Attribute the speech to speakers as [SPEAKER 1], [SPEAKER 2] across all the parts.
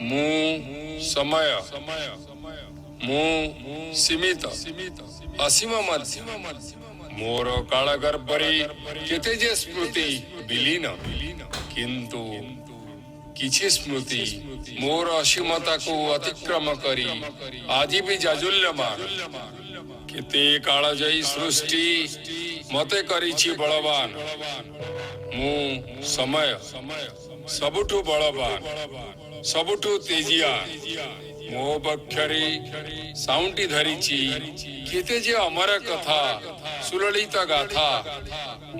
[SPEAKER 1] ମୁଁ ସମୟ, ମୁଁ ସୀମିତ, ଅସୀମ ମଧ୍ୟ। ମୋର କାଳଗର୍ଭରେ କେତେ ଯେ ସ୍ମୃତି ବିଲୀନ, କିନ୍ତୁ କିଛି ସ୍ମୃତି ମୋର ଅସୀମତାକୁ ଅତିକ୍ରମ କରି ଆଜି ବି ଜାଜୁଲ୍ୟମାନ। କେତେ କାଳଜୟୀ ସୃଷ୍ଟି ମତେ କରିଛି ବଳବାନ। ମୁଁ ସମୟ, ସବୁଠୁ ବଳବାନ, ସବୁଠୁ ତେଜିଆ। ମୋ ବକ୍ଷରେ ସାଉଁଟି ଧରିଛି କେତେ ଯେ ଅମର କଥା, ସୁଲଳିତ ଗାଥା।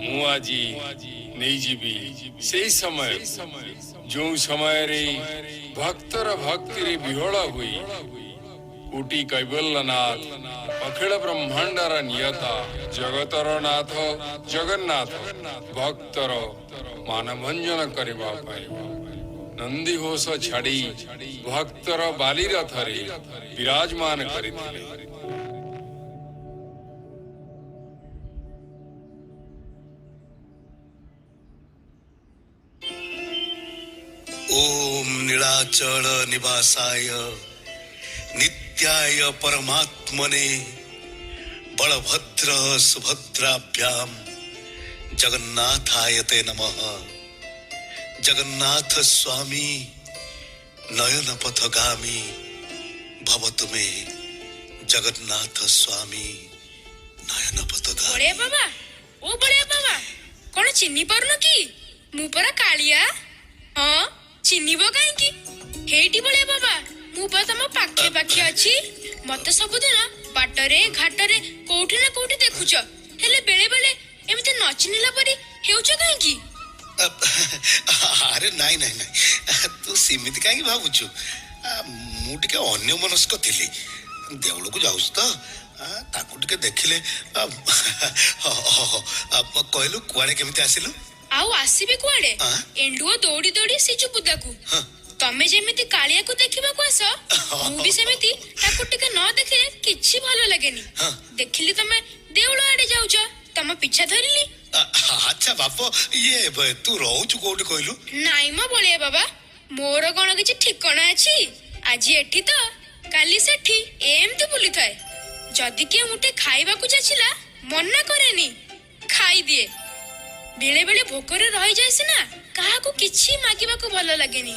[SPEAKER 1] ମୁଁ ଆଜି ନେଇଯିବି ସେଇ ସମୟ, ଯେଉଁ ସମୟରେ ଭକ୍ତର ଭକ୍ତିରେ ବିହ୍ୱଳ ହୋଇ କୋଟି କୈବଲ୍ୟନାଥ, ଅଖିଳ ବ୍ରହ୍ମାଣ୍ଡର ନିୟନ୍ତା, ଜଗତର ନାଥ ଜଗନ୍ନାଥ ଭକ୍ତର ମାନଭଞ୍ଜନ କରିବା ପାଇଁ ନନ୍ଦିଘୋଷ ଛାଡ଼ି ଭକ୍ତର ବାଲିରଥରେ ବିରାଜମାନ କରିଥିଲେ।
[SPEAKER 2] ଓମ୍ ନୀଳାଚଳ ନିବାସାୟ ନିତ୍ୟାୟ ପରମାତ୍ମନେ ବଳଭଦ୍ର ସୁଭଦ୍ରାଭ୍ୟାମ ଜଗନ୍ନାଥାୟ ତେ ନମଃ। ଜଗନ୍ନାଥ ସ୍ୱାମୀ ନୟନ ପଥଗାମୀ ଭବତୁ ମେ। ଜଗନ୍ନାଥ ସ୍ୱାମୀ ନୟନ ପଥଗାମୀ।
[SPEAKER 3] ବଳିଆ ବାବା, ଓ ବଳିଆ ବାବା, କଣ ଚିହ୍ନି ପାରୁନ କି? ମୁଁ ପରା କାଳିଆ। ହଁ, ଚିହ୍ନିବ କାହିଁକି? ହେଇଟି ବଳିଆ ବାବା, ମୁଁ ପା ତମ ପାଖେ ପାଖେ ଅଛି। ମତେ ସବୁଦିନ ବାଟରେ ଘାଟରେ କୋଉଠି ନା କୋଉଠି ଦେଖୁଛ, ହେଲେ ବେଳେ ବେଳେ ଏମିତି ନ ଚିହ୍ନିଲା ପରି ହେଉଛ କାହିଁକି?
[SPEAKER 2] ଆରେ ନାଇଁ ନାଇଁ ନାଇଁ, ତୁ ସେମିତି କାହିଁକି ଭାବୁଛୁ? ମୁଁ ଟିକେ ଅନ୍ୟମନସ୍କ ଥିଲି। ଦେଉଳକୁ ଯାଉଛି ତ, ତାକୁ ଟିକେ ଦେଖିଲେ। କହିଲୁ, କୁଆଡେ କେମିତି ଆସିଲୁ?
[SPEAKER 3] ଆଉ ଆସିବି କୁଆଡେ? ଏଣ୍ଡୁଅ ଦୌଡି ଦୌଡି ସେ ଯୋଉ ବୁଦାକୁ। ତମେ ଯେମିତି କାଳିଆକୁ ଦେଖିବାକୁ ଆସ, ମୁଁ ବି ସେମିତି ତାକୁ ଟିକେ ନ ଦେଖିଲେ କିଛି ଭଲ ଲାଗେନି। ଦେଖିଲି ତମେ ଦେଉଳ ଆଡେ ଯାଉଛ, ତମ ପିଛା ଧରିଲି।
[SPEAKER 2] ଆଚ୍ଛା ବାପ, ଇଏ ତୁ ରହୁଛୁ କୋଉଠି କହିଲୁ?
[SPEAKER 3] ନାଇଁ ମ ବଳିଆ ବାବା, ମୋର କଣ କିଛି ଠିକଣା ଅଛି? ଆଜି ଏଠି ତ କାଲି ସେଠି, ଏମିତି ବୁଲିଥାଏ। ଯଦି କିଏ ମୁଠେ ଖାଇବାକୁ ଯାଚିଲା, ମନା କରେନି, ଖାଇଦିଏ। ବେଳେ ବେଳେ ଭୋକରେ ରହିଯାଏ ସିନା, କାହାକୁ କିଛି ମାଗିବାକୁ ଭଲ ଲାଗେନି।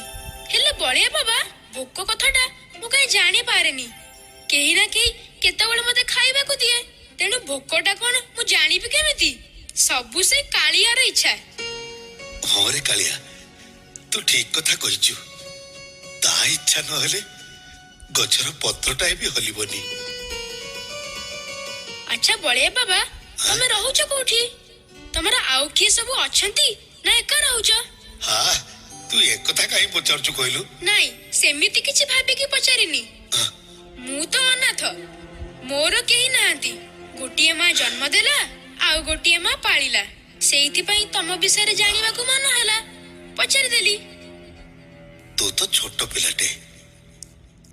[SPEAKER 3] ହେଲେ ବଳିଆ ବାବା, ଭୋକ କଥାଟା ମୁଁ କାହିଁ ଜାଣିପାରେନି। କେହି ନା କେହି କେତେବେଳେ ମତେ ଖାଇବାକୁ ଦିଏ, ତେଣୁ ଭୋକଟା କଣ ମୁଁ ଜାଣିବି କେମିତି? ସବୁ ସେ କାଳିଆର ଇଚ୍ଛା।
[SPEAKER 2] ହଁ ରେ କାଳିଆ, ତୁ ଠିକ କଥା କହିଛୁ। ତା ଇଚ୍ଛା ନହେଲେ ଗଛର ପତ୍ରଟାଏ ବି ହଲିବନି।
[SPEAKER 3] ଆଚ୍ଛା ବଳିଆ ବାବା, ତମେ ରହୁଛ କୋଉଠି? ତମର ଆଉ କିଏ ସବୁ ଅଛନ୍ତି ନା ଏକା ରହୁଛ?
[SPEAKER 2] ହଁ, ତୁ ଏକଥା କାହିଁ ପଚାରୁଛୁ କହିଲୁ?
[SPEAKER 3] ନାଇଁ, ସେମିତି କିଛି ଭାବିକି ପଚାରିନି। ମୁଁ ତ ଅନାଥ, ମୋର କେହି ନାହାନ୍ତି। ଗୋଟିଏ ମା ଜନ୍ମ ଦେଲା ଆଉ ଗୋଟିଏ ମା ପାଳିଲା। ସେଇଥିପାଇଁ ତମ ବିଷୟରେ ଜାଣିବାକୁ ମନ ହେଲା, ପଚାରିଦେଲି।
[SPEAKER 2] ତୁ ତ ଛୋଟ ପିଲାଟେ,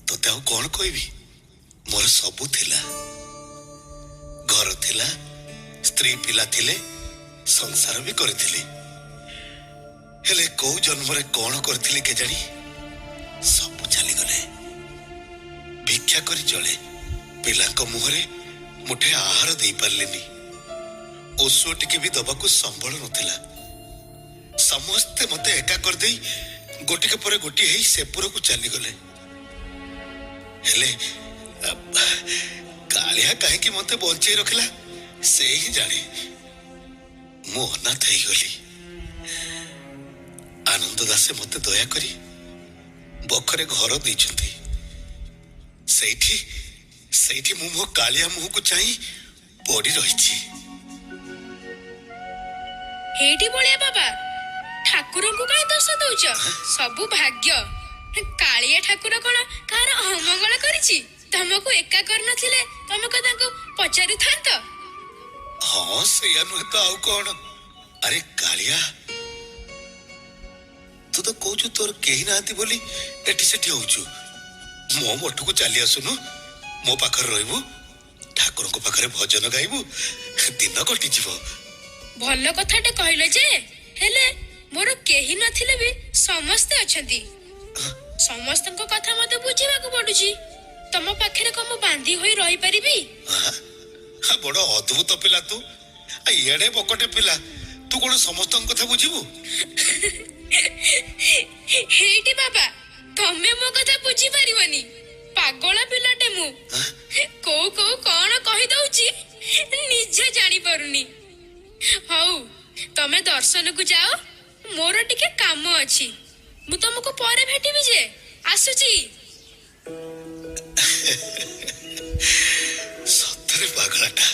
[SPEAKER 2] ତତେ ଆଉ କଣ କହିବି? ମୋର ସବୁ ଥିଲା। ଘର ଥିଲା, ସ୍ତ୍ରୀ ପିଲା ଥିଲେ, ସଂସାର ବି କରିଥିଲି। ହେଲେ କୋଉ ଜନ୍ମରେ କଣ କରିଥିଲି କେଜାଣି, ସବୁ ଚାଲିଗଲେ। ଭିକ୍ଷା କରି ଚଳେ। ପିଲାଙ୍କ ମୁହଁରେ ମୁଠେ ଆହାର ଦେଇପାରିଲିନି। ଔଷଧ ଟିକେ ବି ଦବାକୁ ସମ୍ବଳ ନଥିଲା। ସମସ୍ତେ ମତେ ଏକା କରିଦେଇ ଗୋଟିକ ପରେ ଗୋଟିଏ ହେଇ ସେପୁରକୁ ଚାଲିଗଲେ। ହେଲେ କାଳିଆ କାହିଁକି ମତେ ବଞ୍ଚେଇ ରଖିଲା ସେ ହିଁ ଜାଣେ। ମୁଁ ଅନାଥ ହେଇଗଲି। ଆନନ୍ଦ ଦାସେ ମତେ ଦୟାକରି ବଖରେ ଘର ଦେଇଛନ୍ତି। ସେଇଠି ସେଇଠି ମୁଁ ମୋ କାଳିଆ ମୁହଁକୁ ଚାହିଁ ପଡି ରହିଛି।
[SPEAKER 3] ହେଇଠି ବଳିଆ ବାବା, ଠାକୁରଙ୍କୁ କାହିଁ ଦୋଷ ଦଉଛ? ସବୁ ଭାଗ୍ୟ। କାଳିଆ ଠାକୁର କଣ କାହାର ଅମଙ୍ଗଳ କରିଛି? ତମକୁ ଏକା କରିନଥିଲେ ତମେ କଣ ତାଙ୍କୁ ପଚାରୁଥାନ୍ତ?
[SPEAKER 2] ହଁ, ସେଇଆ ନୁହେଁ ତ ଆଉ କଣ? ଆରେ କାଳିଆ, ତୁ ତ କହୁଛୁ ତୋର କେହି ନାହାନ୍ତି ବୋଲି ଏଠି ସେଠି ହଉଛୁ। ମୋ ମଠକୁ ଚାଲି ଆସୁନୁ, ମୋ ପାଖରେ ରହିବୁ, ଠାକୁରଙ୍କ ପାଖରେ ଭଜନ ଗାଇବୁ, ଦିନ କଟିଯିବ।
[SPEAKER 3] ଭଲ କଥାଟେ କହିଲ ଯେ, ହେଲେ ମୋର କେହି ନଥିଲେ ବି ସମସ୍ତେ ଅଛନ୍ତି। ସମସ୍ତଙ୍କ କଥା ମତେ ବୁଝିବାକୁ ପଡୁଛି। ତମ ପାଖରେ କଣ ମୁଁ ବାନ୍ଧି ହୋଇ ରହିପାରିବି?
[SPEAKER 2] ଆହା, ବଡ ଅଦ୍ଭୁତ ପିଲା ତୁ। ଏଡେ ବକଟେ ପିଲା, ତୁ କଣ ସମସ୍ତଙ୍କ କଥା ବୁଝିବୁ?
[SPEAKER 3] ହେଇଟି ବାବା, ତମେ ମୋ କଥା ବୁଝିପାରିବନି। ପାଗଳ ପିଲାଟେ ମୁଁ। କୋଉ କୋଉ କଣ କହିଦଉଛି ନିଜେ ଜାଣିପାରୁନି। ହଉ, ତମେ ଦର୍ଶନକୁ ଯାଅ, ମୋର ଟିକେ କାମ ଅଛି। ମୁଁ ତମକୁ ପରେ ଭେଟିବି ଯେ, ଆସୁଛି।
[SPEAKER 2] ସତରେ ପାଗଳାଟା,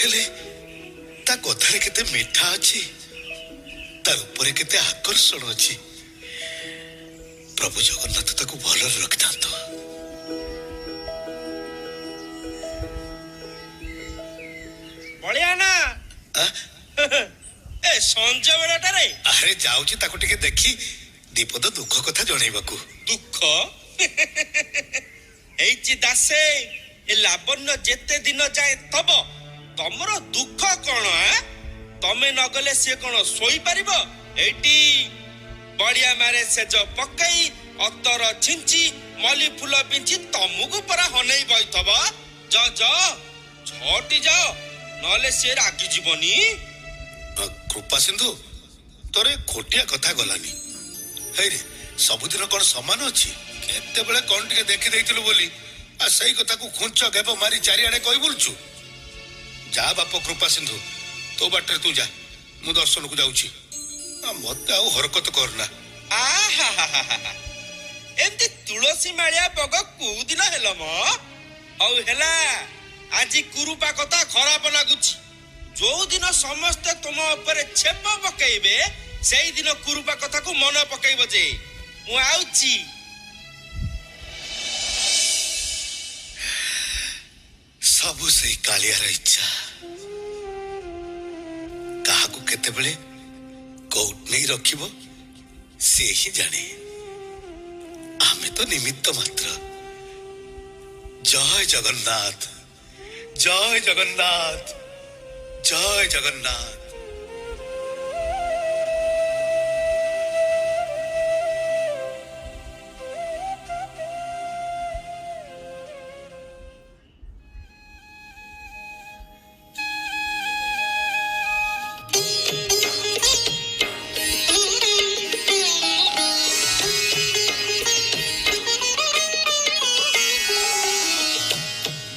[SPEAKER 2] ହେଲେ ତା କଥାରେ କେତେ ମିଠା ଅଛି, ତା ରୂପରେ କେତେ ଆକର୍ଷଣ ଅଛି। ପ୍ରଭୁ ଜଗନ୍ନାଥ ତାକୁ ଭଲରେ ରଖିଥାନ୍ତୁ।
[SPEAKER 4] ବଳିଆ ନା
[SPEAKER 2] ଆ?
[SPEAKER 4] ଏ ସଞ୍ଜ ବେଳଟାରେ?
[SPEAKER 2] ଆରେ ଯାଉଛି ତାକୁ ଟିକେ ଦେଖି ଦୀପଦ ଦୁଃଖ କଥା ଜଣେଇବାକୁ।
[SPEAKER 4] ଦୁଃଖ ହେଇଛି ଦାସେ, ଏ ଲାବଣ୍ୟ ଯେତେ ଦିନ ଯାଏ ଥବ ତମର ଦୁଃଖ କଣ? ଆ? ତମେ ନଗଲେ ସିଏ କଣ ଶୋଇପାରିବ? ଏଇଟି ବଳିଆ ମାରେ ସେଜ ପକେଇ, ଅତର ଛିଞ୍ଚି, ମଲି ଫୁଲ ବିଞ୍ଚି ତମକୁ ପରା ହନେଇ ବଇଥବ। ଯ ଯ ଛଅଟି ଯାଅ, ନହେଲେ ସିଏ ରାଗି ଯିବନି।
[SPEAKER 2] କୃପା ସିନ୍ଧୁ, ତୋର ଏ ଖୋଟିଆ କଥା ଗଲାନି। ହେଇରେ, ସବୁଦିନ କଣ ସମାନ ଅଛି? କେତେବେଳେ କଣ ଟିକେ ଦେଖି ଦେଇଥିଲୁ ବୋଲି ଆଉ ସେଇ କଥାକୁ ଖୁଞ୍ଚ ଘେପ ମାରି ଚାରିଆଡେ କହି ବୁଲୁଛୁ। ଯା ବାପ କୃପା ସିନ୍ଧୁ, ତୋ ବାଟରେ ତୁ ଯା, ମୁଁ ଦର୍ଶନକୁ ଯାଉଛି। ମତେ ଆଉ ହରକତ କରନା।
[SPEAKER 4] ଆହାହାହାହା, ଏମିତି ତୁଳସୀ ମାଳିଆ ବଗ କୋଉ ଦିନ ହେଲ ମ? ହଉ ହେଲା, ଆଜି କୁରୁପା କଥା ଖରାପ ଲାଗୁଛି। ଯୋଉ ଦିନ ସମସ୍ତେ ତୁମ ଉପରେ ଛେପ ପକେଇବେ, ସେଇଦିନ କୁରୁପା କଥାକୁ ମନ ପକେଇବ ଯେ। ମୁଁ ଆଉଛି।
[SPEAKER 2] ସବୁ ସେଇ କାଳିଆର ଇଚ୍ଛା। କାହାକୁ କେତେବେଳେ କୋଉଠି ନେଇ ରଖିବ ସେ ହିଁ ଜାଣେ। ଆମେ ତ ନିମିତ୍ତ ମାତ୍ର। ଜୟ ଜଗନ୍ନାଥ, ଜୟ ଜଗନ୍ନାଥ, ଜୟ ଜଗନ୍ନାଥ।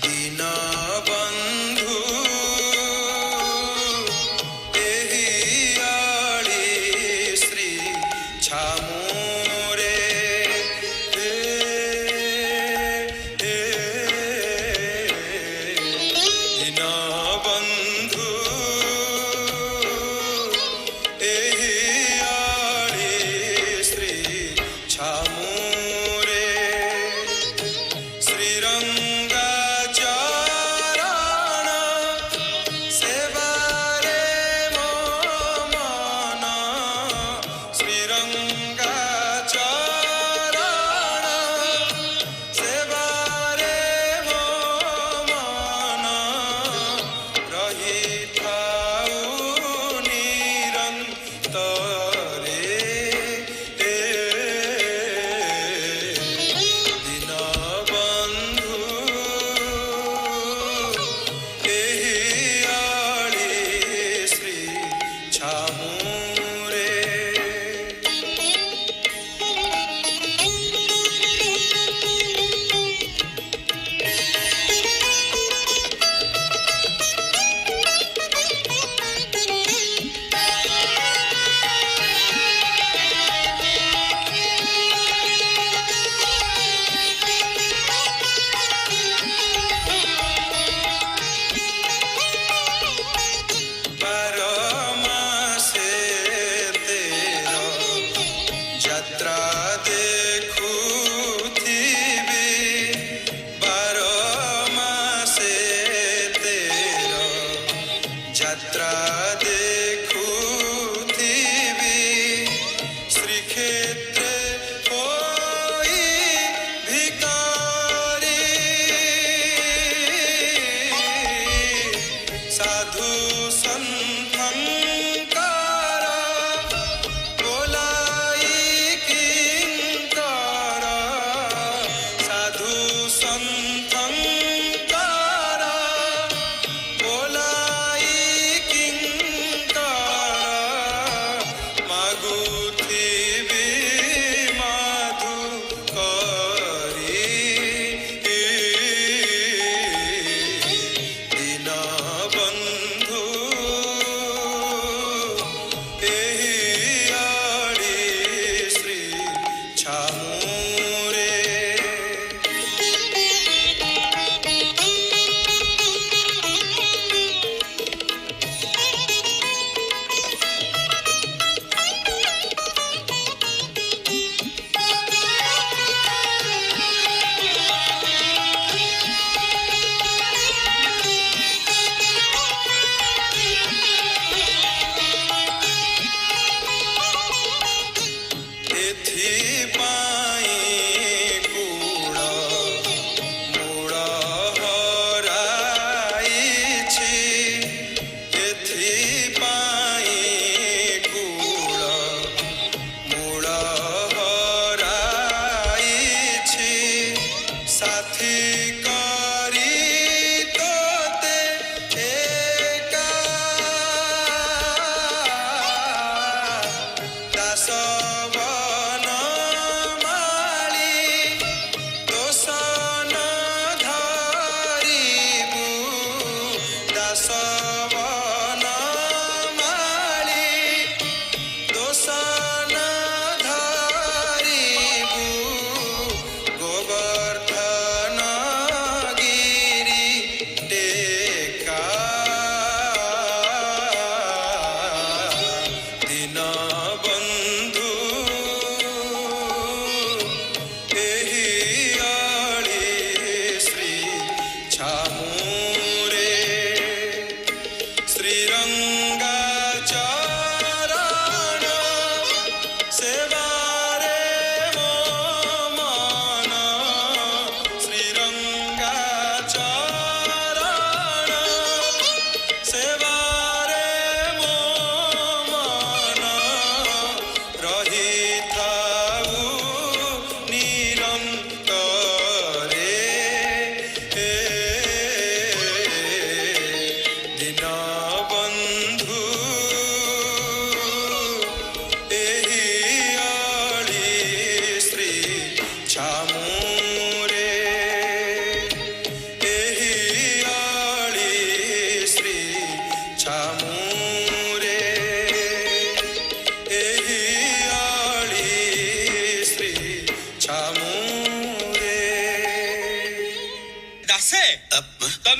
[SPEAKER 4] ଦୀନବନ୍ଧୁ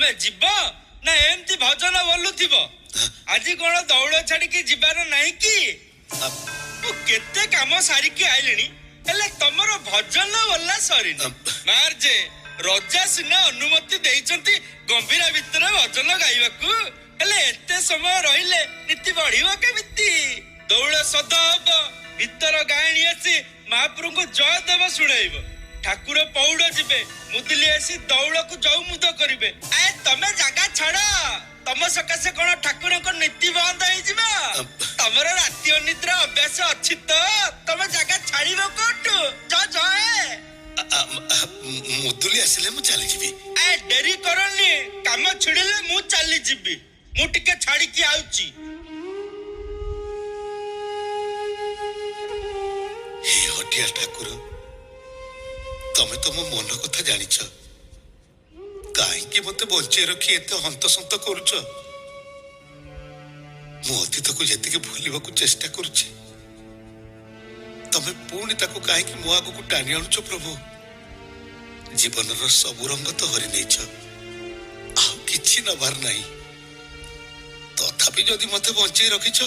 [SPEAKER 4] ତମେ ଯିବ ନା ଏମିତି ଭଜନ ବୋଲୁଥିବ? ଆଜି କଣ ଦୌଡ଼ ଛାଡିକି ଯିବାର ନାହିଁ କି? ମୁଁ କେତେ କାମ ସାରିକି ଆଇଲିଣି, ହେଲେ ତମର ଭଜନ ବୋଲା ସରିନି। ମାର୍ଜେ ରଜା ସିନା ଅନୁମତି ଦେଇଛନ୍ତି ଗମ୍ଭୀରା ଭିତରେ ଭଜନ ଗାଇବାକୁ, ହେଲେ ଏତେ ସମୟ ରହିଲେ ନୀତି ବଢିବ କେମିତି? ଦୌଳ ସଦ ହବ, ଭିତର ଗାୟଣୀ ଆସି ମହାପ୍ରଭୁଙ୍କୁ ଜୟ ଦେବ ଶୁଣେଇବ, ଠାକୁର ପୌଡ ଯିବେ, ମୁଦୁଲି ଆସି ଦୌଳକୁ ଜଉମୁଦ କରିବେ। ଆଏ ତମେ ଜାଗା ଛାଡ, ତମ ସକାଶେ କଣ ଠାକୁରଙ୍କ ନୀତି ବନ୍ଦ ହେଇଯିବ? ତମର ରାତି ଅନିଦ୍ରା ଅଭ୍ୟାସ ଅଛି ତ, ତମେ ଜାଗା ଛାଡିବ କୋଉଠୁ? ଜୟ ଜୟ।
[SPEAKER 2] ମୁଦୁଲି ଆସିଲେ ମୁଁ ଚାଲିଯିବି।
[SPEAKER 4] ଏ ଡେରି କରନି, କାମ ଛିଡିଲେ ମୁଁ ଚାଲିଯିବି। ମୁଁ ଟିକେ ଛାଡିକି ଆଉଛି।
[SPEAKER 2] ହେ ହଟିଆ ଠାକୁର, ତମେ ତ ମୋ ମନ କଥା ଜାଣିଛ, କାହିଁକି ମତେ ବଞ୍ଚେଇ ରଖି ଏତେ ହନ୍ତସନ୍ତ କରୁଛ? ମୁଁ ଅତୀତକୁ ଯେତିକି ଭୁଲିବାକୁ ଚେଷ୍ଟା କରୁଛି, ତମେ ପୁଣି ତାକୁ କାହିଁକି ମୋ ଆଗକୁ ଟାଣି ଆଣୁଛ ପ୍ରଭୁ? ଜୀବନର ସବୁ ରଙ୍ଗ ତ ହରି ନେଇଛ, ଆଉ କିଛି ନବାର ନାହିଁ। ତଥାପି ଯଦି ମତେ ବଞ୍ଚେଇ ରଖିଛ,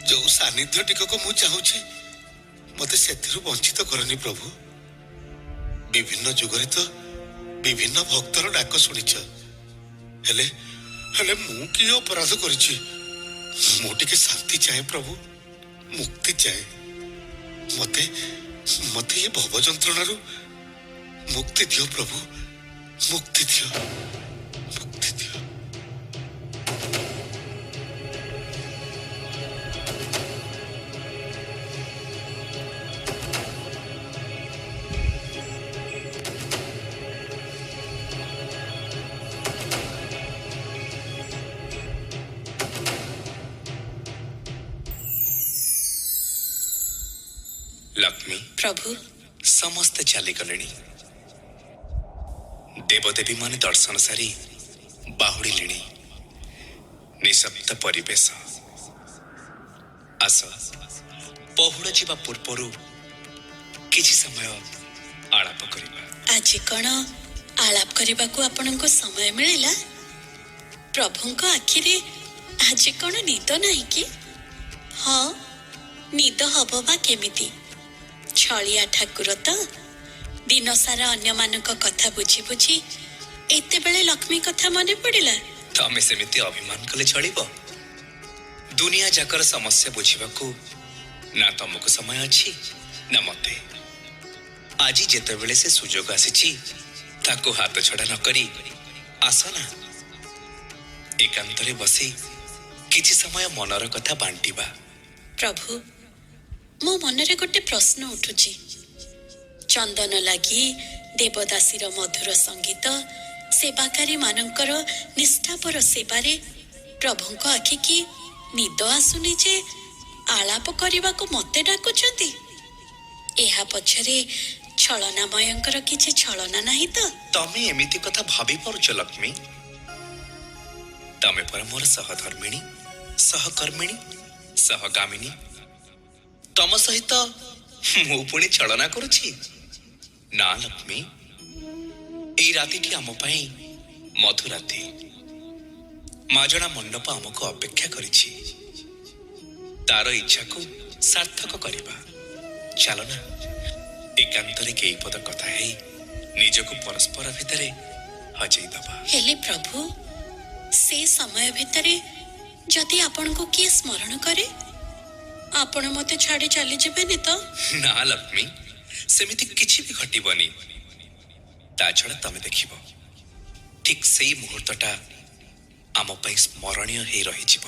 [SPEAKER 2] ଯୋଉ ସାନ୍ନିଧ୍ୟ ଟିକକ ମୁଁ ଚାହୁଁଛି, ମତେ ସେଥିରୁ ବଞ୍ଚିତ କରନି ପ୍ରଭୁ। ବିଭିନ୍ନ ଯୁଗରେ ତ ବିଭିନ୍ନ ଭକ୍ତର ଡାକ ଶୁଣିଛ, ହେଲେ ହେଲେ ମୁଁ କି ଅପରାଧ କରିଛି? ମୁଁ ଟିକେ ଶାନ୍ତି ଚାହେଁ ପ୍ରଭୁ, ମୁକ୍ତି ଚାହେଁ। ମତେ ମତେ ଏ ଭବ ଯନ୍ତ୍ରଣାରୁ ମୁକ୍ତି ଦିଅ ପ୍ରଭୁ, ମୁକ୍ତି ଦିଅ, ମୁକ୍ତି ଦିଅ।
[SPEAKER 5] ଲକ୍ଷ୍ମୀ,
[SPEAKER 6] ପ୍ରଭୁ,
[SPEAKER 5] ସମସ୍ତେ ଚାଲିଗଲେଣି। ଦେବଦେବୀ ମାନେ ଦର୍ଶନ ସାରି ବାହୁଡ଼ିଲେଣି। ନିଶବ୍ଦ ପରିବେଶ। ଆସ, ପହୁଡ଼ ଯିବା ପୂର୍ବରୁ କିଛି ସମୟ ଆଳାପ କରିବା।
[SPEAKER 6] ଆଜି କଣ ଆଳାପ କରିବାକୁ ଆପଣଙ୍କୁ ସମୟ ମିଳିଲା? ପ୍ରଭୁଙ୍କ ଆଖିରେ ଆଜି କଣ ନିଦ ନାହିଁ କି? ହଁ, ନିଦ ହବ ବା କେମିତି? ଛଳିଆ ଠାକୁର ତ ଦିନ ସାରା ଅନ୍ୟମାନଙ୍କ କଥା ବୁଝି ବୁଝି ଏତେବେଳେ ଲକ୍ଷ୍ମୀ କଥା ମନେ ପଡ଼ିଲା।
[SPEAKER 5] ତମେ ସେମିତି ଅଭିମାନ କଲେ ଚଳିବ? ଦୁନିଆ ଯାକର ସମସ୍ୟା ବୁଝିବାକୁ ନା ତମକୁ ସମୟ ଅଛି ନା ମତେ। ଆଜି ଯେତେବେଳେ ସେ ସୁଯୋଗ ଆସିଛି, ତାକୁ ହାତ ଛଡ଼ା ନ କରି ଆସ ନା ଏକାନ୍ତରେ ବସି କିଛି ସମୟ ମନର କଥା ବାଣ୍ଟିବା।
[SPEAKER 6] ପ୍ରଭୁ, ମୋ ମନରେ ଗୋଟେ ପ୍ରଶ୍ନ ଉଠୁଛି। ଚନ୍ଦନ ଲାଗି, ଦେବଦାସୀର ମଧୁର ସଙ୍ଗୀତ, ସେବାକାରୀ ମାନଙ୍କର ନିଷ୍ଠାପର ସେବାରେ ପ୍ରଭୁଙ୍କ ଆଖିକି ନିଦ ଆସୁନି ଯେ ଆଳାପ କରିବାକୁ ମତେ ଡାକୁଛନ୍ତି? ଏହା ପଛରେ ଛଳନାମୟଙ୍କର କିଛି ଛଳନା ନାହିଁ ତ?
[SPEAKER 5] ତମେ ଏମିତି କଥା ଭାବି ପାରୁଛ ଲକ୍ଷ୍ମୀ? ତମେ ପରା ମୋର ସହଧର୍ମିଣୀ, ସହକର୍ମିଣୀ, ସହଗାମିନୀ। ତମ ସହିତ ମୁଁ ପୁଣି ଛଳନା କରୁଛି? ନା ଲକ୍ଷ୍ମୀ, ଏଇ ରାତିଟି ଆମ ପାଇଁ ମଧୁରାତି। ମାଜଣା ମଣ୍ଡପ ଆମକୁ ଅପେକ୍ଷା କରିଛି, ତାର ଇଚ୍ଛାକୁ ସାର୍ଥକ କରିବା। ଚାଲ ନା ଏକାନ୍ତରେ କେଇ ପଦ କଥା ହେଇ ନିଜକୁ ପରସ୍ପର ଭିତରେ ହଜେଇ ଦବା।
[SPEAKER 6] ହେଲେ ପ୍ରଭୁ, ସେ ସମୟ ଭିତରେ ଯଦି ଆପଣଙ୍କୁ କିଏ ସ୍ମରଣ କରେ, ଆପଣ ମତେ ଛାଡି ଚାଲିଯିବେନି ତ?
[SPEAKER 5] ନା ଲକ୍ଷ୍ମୀ, ସେମିତି କିଛି ବି ଘଟିବନି। ତା ଛଡ଼ା ତମେ ଦେଖିବ, ଠିକ ସେଇ ମୁହୂର୍ତ୍ତଟା ଆମ ପାଇଁ ସ୍ମରଣୀୟ ହେଇ ରହିଯିବ।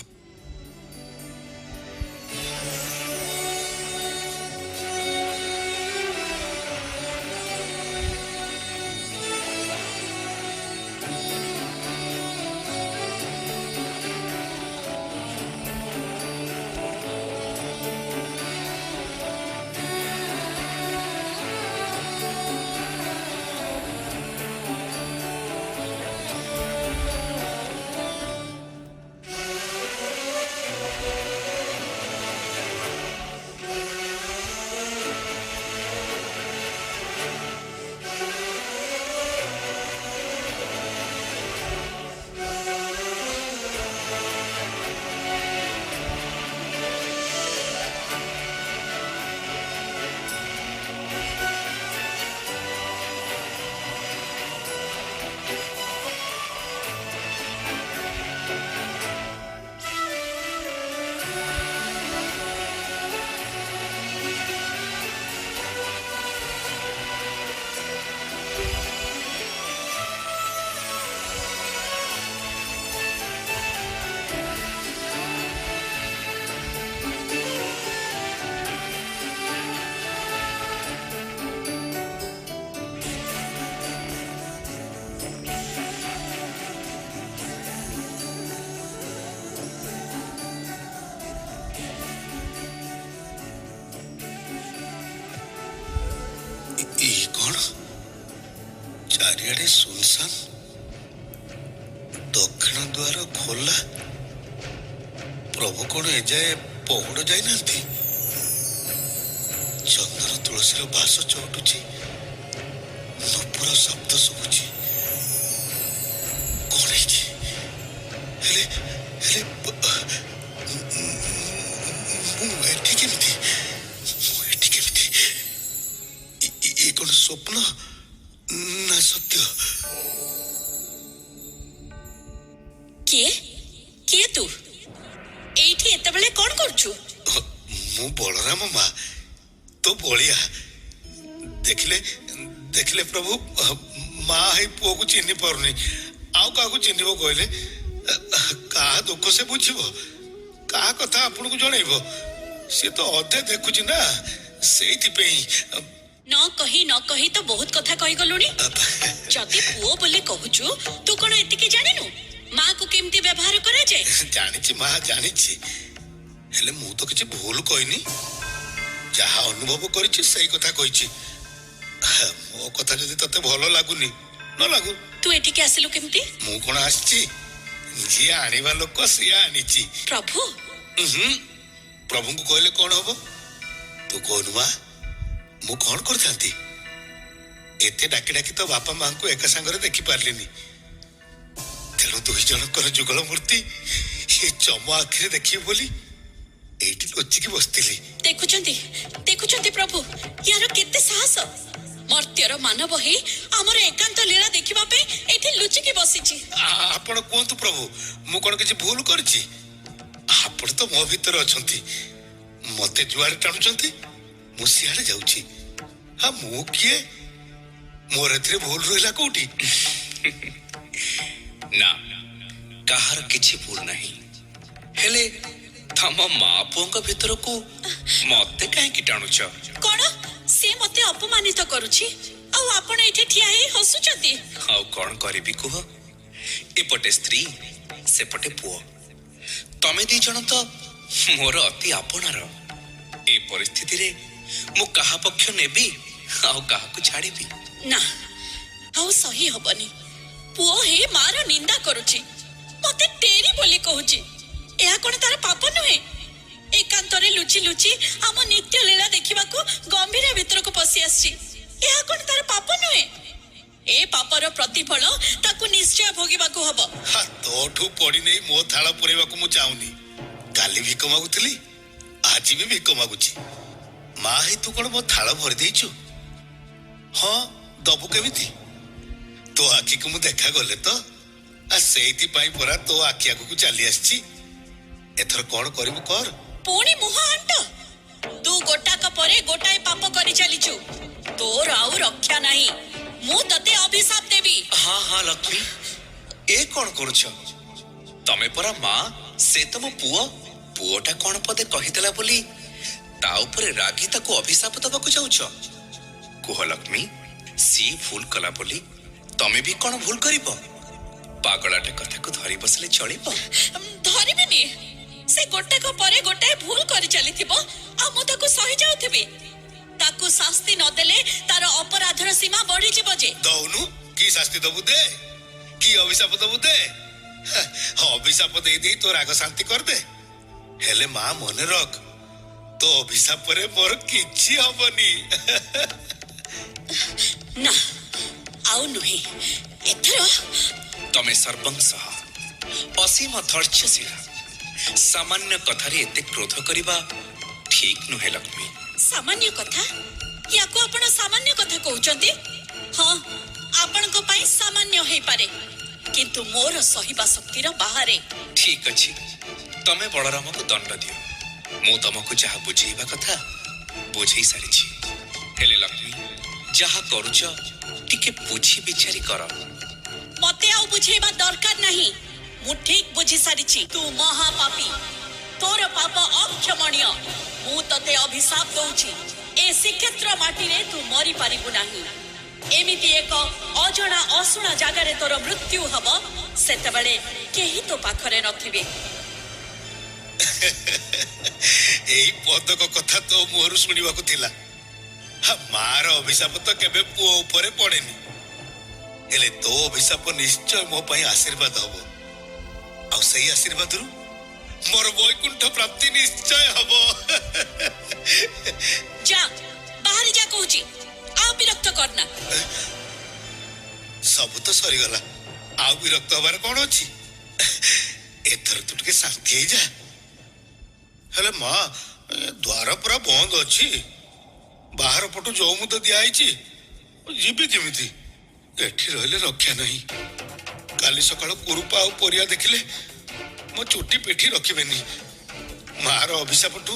[SPEAKER 2] ଚାରିଆଡ଼େ ସୁନସାନ, ଦକ୍ଷିଣ ଦ୍ୱାର ଖୋଲା। ପ୍ରଭୁ କଣ ଏଯାଏ ପହୁଡ଼ ଯାଇନାହାନ୍ତି? ଚନ୍ଦନ ତୁଳସୀର ବାସ ଚଉଟୁଛି, ନୂପୁର ଶବ୍ଦ ଶୁଭୁଛି। କଣ ହେଇଛି? ହେଲେ ହେଲେ ମୁଁ ଏଠି କେମିତି? ମୁଁ ଏଠି କେମିତି? ଏ କଣ ସ୍ୱପ୍ନ ନା ସତ୍ୟ?
[SPEAKER 6] କିଏ କିଏ ତୁ? ଏଇଠି ଏତେବେଳେ କଣ କରୁଛୁ?
[SPEAKER 2] ମୁଁ ବଳରାମ ମା, ତୋ ବଳିଆ। ଦେଖିଲେ ଦେଖିଲେ ପ୍ରଭୁ, ମା ହେଇ ପୁଅକୁ ଚିହ୍ନି ପାରୁନି, ଆଉ କାହାକୁ ଚିହ୍ନିବ କହିଲେ? କାହା ଦୁଃଖ ସେ ବୁଝିବ? କାହା କଥା ଆପଣଙ୍କୁ ଜଣେଇବ? ସିଏ ତ ଅଧେ ଦେଖୁଛି ନା, ସେଇଥିପାଇଁ।
[SPEAKER 6] ନ କହି ନ କହି ତ ବହୁତ କଥା କହିଗଲୁଣି। ଯଦି ପୁଅ ବୋଲି କହୁଛୁ, ତୁ କଣ ଏତିକି ଜାଣିନୁ ମାକୁ କେମିତି ବ୍ୟବହାର କରାଯାଏ?
[SPEAKER 2] ଜାଣିଛି ମା, ଜାଣିଛି। ହେଲେ ମୁଁ ତ କିଛି ଭୁଲ କହିନି। ଯାହା ଅନୁଭବ କରିଛି ସେଇ କଥା କହିଛି। ମୋ କଥା ଯଦି ତତେ ଭଲ ଲାଗୁନି, ନ ଲାଗୁ।
[SPEAKER 6] ତୁ ଏଠିକି ଆସିଲୁ କେମିତି?
[SPEAKER 2] ମୁଁ କଣ ଆସିଛି? ଯିଏ ଆଣିବା ଲୋକ ସିଏ ଆଣିଛି।
[SPEAKER 6] ପ୍ରଭୁ।
[SPEAKER 2] ହୁଁ, ପ୍ରଭୁଙ୍କୁ କହିଲେ କଣ ହବ? ତୁ କହୁନୁ ମା, ମୁଁ କଣ କରିଥାନ୍ତି? ଏତେ ଡାକି ଡାକି ତ ବାପା ମାଙ୍କୁ ଏକା ସାଙ୍ଗରେ ଦେଖି ପାରିଲିନି। ତେଣୁ ଦୁଇ ଜଣଙ୍କର ଯୁଗଳ ମୂର୍ତ୍ତି ଏ ଚମ ଆଖିରେ ଦେଖିବି ବୋଲି ଏଇଠି ଲୁଚିକି ବସିଥିଲି।
[SPEAKER 6] ଦେଖୁଛନ୍ତି, ଦେଖୁଛନ୍ତି ପ୍ରଭୁ, ୟାର କେତେ ସାହସ! ମର୍ତ୍ତ୍ୟର ମାନବ ହେଇ ଆମର ଏକାନ୍ତ ଲୀଳା ଦେଖିବା ପାଇଁ ଏଇଠି ଲୁଚିକି ବସିଛି।
[SPEAKER 2] ଆପଣ କୁହନ୍ତୁ ପ୍ରଭୁ, ମୁଁ କଣ କିଛି ଭୁଲ କରିଛି? ଆପଣ ତ ମୋ ଭିତରେ ଅଛନ୍ତି। ମତେ ଯୁଆଡେ ଟାଣୁଛନ୍ତି ମୁଁ ସିଆଡେ ଯାଉଛି। ହଁ, ମୁଁ କିଏ? ମୋର ଏଥିରେ ଭୁଲ ରହିଲା କୋଉଠି?
[SPEAKER 5] ନା, କାହାର କିଛି ଭୁଲ ନାହିଁ। ହେଲେ ତମ ମା ପୁଅଙ୍କ ଭିତରକୁ ମତେ କାହିଁକି ଟାଣୁଛ?
[SPEAKER 6] କଣ, ସେ ମତେ ଅପମାନିତ କରୁଛି ଆଉ ଆପଣ ଏଇଠି ଠିଆ ହେଇ ହସୁଛନ୍ତି?
[SPEAKER 5] ଆଉ କଣ କରିବି କୁହ? ଏପଟେ ସ୍ତ୍ରୀ, ସେପଟେ ପୁଅ। ତମେ ଦି ଜଣ ତ ମୋର ଅତି ଆପଣାର। ଏ ପରିସ୍ଥିତିରେ ମୁଁ କାହା ପକ୍ଷ ନେବି ଆଉ କାହାକୁ ଛାଡ଼ିବି?
[SPEAKER 6] ନା, ଆଉ ସହି ହବନି। ପୁଅ ହେଇ ମାର ନିନ୍ଦା କରୁଛି, ମତେ ଟେରି ବୋଲି କହୁଛି। ଏହା କଣ ତାର ପାପ ନୁହେଁ? ଏକାନ୍ତରେ ଲୁଚି ଲୁଚି ଆମ ନିତ୍ୟ ଲୀଳା ଦେଖିବାକୁ ଗମ୍ଭୀର ଭିତରକୁ ପଶି ଆସିଛି। ଏହା କଣ ତାର ପାପ ନୁହେଁ? ଏ ପାପର ପ୍ରତିଫଳ ତାକୁ ନିଶ୍ଚୟ ଭୋଗିବାକୁ ହବ।
[SPEAKER 2] ହା, ତୋଠୁ ପଡି ନେଇ ମୋ ଥାଳ ପୁରେଇବାକୁ ମୁଁ ଚାହୁଁନି। କାଲି ଭିକ ମାଗୁଥିଲି, ଆଜି ବି ଭିକ ମାଗୁଛି। ମା ହେଇ ତୁ କଣ ମୋ ଥାଳ ଭରି ଦେଇଛୁ? ହଁ, ଦବୁ କେମିତି? ତୋ ଆଖିକୁ ମୁଁ ଦେଖା ଗଲେ ତ, ଆ ସେଇଥିପାଇଁ ପରା ତୋ ଆଖି ଆଗକୁ ଚାଲି ଆସିଛି। ଏଥର କଣ କରିବୁ କର।
[SPEAKER 6] ପୁଣି ମୁହଁ ଆଣ୍ଟ। ତୁ ଗୋଟାକ ପରେ ଗୋଟାଏ ପାପ କରି ଚାଲିଛୁ। ତୋର ଆଉ ରକ୍ଷା ନାହିଁ। ମୁଁ ତତେ ଅଭିଶାପ ଦେବି।
[SPEAKER 5] ହଁ ହଁ ଲକ୍ଷ୍ମୀ, ଏ କଣ କରୁଛ? ତମେ ପରା ମା, ସେ ତମ ପୁଅ। ପୁଅଟା କଣ ପଦେ କହିଦେଲା ବୋଲି ତା ଉପରେ ରାଗି ତାକୁ ଅଭିଶାପ ଦବାକୁ ଯାଉଛ? କୁହ ଲକ୍ଷ୍ମୀ, ସିଏ ଭୁଲ କଲା ବୋଲି ତମେ ବି କଣ ଭୁଲ କରିବ? ପାଗଳାଟା କଥାକୁ ଧରି ବସିଲେ ଚଳିବ?
[SPEAKER 6] ଧରିବିନି? ସେ ଗୋଟାକ ପରେ ଗୋଟାଏ ଭୁଲ କରି ଚାଲିଥିବ ଆଉ ମୁଁ ତାକୁ ସହି ଯାଉଥିବି? ତାକୁ ଶାସ୍ତି ନଦେଲେ ତାର ଅପରାଧର ସୀମା ବଢିଯିବ ଯେ।
[SPEAKER 2] ଦଉନୁ, କି ଶାସ୍ତି ଦବୁ ଦେ, କି ଅଭିଶାପ ଦବୁ ଦେ। ଅଭିଶାପ ଦେଇ ଦେଇ ତୋ ରାଗ ଶାନ୍ତି କରିଦେ। ହେଲେ ମା ମନେ ରଖ, ତୋ ଅଭିଶାପରେ ମୋର କିଛି ହବନି।
[SPEAKER 6] ନା, ଆଉ ନୁହେଁ ଏଥର।
[SPEAKER 5] ତମେ ସର୍ବଂସହ, ଅସୀମ ଧୈର୍ଯ୍ୟଶୀଳା। ସାମାନ୍ୟ କଥାରେ ଏତେ କ୍ରୋଧ କରିବା ଠିକ ନୁହେଁ ଲକ୍ଷ୍ମୀ।
[SPEAKER 6] ସାମାନ୍ୟ କଥା? ୟାକୁ ଆପଣ ସାମାନ୍ୟ କଥା କହୁଛନ୍ତି? ହଁ, ଆପଣଙ୍କ ପାଇଁ ସାମାନ୍ୟ ହେଇପାରେ, କିନ୍ତୁ ମୋର ସହିବା ଶକ୍ତିର ବାହାରେ।
[SPEAKER 5] ଠିକ ଅଛି, ତମେ ବଳରାମକୁ ଦଣ୍ଡ ଦିଅ। ମୁଁ ତମକୁ ଯାହା ବୁଝେଇବା କଥା ବୁଝେଇ ସାରିଛି। ହେଲେ ଲକ୍ଷ୍ମୀ, ଯାହା କରୁଛ ଟିକେ ବୁଝି ବିଚାରି କର।
[SPEAKER 6] ମତେ ଆଉ ବୁଝେଇବା ଦରକାର ନାହିଁ। ମୁଁ ଠିକ ବୁଝି ସାରିଛି। ତୁ ମହାପାପୀ, ତୋର ପାପ ଅକ୍ଷମଣୀୟ। ମୁଁ ତତେ ଅଭିଶାପ ଦଉଛି, ଏ ଶ୍ରୀକ୍ଷେତ୍ର ମାଟିରେ ତୁ ମରିପାରିବୁ ନାହିଁ। ଏମିତି ଏକ ଅଜଣା ଅଶୁଣା ଜାଗାରେ ତୋର ମୃତ୍ୟୁ ହବ, ସେତେବେଳେ କେହି ତୋ ପାଖରେ ନଥିବେ।
[SPEAKER 2] ଏଇ ପଦକ କଥା ତୋ ମୁହଁରୁ ଶୁଣିବାକୁ ଥିଲା। ମାର ଅଭିଶାପ ତ କେବେ ପୁଅ ଉପରେ ପଡେନି। ହେଲେ ତୋ ଅଭିଶାପ ନିଶ୍ଚୟ ମୋ ପାଇଁ ଆଶୀର୍ବାଦ ହବ, ଆଉ ସେଇ ଆଶୀର୍ବାଦରୁ ମୋର ବୈକୁଣ୍ଠ ପ୍ରାପ୍ତି ନିଶ୍ଚୟ ହବ।
[SPEAKER 6] ଯା, ବାହାରି ଯା କହୁଛି, ଆଉ ବିରକ୍ତ କରନା।
[SPEAKER 2] ସବୁ ତ ସରିଗଲା, ଆଉ ବିରକ୍ତ ହବାର କଣ ଅଛି? ଏଥର ତୁ ଟିକେ ଶାନ୍ତି ହେଇଯା। ହେଲେ ମା, ଏ ଦ୍ୱାର ପୁରା ବନ୍ଦ ଅଛି, ବାହାର ପଟୁ ଜଉମୁଦ ଦିଆହେଇଛି, ଯିବି କେମିତି? ଏଠି ରହିଲେ ରକ୍ଷା ନାହିଁ। କାଲି ସକାଳୁ କୁରୁପା ଆଉ ପରିବା ଦେଖିଲେ ମୋ ଚୁଟି ପିଠି ରଖିବେନି। ମାର ଅଭିଶାପଠୁ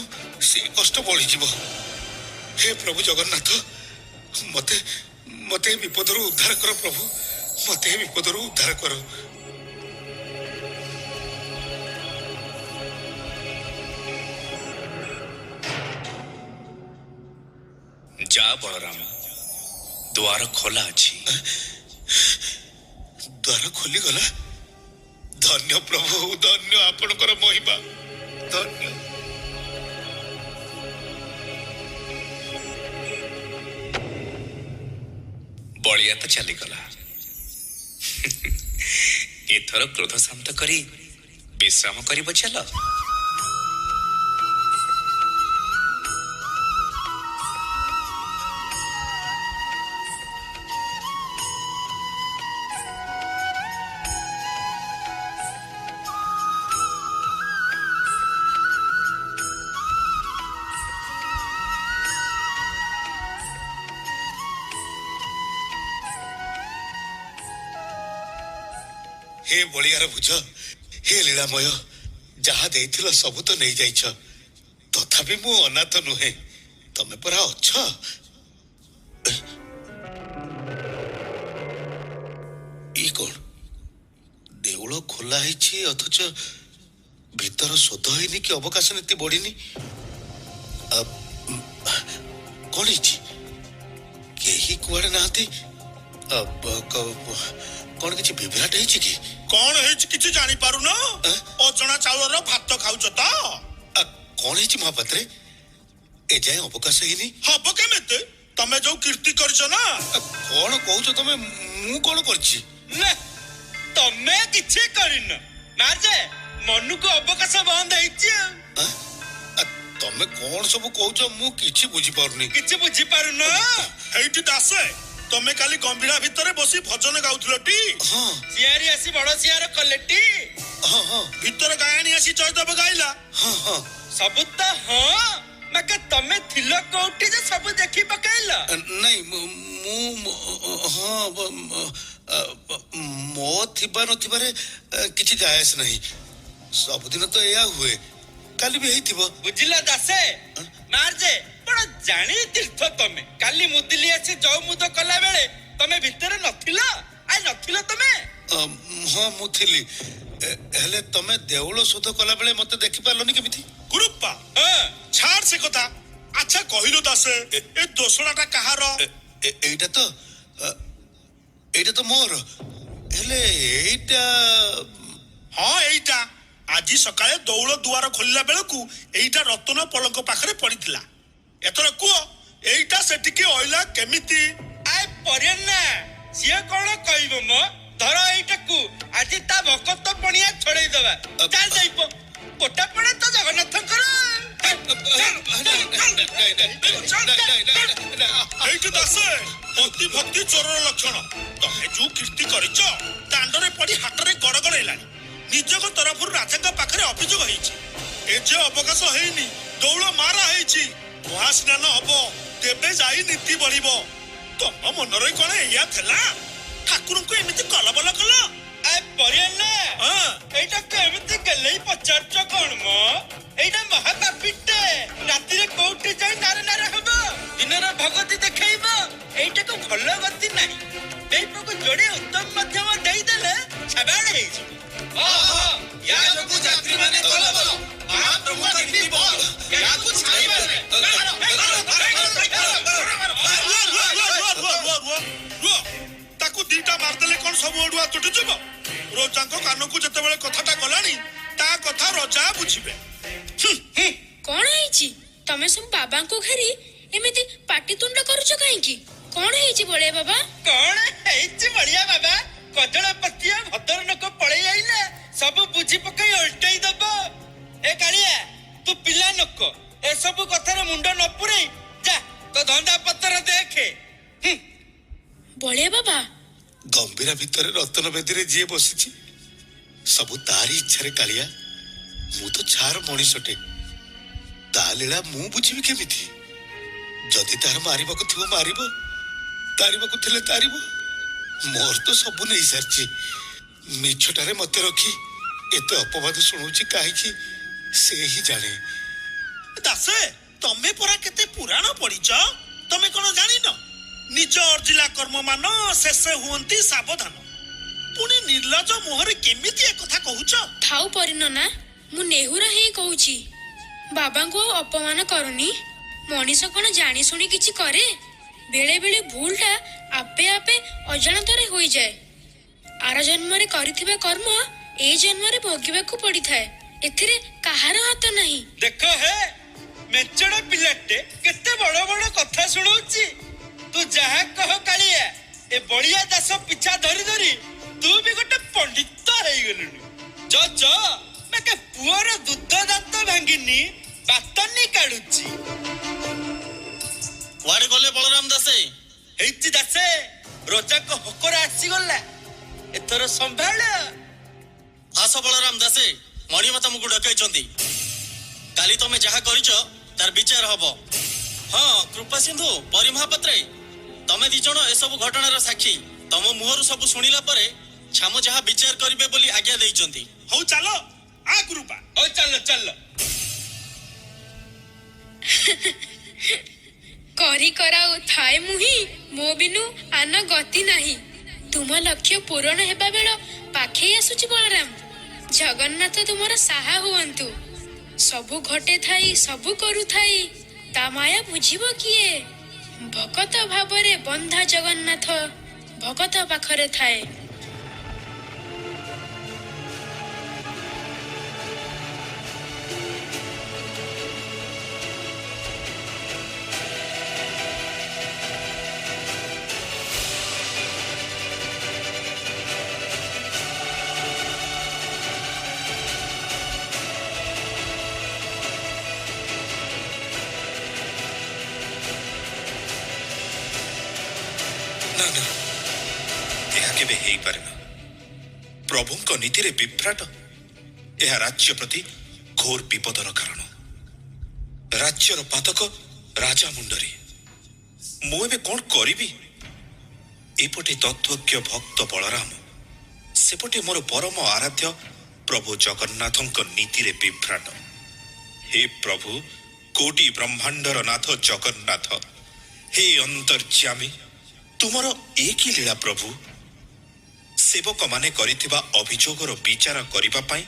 [SPEAKER 2] ସେ କଷ୍ଟ ବଳିଯିବ। ହେ ପ୍ରଭୁ ଜଗନ୍ନାଥ, ମତେ ମତେ ଏ ବିପଦରୁ ଉଦ୍ଧାର କର ପ୍ରଭୁ, ମତେ ଏ ବିପଦରୁ ଉଦ୍ଧାର କର।
[SPEAKER 5] ଯା ବଳରାମ, ଦ୍ୱାର ଖୋଲା ଅଛି।
[SPEAKER 2] ଦ୍ୱାର ଖୋଲିଗଲା। ଧନ୍ୟ ପ୍ରଭୁ, ଧନ୍ୟ ଆପଣଙ୍କର ମହିମା, ଧନ୍ୟ।
[SPEAKER 5] ବଳିଆ ତ ଚାଲିଗଲା, ଏଥର କ୍ରୋଧ ଶାନ୍ତ କରି ବିଶ୍ରାମ କରିବ ଚାଲ।
[SPEAKER 2] ହେ ବଳିଆର ଭୁଜ, ହେ ଲୀଳାମୟ, ଯାହା ଦେଇଥିଲ ସବୁ ତ ନେଇଯାଇଛ, ତଥାପି ମୁଁ ଅନାଥ ନୁହେଁ, ତମେ ପରା ଅଛ। ଇ କଣ, ଦେଉଳ ଖୋଲା ହେଇଛି ଅଥଚ ଭିତର ଶୋଧ ହେଇନି କି ଅବକାଶ ନୀତି ବଢିନି। କଣ ହେଇଛି? କେହି କୁଆଡେ ନାହାନ୍ତି। କଣ କିଛି ବିଭ୍ରାଟ ହେଇଛି କି?
[SPEAKER 7] କଣ ହେଇଛି କିଛି ଜାଣିପାରୁନ? ଅଜଣା ଚାଉଳର ଭାତ ଖାଉଛ ତ?
[SPEAKER 2] କଣ ହେଇଛି ମହାପାତ୍ରେ? ଏଯାଏଁ ଅବକାଶ ହେଇନି।
[SPEAKER 7] ହବ କେମିତି? ତମେ ଯୋଉ କୀର୍ତ୍ତି କରିଛ ନା।
[SPEAKER 2] କଣ କହୁଛ ତମେ? ମୁଁ କଣ କରିଛି?
[SPEAKER 4] ନା, ତମେ କିଛି କରିନ ମାର୍ଜେ, ମନକୁ ଅବକାଶ ବନ୍ଦ ହେଇଛି ଆଉ।
[SPEAKER 2] ତମେ କଣ ସବୁ କହୁଛ ମୁଁ କିଛି ବୁଝିପାରୁନି।
[SPEAKER 4] କିଛି ବୁଝିପାରୁନ?
[SPEAKER 7] ହେଇଠି ଦାସେ, ତମେ କାଲି ଗମ୍ଭୀରା ଭିତରେ ବସି ଭଜନ ଗାଉଥିଲ ଟି?
[SPEAKER 2] ହଁ।
[SPEAKER 4] ସିଆରି ଆସି ବଡ ସିଆର କଲେ ଟି?
[SPEAKER 2] ହଁ ହଁ।
[SPEAKER 7] ଭିତର ଗାୟଣୀ ଆସି ଜୟଦେବ ଗାଇଲା?
[SPEAKER 2] ହଁ ହଁ।
[SPEAKER 4] ସବୁ ତ ହଁ, ମାକେ ତମେ ଥିଲ କୋଉଠି ଯେ ସବୁ ଦେଖି ପକେଇଲ?
[SPEAKER 2] ନାଇଁ, ମୁଁ ହଁ, ମୋ ଥିବା ନଥିବାରେ କିଛି ଯାଏ ଆସେ ନାହିଁ। ସବୁଦିନ ତ ଏଇଆ ହୁଏ, କାଲି ବି ହେଇଥିବ।
[SPEAKER 4] ବୁଝିଲ ଦାସେ, ମାର୍ଜେ ବଡ ଜାଣି ତୀର୍ଥ ତମେ। କାଲି ମୁଦିଲି ଆସି ଜଉମୁଦ କଲା ବେଳେ ତମେ ଭିତରେ ନଥିଲ? I ନଥିଲ ତମେ?
[SPEAKER 2] ହଁ ମୁଁ ଥିଲି। ହେଲେ ତମେ ଦେଉଳ ଶୋଧ କଲା ବେଳେ ମତେ ଦେଖିପାରିଲନି କେମିତି?
[SPEAKER 7] ଗୁରୁପ୍ପା, ଛାଡ ସେ କଥା। ଆଚ୍ଛା କହିଲୁ ଦାସେ, ଏ ଦୋସଣାଟା କାହାର?
[SPEAKER 2] ଏଇଟା ତ, ଏଇଟା ତ ମୋର। ହେଲେ ଏଇଟା?
[SPEAKER 7] ହଁ ଏଇଟା। ଆଜି ସକାଳେ ଦଉଳ ଦୁଆର ଖୋଲିଲା ବେଳକୁ ଏଇଟା ରତନ ପଲଙ୍କ ପାଖରେ ପଡିଥିଲା। ଏଥର କୁହ, ଏଇଟା ସେଠିକି ଅଇଲା କେମିତି?
[SPEAKER 4] ଆଏ ପରିୟନା, ସିଏ କଣ କହିବ ମ? ଧର ଏଇଟାକୁ, ଆଜି ତା ଭକତ ପଣିଆ ଛଡେଇ ଦବା। ଚାଲ ଯାଇପ, ଗୋଟା ପଣା ତ ଜଗନ୍ନାଥଙ୍କର।
[SPEAKER 7] ଏଇଠି ଦାସେ, ଅତି ଭକ୍ତି ଚୋରର ଲକ୍ଷଣ। ତମେ ଯୋଉ କୀର୍ତ୍ତି କରିଛ, ଦାଣ୍ଡରେ ପଡି ହାଟରେ ଗଡଗଡ ହେଲାଣି। ନିଜଙ୍କ ତରଫରୁ ରାଜାଙ୍କ ପାଖରେ ଅଭିଯୋଗ ହେଇଛି। ଏ ଯେ ଅବକାଶ ହେଇନି, ଦଉଳ ମାରା ହେଇଛି, ମହାସ୍ନାନ ହବ, ତେବେ ଯାଇ ନୀତି ବଢିବ। ତମ ମନରେ କଣ ଏଇଆ ଥିଲା? ଠାକୁରଙ୍କୁ ଏମିତି କଲବଲ କଲ?
[SPEAKER 4] ଆଏ ପରିୟନା, ଏଇଟାକୁ ଏମିତି ଗେଲେଇ ପଚାରୁଛ କଣ ମ? ଏଇଟା ମହାପାପୀଟେ। ରାତିରେ କୋଉଠି ଯାଇ ନାରେ ନାରେ ହବ, ଦିନରେ ଭଗତି ଦେଖେଇବ। ଏଇଟାକୁ ଭଲ ଗତି ନାହିଁ। ଏଇପକୁ ଯୋଡେ ଉତ୍ତମ ମଧ୍ୟମ ଦେଇଦେଲେ ଛାବାଡ଼ ହେଇଯିବ।
[SPEAKER 8] ୟା ଯୋଗୁ ଯାତ୍ରୀମାନେ କଲବଲ, ମହାପ୍ରଭୁଙ୍କ ନୀତି ବନ୍ଦ, ୟାକୁ ଛାଡ଼ିବା ନାହିଁ।
[SPEAKER 7] ତାକୁ ଦିଟା ମାରିଦେଲେ କଣ ସବୁ ଅଡୁଆ ତୁଟିଯିବ? ରୋଜାଙ୍କ କାନକୁ ଯେତେବେଳେ କଥାଟା ଗଲାଣି, ତା କଥା ରଜା ବୁଝିବେ।
[SPEAKER 3] କଣ ହେଇଛି? ତମେ ସବୁ ବାବାଙ୍କୁ ଘେରି ଏମିତି ପାଟିତୁଣ୍ଡ କରୁଛ କାହିଁକି? କଣ ହେଇଛି ବଳିଆ ବାବା?
[SPEAKER 4] କଣ ହେଇଛି ବଳିଆ ବାବା? କଜଳ ପତିଆ ଭଦ୍ର ଲୋକ ପଳେଇ ଆଇଲା, ସବୁ ବୁଝି ପକେଇ ଓଲଟେଇ ଦବ। ଏ କାଳିଆ, ତୁ ପିଲା ଲୋକ, ଏସବୁ କଥାରେ ମୁଣ୍ଡ ନ ପୁରେଇ ଯା ତୋ ଧନ୍ଦା ପତ୍ର ଦେଖେ।
[SPEAKER 3] ବଳିଆ ବାବା,
[SPEAKER 2] ଗମ୍ଭୀରା ଭିତରେ ରତନ ବେଦୀରେ ଯିଏ ବସିଛି ସବୁ ତାରି ଇଚ୍ଛାରେ କାଳିଆ। ମୁଁ ତ ଛାର ମଣିଷଟେ, ତା ଲୀଳା ମୁଁ ବୁଝିବି କେମିତି? ଯଦି ତାର ମାରିବାକୁ ଥିବ ମାରିବ, ତାରିବାକୁ ଥିଲେ ତାରିବ। ମୋର ତ ସବୁ ନେଇ ସାରିଛି, ମିଛଟାରେ ମତେ ରଖି ଏତେ ଅପବାଦ ଶୁଣଉଛି କାହିଁକି ସେ ହିଁ ଜାଣେ।
[SPEAKER 7] ଦାସେ, ତମେ ପରା କେତେ ପୁରାଣ ପଢିଛ, ତମେ କଣ ଜାଣିନ ନିଜ ଅର୍ଜିଲା କର୍ମ ମାନ ଶେଷ ହୁଅନ୍ତି ସାବଧାନ? ପୁଣି ନିର୍ଲଜ ମୁହଁରେ କେମିତି ଏ କଥା କହୁଛ?
[SPEAKER 3] ଥାଉ ପରିନନା, ମୁଁ ନେହୁରା ହେଇ କହୁଛି, ବାବାଙ୍କୁ ଆଉ ଅପମାନ କରନି। ମଣିଷ କଣ ଜାଣି ଶୁଣି କିଛି କରେ? ବେଳେ ବେଳେ ଭୁଲଟା ଆପେ ଆପେ ଅଜାଣତରେ ହୋଇଯାଏ। ଆର ଜନ୍ମରେ କରିଥିବା କର୍ମ ଏଇ ଜନ୍ମରେ ଭୋଗିବାକୁ ପଡିଥାଏ, ଏଥିରେ କାହାର ହାତ ନାହିଁ।
[SPEAKER 4] ଦେଖ ହେ, ମେଞ୍ଚଡ ପିଲାଟେ କେତେ ବଡ ବଡ କଥା ଶୁଣଉଛି। ତୁ ଯାହା କହ କାଳିଆ, ଏ ବଳିଆ ଦାସ ପିଛା ଧରି ଧରି ତୁ ବି ଗୋଟେ ପଣ୍ଡିତ ହେଇଗଲୁଣି। ଯ ଯ ମେକେ ପୁଅର ଦୁଧ ଦାନ୍ତ ଭାଙ୍ଗିନି ବାତନି କାଢୁଛି।
[SPEAKER 8] କୁଆଡେ ଗଲେ ବଳରାମ ଦାସେ?
[SPEAKER 4] ହେଇଛି ଦାସେ, ରଜାଙ୍କ ହକରା ଆସିଗଲା, ଏଥର ସମ୍ଭାଳ।
[SPEAKER 8] ଆସ ବଳରାମ ଦାସେ, ମଣିମା ତମକୁ ଡକାଇଛନ୍ତି। କାଲି ତମେ ଯାହା କରିଛ ତାର ବିଚାର ହବ। ହଁ କୃପା ସିନ୍ଧୁ, ପରି ମହାପାତ୍ରେ, ତମେ ଦି ଜଣ ଏସବୁ ଘଟଣାର ସାକ୍ଷୀ। ତମ ମୁହଁରୁ ସବୁ ଶୁଣିଲା ପରେ ଛାମ ଯାହା ବିଚାର କରିବେ ବୋଲି ଆଜ୍ଞା ଦେଇଛନ୍ତି।
[SPEAKER 7] ହଉ ଚାଲ, ଆ କୃପା।
[SPEAKER 4] ହଉ ଚାଲ ଚାଲ।
[SPEAKER 3] କରି କରାଉ ଥାଏ ମୁହିଁ, ମୋ ବିନୁ ଆନ ଗତି ନାହିଁ। ତୁମ ଲକ୍ଷ୍ୟ ପୂରଣ ହେବା ବେଳ ପାଖେଇ ଆସୁଛି ବଳରାମ। ଜଗନ୍ନାଥ ତୁମର ସାହା ହୁଅନ୍ତୁ। ସବୁ ଘଟେ ଥାଇ ସବୁ କରୁଥାଇ, ତା ମାୟା ବୁଝିବ କିଏ? ଭକତ ଭାବରେ ବନ୍ଧା ଜଗନ୍ନାଥ ଭକତ ପାଖରେ ଥାଏ।
[SPEAKER 9] ନା ନା, ଏହା କେବେ ହେଇପାରେ ନା। ପ୍ରଭୁଙ୍କ ନୀତିରେ ବିଭ୍ରାଟ, ଏହା ରାଜ୍ୟ ପ୍ରତି ଘୋର ବିପଦର କାରଣ। ରାଜ୍ୟର ପାତକ ରାଜା ମୁଣ୍ଡରେ। ମୁଁ ଏବେ କଣ କରିବି? ଏପଟେ ତତ୍ତ୍ୱଜ୍ଞ ଭକ୍ତ ବଳରାମ, ସେପଟେ ମୋର ପରମ ଆରାଧ୍ୟ ପ୍ରଭୁ ଜଗନ୍ନାଥଙ୍କ ନୀତିରେ ବିଭ୍ରାଟ। ହେ ପ୍ରଭୁ, କୋଟି ବ୍ରହ୍ମାଣ୍ଡର ନାଥ ଜଗନ୍ନାଥ, ହେ ଅନ୍ତର୍ଯାମୀ, ତୁମର ଏ କି ଲୀଳା ପ୍ରଭୁ? ସେବକମାନେ କରିଥିବା ଅଭିଯୋଗର ବିଚାର କରିବା ପାଇଁ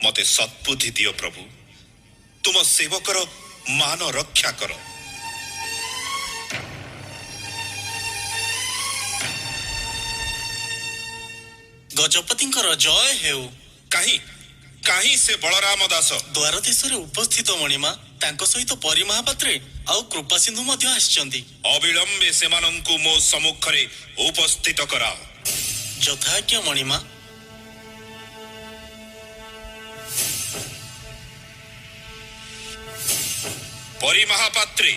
[SPEAKER 9] ମତେ ସଦ୍ବୁଦ୍ଧି ଦିଅ ପ୍ରଭୁ। ତୁମ ସେବକର ମାନ ରକ୍ଷା କର।
[SPEAKER 8] ଗଜପତିଙ୍କର ଜୟ ହେଉ।
[SPEAKER 9] କାହିଁ କାହିଁ ସେ ବଳରାମ ଦାସ?
[SPEAKER 8] ଦ୍ୱାର ଦେଶରେ ଉପସ୍ଥିତ ମଣିମା। ତାଙ୍କ ସହିତ ପରି ମହାପାତ୍ରେ ଆଉ କୃପା ସିନ୍ଧୁ ମଧ୍ୟ ଆସିଛନ୍ତି।
[SPEAKER 9] ଅବିଳମ୍ବେ ସେମାନଙ୍କୁ ମୋ ସମ୍ମୁଖରେ ଉପସ୍ଥିତ କରାଅ।
[SPEAKER 8] ଯଥାଜ୍ଞା ମଣିମା।
[SPEAKER 9] ପରି ମହାପାତ୍ରେ,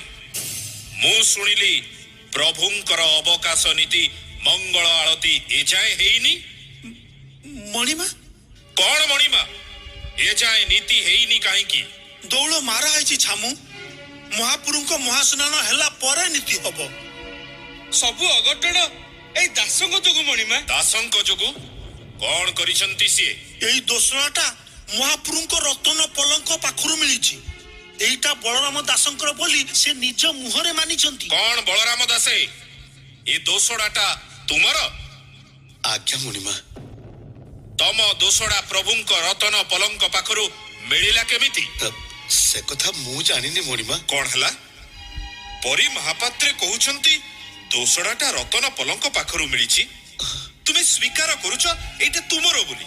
[SPEAKER 9] ମୁଁ ଶୁଣିଲି ପ୍ରଭୁଙ୍କର ଅବକାଶ ନୀତି ମଙ୍ଗଳ ଆଳତି ଏଯାଏଁ ହେଇନି।
[SPEAKER 7] ମଣିମା।
[SPEAKER 9] କଣ ମଣିମା, ଏଯାଏଁ ନୀତି ହେଇନି କାହିଁକି?
[SPEAKER 7] ଦୌଳ ମାରା ହେଇଛି ଛାମୁ। ମହାପୁରୁଙ୍କ ମହାସ୍ନାନ ହେଲା ପରେ ନୀତି ହବ।
[SPEAKER 4] ସବୁ ଅଘଟଣ ଏଇ ଦାସଙ୍କ ଯୋଗୁ ମଣିମା।
[SPEAKER 9] ଦାସଙ୍କ ଯୋଗୁ? କଣ କରିଛନ୍ତି ସିଏ?
[SPEAKER 7] ଏଇ ଦୋସଣାଟା ମହାପୁରୁଙ୍କ ରତନ ପଲଙ୍କ ପାଖରୁ ମିଳିଛି। ଏଇଟା ବଳରାମ ଦାସଙ୍କର ବୋଲି ସେ ନିଜ ମୁହଁରେ ମାନିଛନ୍ତି।
[SPEAKER 9] କଣ ବଳରାମ ଦାସେ, ଏ ଦୋସଡ଼ାଟା ତୁମର?
[SPEAKER 2] ଆଜ୍ଞା ମଣିମା।
[SPEAKER 9] ତମ ଦୋସଡ଼ା ପ୍ରଭୁଙ୍କ ରତନ ପଲଙ୍କ ପାଖରୁ ମିଳିଲା କେମିତି?
[SPEAKER 2] ସେ କଥା ମୁଁ ଜାଣିନି ମଣିମା।
[SPEAKER 9] କଣ ହେଲା? ପରି ମହାପାତ୍ରେ କହୁଛନ୍ତି ଦୋସଡ଼ାଟା ରତନ ପଲଙ୍କ ପାଖରୁ ମିଳିଛି। ତୁମେ ସ୍ୱୀକାର କରୁଛ ଏଇଟା ତୁମର ବୋଲି,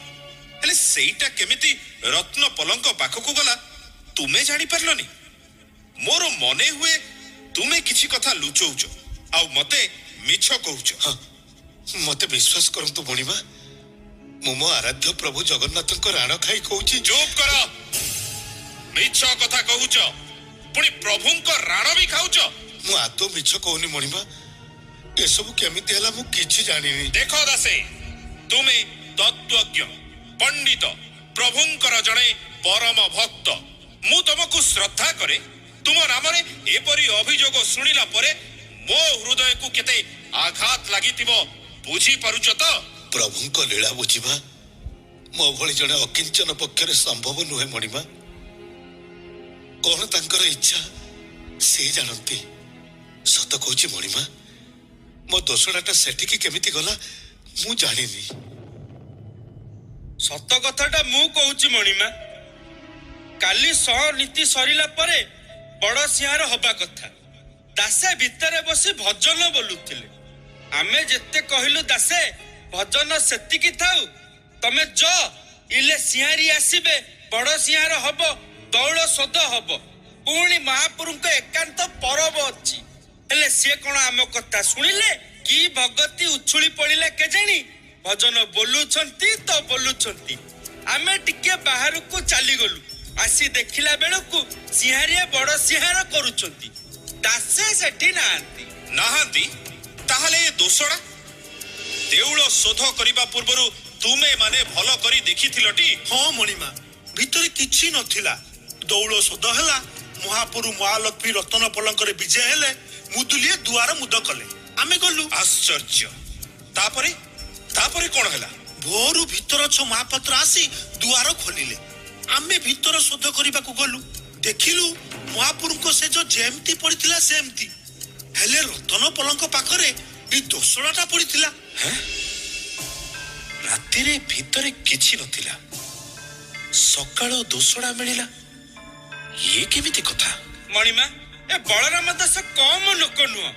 [SPEAKER 9] ହେଲେ ସେଇଟା କେମିତି ରତ୍ନ ପଲଙ୍କ ପାଖକୁ ଗଲା ତୁମେ ଜାଣିପାରିଲନି? ମୋର ମନେ ହୁଏ ତୁମେ କିଛି କଥା ଲୁଚଉଛ ଆଉ ମତେ ମିଛ କହୁଛ।
[SPEAKER 2] ହଁ, ମତେ ବିଶ୍ୱାସ କରନ୍ତୁ ମଣିମା, ମୁଁ ମୋ ଆରାଧ୍ୟ ପ୍ରଭୁ ଜଗନ୍ନାଥଙ୍କ ରାଣ ଖାଇ କହୁଛି।
[SPEAKER 9] ଚୁପ୍ କର। ମିଛ କଥା କହୁଛ, ପୁଣି ପ୍ରଭୁଙ୍କ ରାଣ ବି ଖାଉଛ।
[SPEAKER 2] ମୁଁ ଆଦୌ ମିଛ କହୁନି ମଣିମା। ଏସବୁ କେମିତି ହେଲା ମୁଁ କିଛି ଜାଣିନି।
[SPEAKER 9] ଦେଖ ଦାସେ, ତୁମେ ତତ୍ତ୍ୱଜ୍ଞ ପଣ୍ଡିତ, ପ୍ରଭୁଙ୍କର ଜଣେ ପରମ ଭକ୍ତ। ମୁଁ ତମକୁ ଶ୍ରଦ୍ଧା କରେ। ତୁମ ନାମରେ ଏପରି ଅଭିଯୋଗ ଶୁଣିଲା ପରେ ମୋ ହୃଦୟକୁ କେତେ ଆଘାତ ଲାଗିଥିବ ବୁଝିପାରୁଛ ତ?
[SPEAKER 2] ପ୍ରଭୁଙ୍କ ଲୀଳା ବୁଝିବା ମୋ ଭଳି ଜଣେ ଅକିଞ୍ଚନ ପକ୍ଷରେ ସମ୍ଭବ ନୁହେଁ ମଣିମା। କଣ ତାଙ୍କର ଇଚ୍ଛା ସେ ଜାଣନ୍ତି। ସତ କହୁଛି ମଣିମା, ମୋ ଦୋସଡ଼ାଟା ସେଠିକି କେମିତି ଗଲା ମୁଁ ଜାଣିନି।
[SPEAKER 4] ସତ କଥାଟା ମୁଁ କହୁଛି ମଣିମା। କାଲି ସ ନୀତି ସରିଲା ପରେ ବଡ ସିଂହାର ହବା କଥା। ଦାସେ ଭିତରେ ବସି ଭଜନ ବୋଲୁଥିଲେ। ଆମେ ଯେତେ କହିଲୁ, ଦାସେ ଭଜନ ସେତିକି ଥାଉ, ତମେ ଯ ଇଲେ ସିଂହାରୀ ଆସିବେ, ବଡ ସିଂହାର ହବ, ଦଉଳ ଶୋଧ ହବ, ପୁଣି ମହାପୁରୁଙ୍କ ଏକାନ୍ତ ପରବ ଅଛି। ହେଲେ ସିଏ କଣ ଆମ କଥା ଶୁଣିଲେ କି ଭଗତି ଉଛୁଳି ପଡିଲେ କେଜାଣି, ଭଜନ ବୋଲୁଛନ୍ତି ତ ବୋଲୁଛନ୍ତି। ଆମେ ଟିକେ ବାହାରକୁ ଚାଲିଗଲୁ। ଆସି ଦେଖିଲା ବେଳକୁ ସିଂହାରିଏ ବଡ ସିଂହାର କରୁଛନ୍ତି, ଦାସେ ସେଠି ନାହାନ୍ତି।
[SPEAKER 9] ନାହାନ୍ତି? ତାହେଲେ ଏ ଦୋଷଡ଼ା ଦେଉଳ ଶୋଧ କରିବା ପୂର୍ବରୁ ତୁମେ ମାନେ ଭଲ କରି ଦେଖିଥିଲଟି?
[SPEAKER 7] ହଁ ମଣିମା, ଭିତରେ କିଛି ନଥିଲା। ଦଉଳ ଶୋଧ ହେଲା, ମହାପୁରୁ ମହାଲକ୍ଷ୍ମୀ ରତନ ପଲଙ୍କରେ ବିଜେ ହେଲେ, ମୁଦୁଲିଏ ଦୁଆର ମୁଦ କଲେ, ଆମେ ଗଲୁ।
[SPEAKER 9] ଆଶ୍ଚର୍ଯ୍ୟ! ତାପରେ ତାପରେ କଣ ହେଲା?
[SPEAKER 7] ଭୋରୁ ଭିତରଛ ମହାପାତ୍ର ଆସି ଦୁଆର ଖୋଲିଲେ। ଆମେ ଭିତର ଶୋଧ କରିବାକୁ ଗଲୁ। ଦେଖିଲୁ ମହାପୁରୁଙ୍କ ଶେଯ ଯେମିତି ପଡିଥିଲା ସେମିତି, ହେଲେ ରତନ ପଲଙ୍କ ପାଖରେ ଏଇ ଦୋସଡ଼ାଟା ପଡିଥିଲା।
[SPEAKER 9] ରାତିରେ ଭିତରେ କିଛି ନଥିଲା, ସକାଳ ଦୋସଡ଼ା ମିଳିଲା, ଇଏ କେମିତି କଥା?
[SPEAKER 4] ମଣିମା, ଏ ବଳରାମ ଦାସ କମ ଲୋକ ନୁହଁ।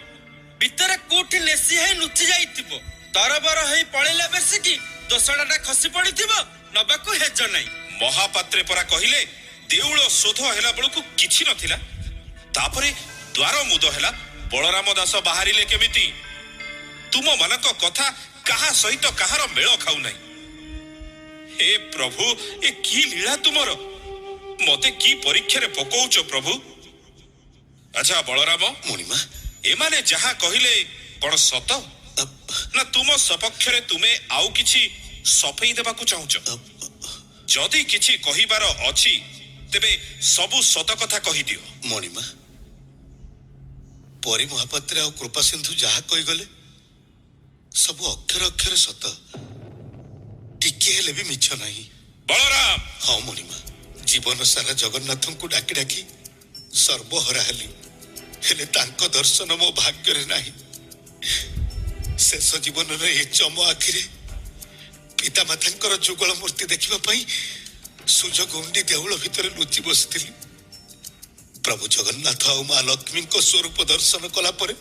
[SPEAKER 4] ଭିତରେ କୋଉଠି ନେସି ହେଇ ଲୁଚି ଯାଇଥିବ, ତରବର ହେଇ ପଳେଇଲା ବେଶିକି ଦୋସଡ଼ାଟା ଖସି ପଡିଥିବ, ନବାକୁ ହେଜ ନାହିଁ।
[SPEAKER 9] ମହାପାତ୍ରେ ପରା କହିଲେ ଦେଉଳ ଶୋଧ ହେଲା ବେଳକୁ କିଛି ନଥିଲା, ତାପରେ ଦ୍ୱାର ମୁଦ ହେଲା, ବଳରାମ ଦାସ ବାହାରିଲେ କେମିତି? ତୁମ ମାନଙ୍କ କଥା କାହା ସହିତ କାହାର ମେଳ ଖାଉନାହିଁ। ହେ ପ୍ରଭୁ, ଏ କି ଲୀଳା ତୁମର! ମତେ କି ପରୀକ୍ଷାରେ ପକଉଛ ପ୍ରଭୁ! ଆଚ୍ଛା ବଳରାମ,
[SPEAKER 2] ମଣିମା,
[SPEAKER 9] ଏମାନେ ଯାହା କହିଲେ କଣ ସତ, ନା ତୁମ ସପକ୍ଷରେ ତୁମେ ଆଉ କିଛି ସଫେଇ ଦେବାକୁ ଚାହୁଁଛ? ଯଦି କିଛି କହିବାର ଅଛି ତେବେ ସବୁ ସତ କଥା କହିଦିଅ।
[SPEAKER 2] ମଣିମା, ପରି ମହାପାତ୍ର ଆଉ କୃପାସିନ୍ଧୁ ଯାହା କହିଗଲେ ସବୁ ଅକ୍ଷର ଅକ୍ଷରେ ସତ, ଟିକିଏ ହେଲେ ବି ମିଛ ନାହିଁ।
[SPEAKER 9] ବଳରାମ!
[SPEAKER 2] ହଁ ମଣିମା, ଜୀବନ ସାରା ଜଗନ୍ନାଥଙ୍କୁ ଡାକି ଡାକି ସର୍ବହରା ହେଲି, ହେଲେ ତାଙ୍କ ଦର୍ଶନ ମୋ ଭାଗ୍ୟରେ ନାହିଁ। ଶେଷ ଜୀବନରେ ଏ ଚମ ଆଖିରେ ପିତାମାତାଙ୍କର ଯୁଗଳ ମୂର୍ତ୍ତି ଦେଖିବା ପାଇଁ ସୁଯୋଗ ଉଣ୍ଡି ଦେଉଳ ଭିତରେ ଲୁଚି ବସିଥିଲି। ପ୍ରଭୁ ଜଗନ୍ନାଥ ଆଉ ମା ଲକ୍ଷ୍ମୀଙ୍କ ସ୍ୱରୂପ ଦର୍ଶନ କଲା ପରେ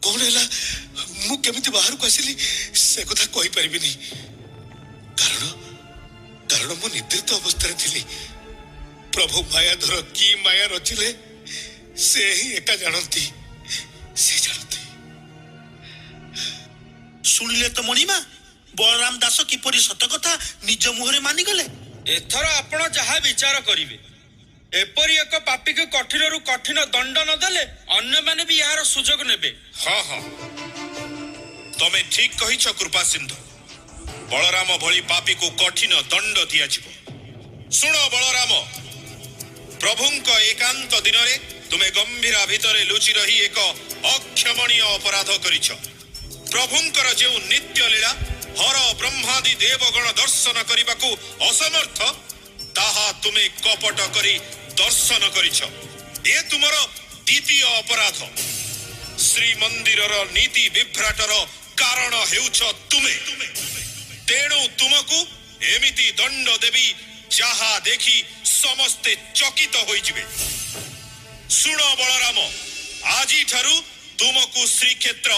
[SPEAKER 2] କଣ ହେଲା, ମୁଁ କେମିତି ବାହାରକୁ ଆସିଲି ସେ କଥା କହିପାରିବିନି। କାରଣ କାରଣ ମୁଁ ନିଦ୍ରିତ ଅବସ୍ଥାରେ ଥିଲି। ପ୍ରଭୁ ମାୟାଧର କି ମାୟା ରଚିଲେ ସେ ହିଁ ଏକା ଜାଣନ୍ତି, ସେ ଜାଣନ୍ତି।
[SPEAKER 7] ଶୁଣିଲେ ତ ମଣିମା, ବଳରାମ ଦାସ କିପରି ସତ କଥା ନିଜ ମୁହଁରେ ମାନିଗଲେ।
[SPEAKER 4] ଏଥର ଆପଣ ଯାହା ବିଚାର କରିବେ। ଏପରି ଏକ ପାପୀକୁ କଠିନରୁ କଠିନ ଦଣ୍ଡ ନ ଦେଲେ ଅନ୍ୟମାନେ ବି ଏହାର ସୁଯୋଗ ନେବେ।
[SPEAKER 9] ହଁ ହଁ, ତମେ ଠିକ କହିଛ କୃପା ସିନ୍ଧୁ। ବଳରାମ ଭଳି ପାପୀକୁ କଠିନ ଦଣ୍ଡ ଦିଆଯିବ। ଶୁଣ ବଳରାମ, ପ୍ରଭୁଙ୍କ ଏକାନ୍ତ ଦିନରେ ତୁମେ ଗମ୍ଭୀରା ଭିତରେ ଲୁଚି ରହି ଏକ ଅକ୍ଷମଣୀୟ ଅପରାଧ କରିଛ। ପ୍ରଭୁଙ୍କର ଯେଉଁ ନିତ୍ୟ ଲୀଳା ହର ବ୍ରହ୍ମାଦି ଦେବଗଣ ଦର୍ଶନ କରିବାକୁ ଅସମର୍ଥ, ତାହା ତୁମେ କପଟ କରି ଦର୍ଶନ କରିଛ। ଏ ତୁମର ଦ୍ୱିତୀୟ ଅପରାଧ। ଶ୍ରୀମନ୍ଦିରର ନୀତି ବିଭ୍ରାଟର କାରଣ ହେଉଛ ତୁମେ। ତେଣୁ ତୁମକୁ ଏମିତି ଦଣ୍ଡ ଦେବି ଯାହା ଦେଖି ସମସ୍ତେ ଚକିତ ହୋଇଯିବେ। ଶୁଣ ବଳରାମ, ଆଜିଠାରୁ ତୁମକୁ ଶ୍ରୀକ୍ଷେତ୍ର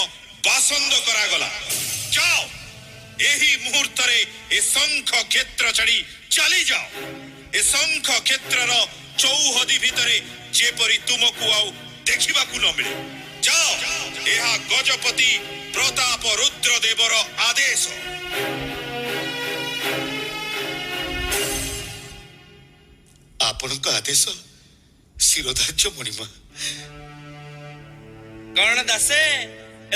[SPEAKER 9] ବାସନ୍ଦ କରାଗଲା। ଯାଅ, ଏହି ମୁହୂର୍ତ୍ତରେ ଏ ଶଙ୍ଖ କ୍ଷେତ୍ର ଛାଡି ଚାଲିଯାଅ। ଏ ଶଙ୍ଖ କ୍ଷେତ୍ରର ଚୌହଦି ଭିତରେ ଯେପରି ତୁମକୁ ଆଉ ଦେଖିବାକୁ ନ ମିଳେ। ଯାଅ। ଏହା ଗଜପତି ପ୍ରତାପ ରୁଦ୍ରଦେବର ଆଦେଶ।
[SPEAKER 2] ଆପଣଙ୍କ ଆଦେଶ ଶିରୋଧାର୍ଯ୍ୟ ମଣିମା।
[SPEAKER 4] କଣ ଦାସେ,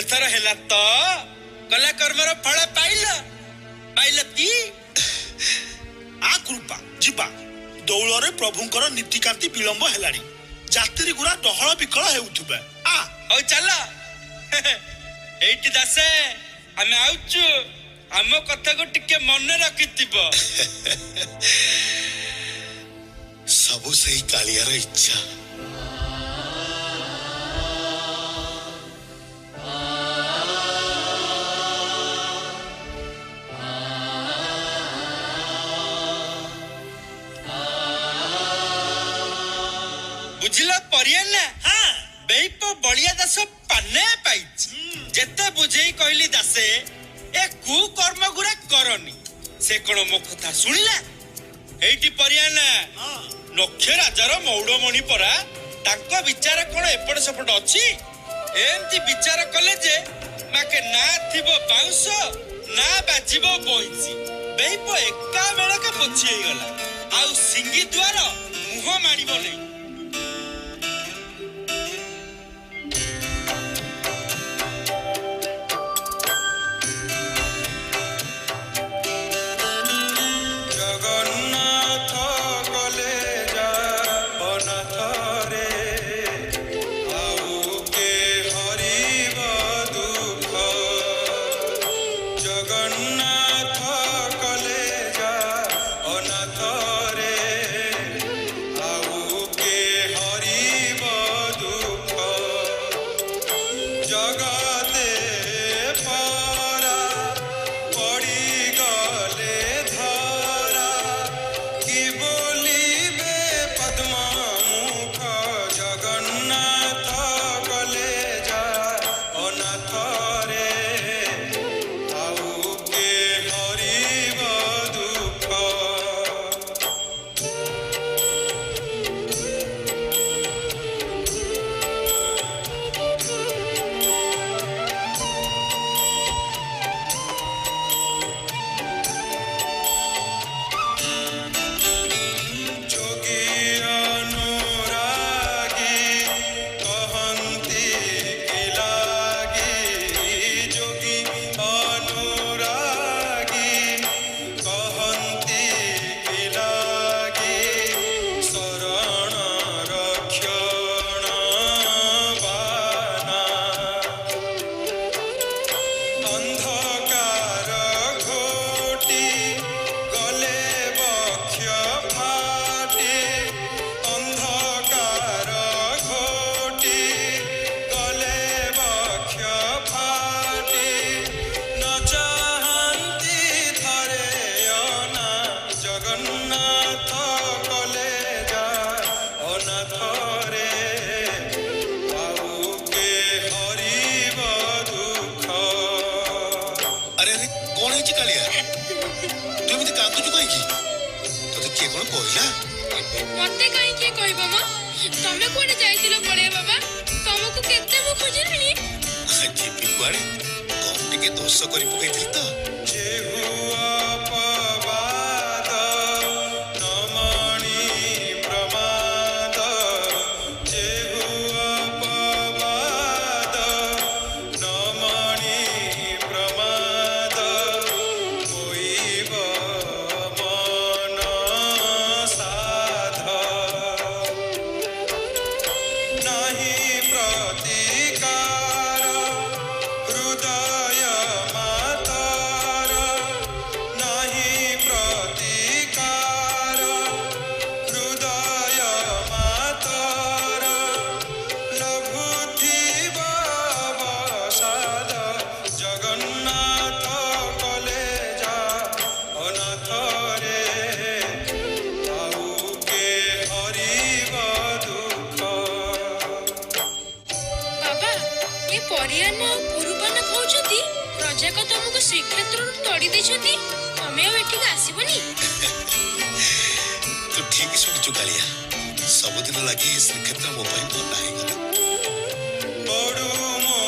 [SPEAKER 4] ଏଥର ହେଲା ତ? କଲା କର୍ମର ଫଳ ପାଇଲ ପାଇଲ ତି?
[SPEAKER 7] ଆ କୃପା, ଯିବା। ଦୌଳରେ ପ୍ରଭୁଙ୍କର ନୀତିକାନ୍ତି ବିଳମ୍ବ ହେଲାଣି, ଯାତ୍ରୀ ଗୁଡା ଡହଳ ବିକଳ ହେଉଥିବେ। ଆ
[SPEAKER 4] ହଉ ଚାଲ। ଏଇଠି ଦାସେ, ଆମେ ଆଉଛୁ, ଆମ କଥାକୁ ଟିକେ ମନେ ରଖିଥିବ।
[SPEAKER 2] ସବୁ ସେଇ କାଳିଆର ଇଚ୍ଛା।
[SPEAKER 4] ବୁଝିଲ ପରିଆ ନା, ବେଇପ ବଳିଆ ଦାସ ପାନେ ପାଇଛି। ଯେତେ ବୁଝେଇ କହିଲି ଦାସେ, ଏ କୁକର୍ମ ଗୁଡା କରନି, ସେ କଣ ମୋ କଥା ଶୁଣିଲା? ଏଇଠି ପରିଆ ନା, ନକ୍ଷ ରାଜାର ମଉଡମଣି ପରା, ତାଙ୍କ ବିଚାର କଣ ଏପଟ ସେପଟ ଅଛି? ଏମିତି ବିଚାର କଲେ ଯେ ମାକେ ନା ଥିବ ବାଉଁଶ ନା ବାଜିବ ବଇଁଶୀ। ବେଇପ ଏକା ବେଳକେ ପୋଛି ହେଇଗଲା, ଆଉ ସିଙ୍ଗି ଦୁଆର ମୁହଁ ମାଡ଼ିବ ନେଇ।
[SPEAKER 1] ଜଗନ୍ନାଥ କଲେ ଯା ଅନାଥରେ, ଆଉ କେ ହରିବ ଦୁଃଖ। ଜଗନ୍ନାଥ କଲେ ଯା ଅନାଥରେ, ଆଉ କେ ହରିବ ଦୁଃଖ। ଜଗତେ ପରା ପଡ଼ିଗଲେ ଧରା, କି ବୋଲିବେ ପଦ୍ମମୁଖ। ଜଗନ୍ନାଥ କଲେ ଯା ଅନାଥରେ, ଆଉ କେ ହରିବ ଦୁଃଖ। ଯୋଗୀ ଅନୁରାଗୀ କହନ୍ତି କି ଲାଗି, ଯୋଗୀ ଅନୁରାଗୀ କହନ୍ତି କି ଲାଗି, ଶରଣ ରକ୍ଷଣ ବାନା। ଅନ୍ଧକାର ଘୋଟି ଗଲେ ବକ୍ଷ ଫାଟି, ଅନ୍ଧକାର ଘୋଟି ଗଲେ ବକ୍ଷ ଫାଟି, ନ ଚାହାନ୍ତି ଥରେ ଅନା। ଜଗନ୍ନାଥ କଲେ ଯା ଅନାଥରେ, ଆଉ କେ ହରିବ ଦୁଃଖ।
[SPEAKER 2] ଆରେ ଆରେ, କଣ ହେଇଛି କାଳିଆ? ତୁ ଏମିତି କାନ୍ଦୁଛୁ କାହିଁକି? ତୋତେ କିଏ କଣ କହିଲା?
[SPEAKER 3] ମତେ କାହିଁ କିଏ କହିବ ମ? ତମେ କୁଆଡେ ଯାଇଥିଲ ବଳିଆ ବାବା? ତମକୁ କେତେ ମୁଁ ଖୋଜିଲିଣି।
[SPEAKER 2] ଯିବି କୁଆଡେ, କଣ ଟିକେ ଦୋଷ କରି ପକେଇଥିଲି ତ।
[SPEAKER 1] ଯେହୁ ଅପବାଦ ନମଣି ପ୍ରମାଦ, ଯେହୁ ଅପବାଦ ନମଣି ପ୍ରମାଦ, ହୋଇବ ମନ ସାଧ। ନାହିଁ ପ୍ରତିକାର ହୃଦୟ ମାତାର, ନାହିଁ ପ୍ରତିକାର ହୃଦୟ ମାତାର, ଲଭୁଥିବ ଅବସାଦ। ଜଗନ୍ନାଥ କଲେ ଯା ଅନାଥରେ, ଆଉ କେ ହରିବ ଦୁଃଖ।
[SPEAKER 3] ବାବା, ଏ ପରିଆନା ଆଉ ପୁରୁବାନା କହୁଛନ୍ତି ରଜାକ ତମକୁ ଶ୍ରୀକ୍ଷେତ୍ରରୁ ତଡ଼ି ଦେଇଛନ୍ତି, ତମେ ଆଉ ଏଠିକି ଆସିବନି।
[SPEAKER 2] ତୁ ଠିକ ଶୁଣିଛୁ କାଳିଆ, ସବୁଦିନ ଲାଗି ଏ ଶ୍ରୀକ୍ଷେତ୍ର ମୋ ପାଇଁ ମନା ହେଇଗଲା।
[SPEAKER 1] ପଡୁ ମୋ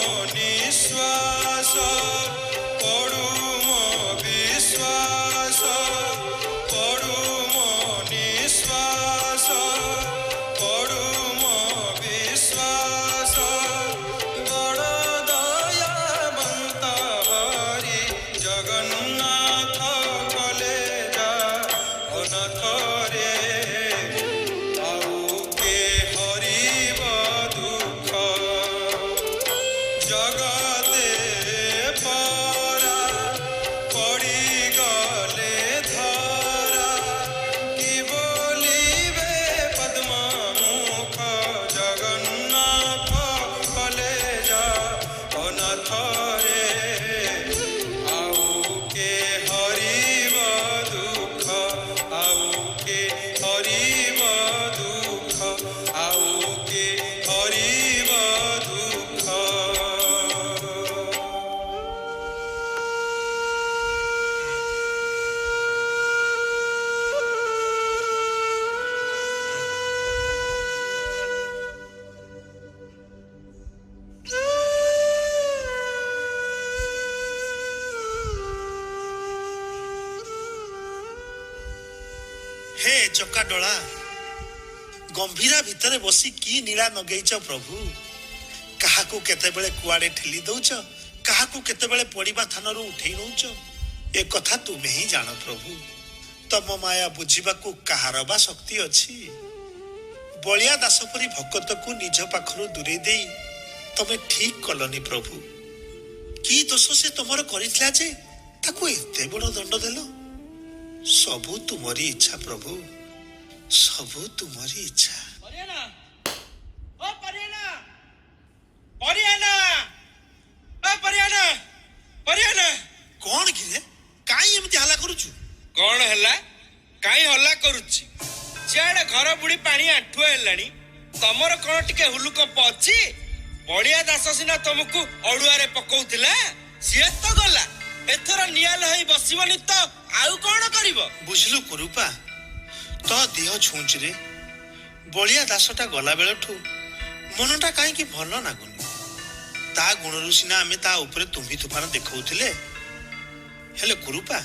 [SPEAKER 7] ଚକାଡୋଳା, ଗମ୍ଭୀରା ଭିତରେ ବସି କି ନୀଳା ନଗେଇଛ ପ୍ରଭୁ। କାହାକୁ କେତେବେଳେ କୁଆଡେ ଠେଲି ଦଉଛ, କାହାକୁ କେତେବେଳେ ପଡିବା ଥାନରୁ ଉଠେଇ ନଉଛ, ଏ କଥା ତୁମେ ହିଁ ଜାଣ ପ୍ରଭୁ। ତମ ମାୟା ବୁଝିବାକୁ କାହାର ବା ଶକ୍ତି ଅଛି? ବଳିଆ ଦାସ ପରି ଭକତକୁ ନିଜ ପାଖରୁ ଦୂରେଇ ଦେଇ ତମେ ଠିକ କଲନି ପ୍ରଭୁ। କି ଦୋଷ ସେ ତମର କରିଥିଲା ଯେ ତାକୁ ଏତେ ବଡ ଦଣ୍ଡ ଦେଲ? ସବୁ ତୁମରି ଇଚ୍ଛା ପ୍ରଭୁ, ସବୁ ତୁମରି ଇଚ୍ଛା।
[SPEAKER 4] ପରିଆନା, ଓ ପରିଆନା, ପରିଆନା, ଓ ପରିଆନା, ପରିଆନା।
[SPEAKER 7] କଣ କିରେ, କାଇଁ ଏମିତି ହାଲା କରୁଛୁ?
[SPEAKER 4] କଣ ହେଲା? କାଇଁ ହଲ୍ଲା କରୁଛି? ସିଆଡେ ଘର ବୁଢୀ ପାଣି ଆଣ୍ଠୁଆ ହେଲାଣି, ତମର କଣ ଟିକେ ହୁଲୁକମ୍ପ ଅଛି? ବଳିଆ ଦାସ ସିନା ତମକୁ ଅଡୁଆରେ ପକଉଥିଲା, ସିଏ ତ ଗଲା, ଏଥର ନିଆଲ ହେଇ ବସିବନି ତ ଆଉ କଣ କରିବ?
[SPEAKER 7] ବୁଝିଲୁ କୁରୁପା, ତୋ ଦେହ ଛୁଉଁଛି ରେ। ବଳିଆ ଦାସଟା ଗଲା ବେଳଠୁ ମନଟା କାହିଁକି ଭଲ ଲାଗୁନି। ତା ଗୁଣରୁ ସିନା ଆମେ ତା ଉପରେ ତୁମ୍ଭି ତୁଫାନ ଦେଖଉଥିଲେ, ହେଲେ କୁରୁପା,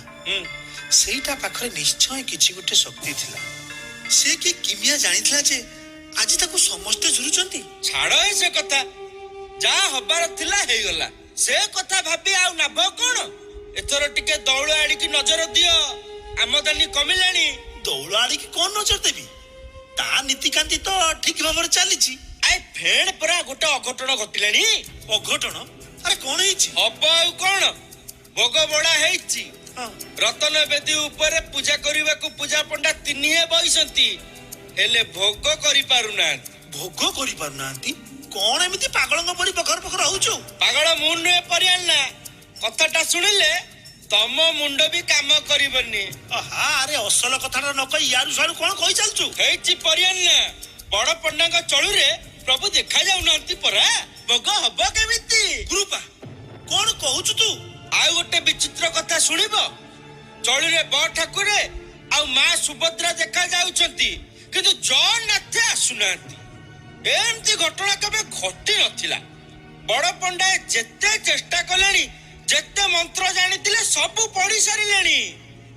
[SPEAKER 7] ସେଇଟା ପାଖରେ ନିଶ୍ଚୟ କିଛି ଗୋଟେ ଶକ୍ତି ଥିଲା। ସେ କି କିମିଆ ଜାଣିଥିଲା ଯେ ଆଜି ତାକୁ ସମସ୍ତେ ଝୁରୁଛନ୍ତି।
[SPEAKER 4] ଛାଡ ଏ ସେ କଥା, ଯାହା ହବାର ଥିଲା ହେଇଗଲା। ସେ କଥା ଭାବି ଆଉ ଲାଭ କଣ? ଏଥର ଟିକେ ଦଉଳ ଆଡିକି ନଜର ଦିଅ, ଆମଦାନୀ କମିଲାଣି।
[SPEAKER 7] ଦଉଳ ଆଡିକି କଣ ନଜର ଦେବି? ତା ନୀତିକାନ୍ତି ତ ଠିକ ଭାବରେ ଚାଲିଛି।
[SPEAKER 4] ଆଏ ଫେଣ ପରା ଗୋଟେ ଅଘଟଣ ଘଟିଲାଣି।
[SPEAKER 7] ଅଘଟଣ? ଆରେ କଣ ହେଇଛି?
[SPEAKER 4] ହବ ଆଉ କଣ, ଭୋଗ ବଢା ହେଇଛି। ରତନ ବେଦୀ ଉପରେ ପୂଜା କରିବାକୁ ପୂଜା ପଣ୍ଡା ତିନିହେ ବଇଛନ୍ତି, ହେଲେ ଭୋଗ କରିପାରୁନାହାନ୍ତି।
[SPEAKER 7] ଭୋଗ କରିପାରୁନାହାନ୍ତି? କଣ ଏମିତି ପାଗଳଙ୍କ ପରି ପଖର ପଖର ହଉଛୁ?
[SPEAKER 4] ପାଗଳ ମୁଁ ନୁହେଁ ପରିଆନା, କଥାଟା ଶୁଣିଲେ ତମ ମୁଣ୍ଡ ବି କାମ କରିବନି।
[SPEAKER 7] ଆହା, ଆରେ ଅସଲ କଥାଟା ନ କହି ୟାଡୁ ସାଡୁ କଣ କହି ଚାଲୁଛୁ?
[SPEAKER 4] ହେଇଛି ପରିଆନା, ବଡ ପଣ୍ଡାଙ୍କ ଚଳୁରେ ପ୍ରଭୁ ଦେଖା ଯାଉନାହାନ୍ତି ପରା, ଭୋଗ ହବ କେମିତି?
[SPEAKER 7] କୃପା, କଣ କହୁଛୁ ତୁ?
[SPEAKER 4] ଆଉ ଗୋଟେ ବିଚିତ୍ର କଥା ଶୁଣିବ। ଚଳୁରେ ବ ଠାକୁରେ ଆଉ ମା ସୁଭଦ୍ରା ଦେଖା ଯାଉଛନ୍ତି, କିନ୍ତୁ ଜଗନ୍ନାଥ ଆସୁନାହାନ୍ତି। ଏମିତି ଘଟଣା କେବେ ଘଟି ନଥିଲା। ବଡ ପଣ୍ଡାଏ ଯେତେ ଚେଷ୍ଟା କଲେଣି, ଯେତେ ମନ୍ତ୍ର ଜାଣିଥିଲେ ସବୁ ପଢି ସାରିଲେଣି,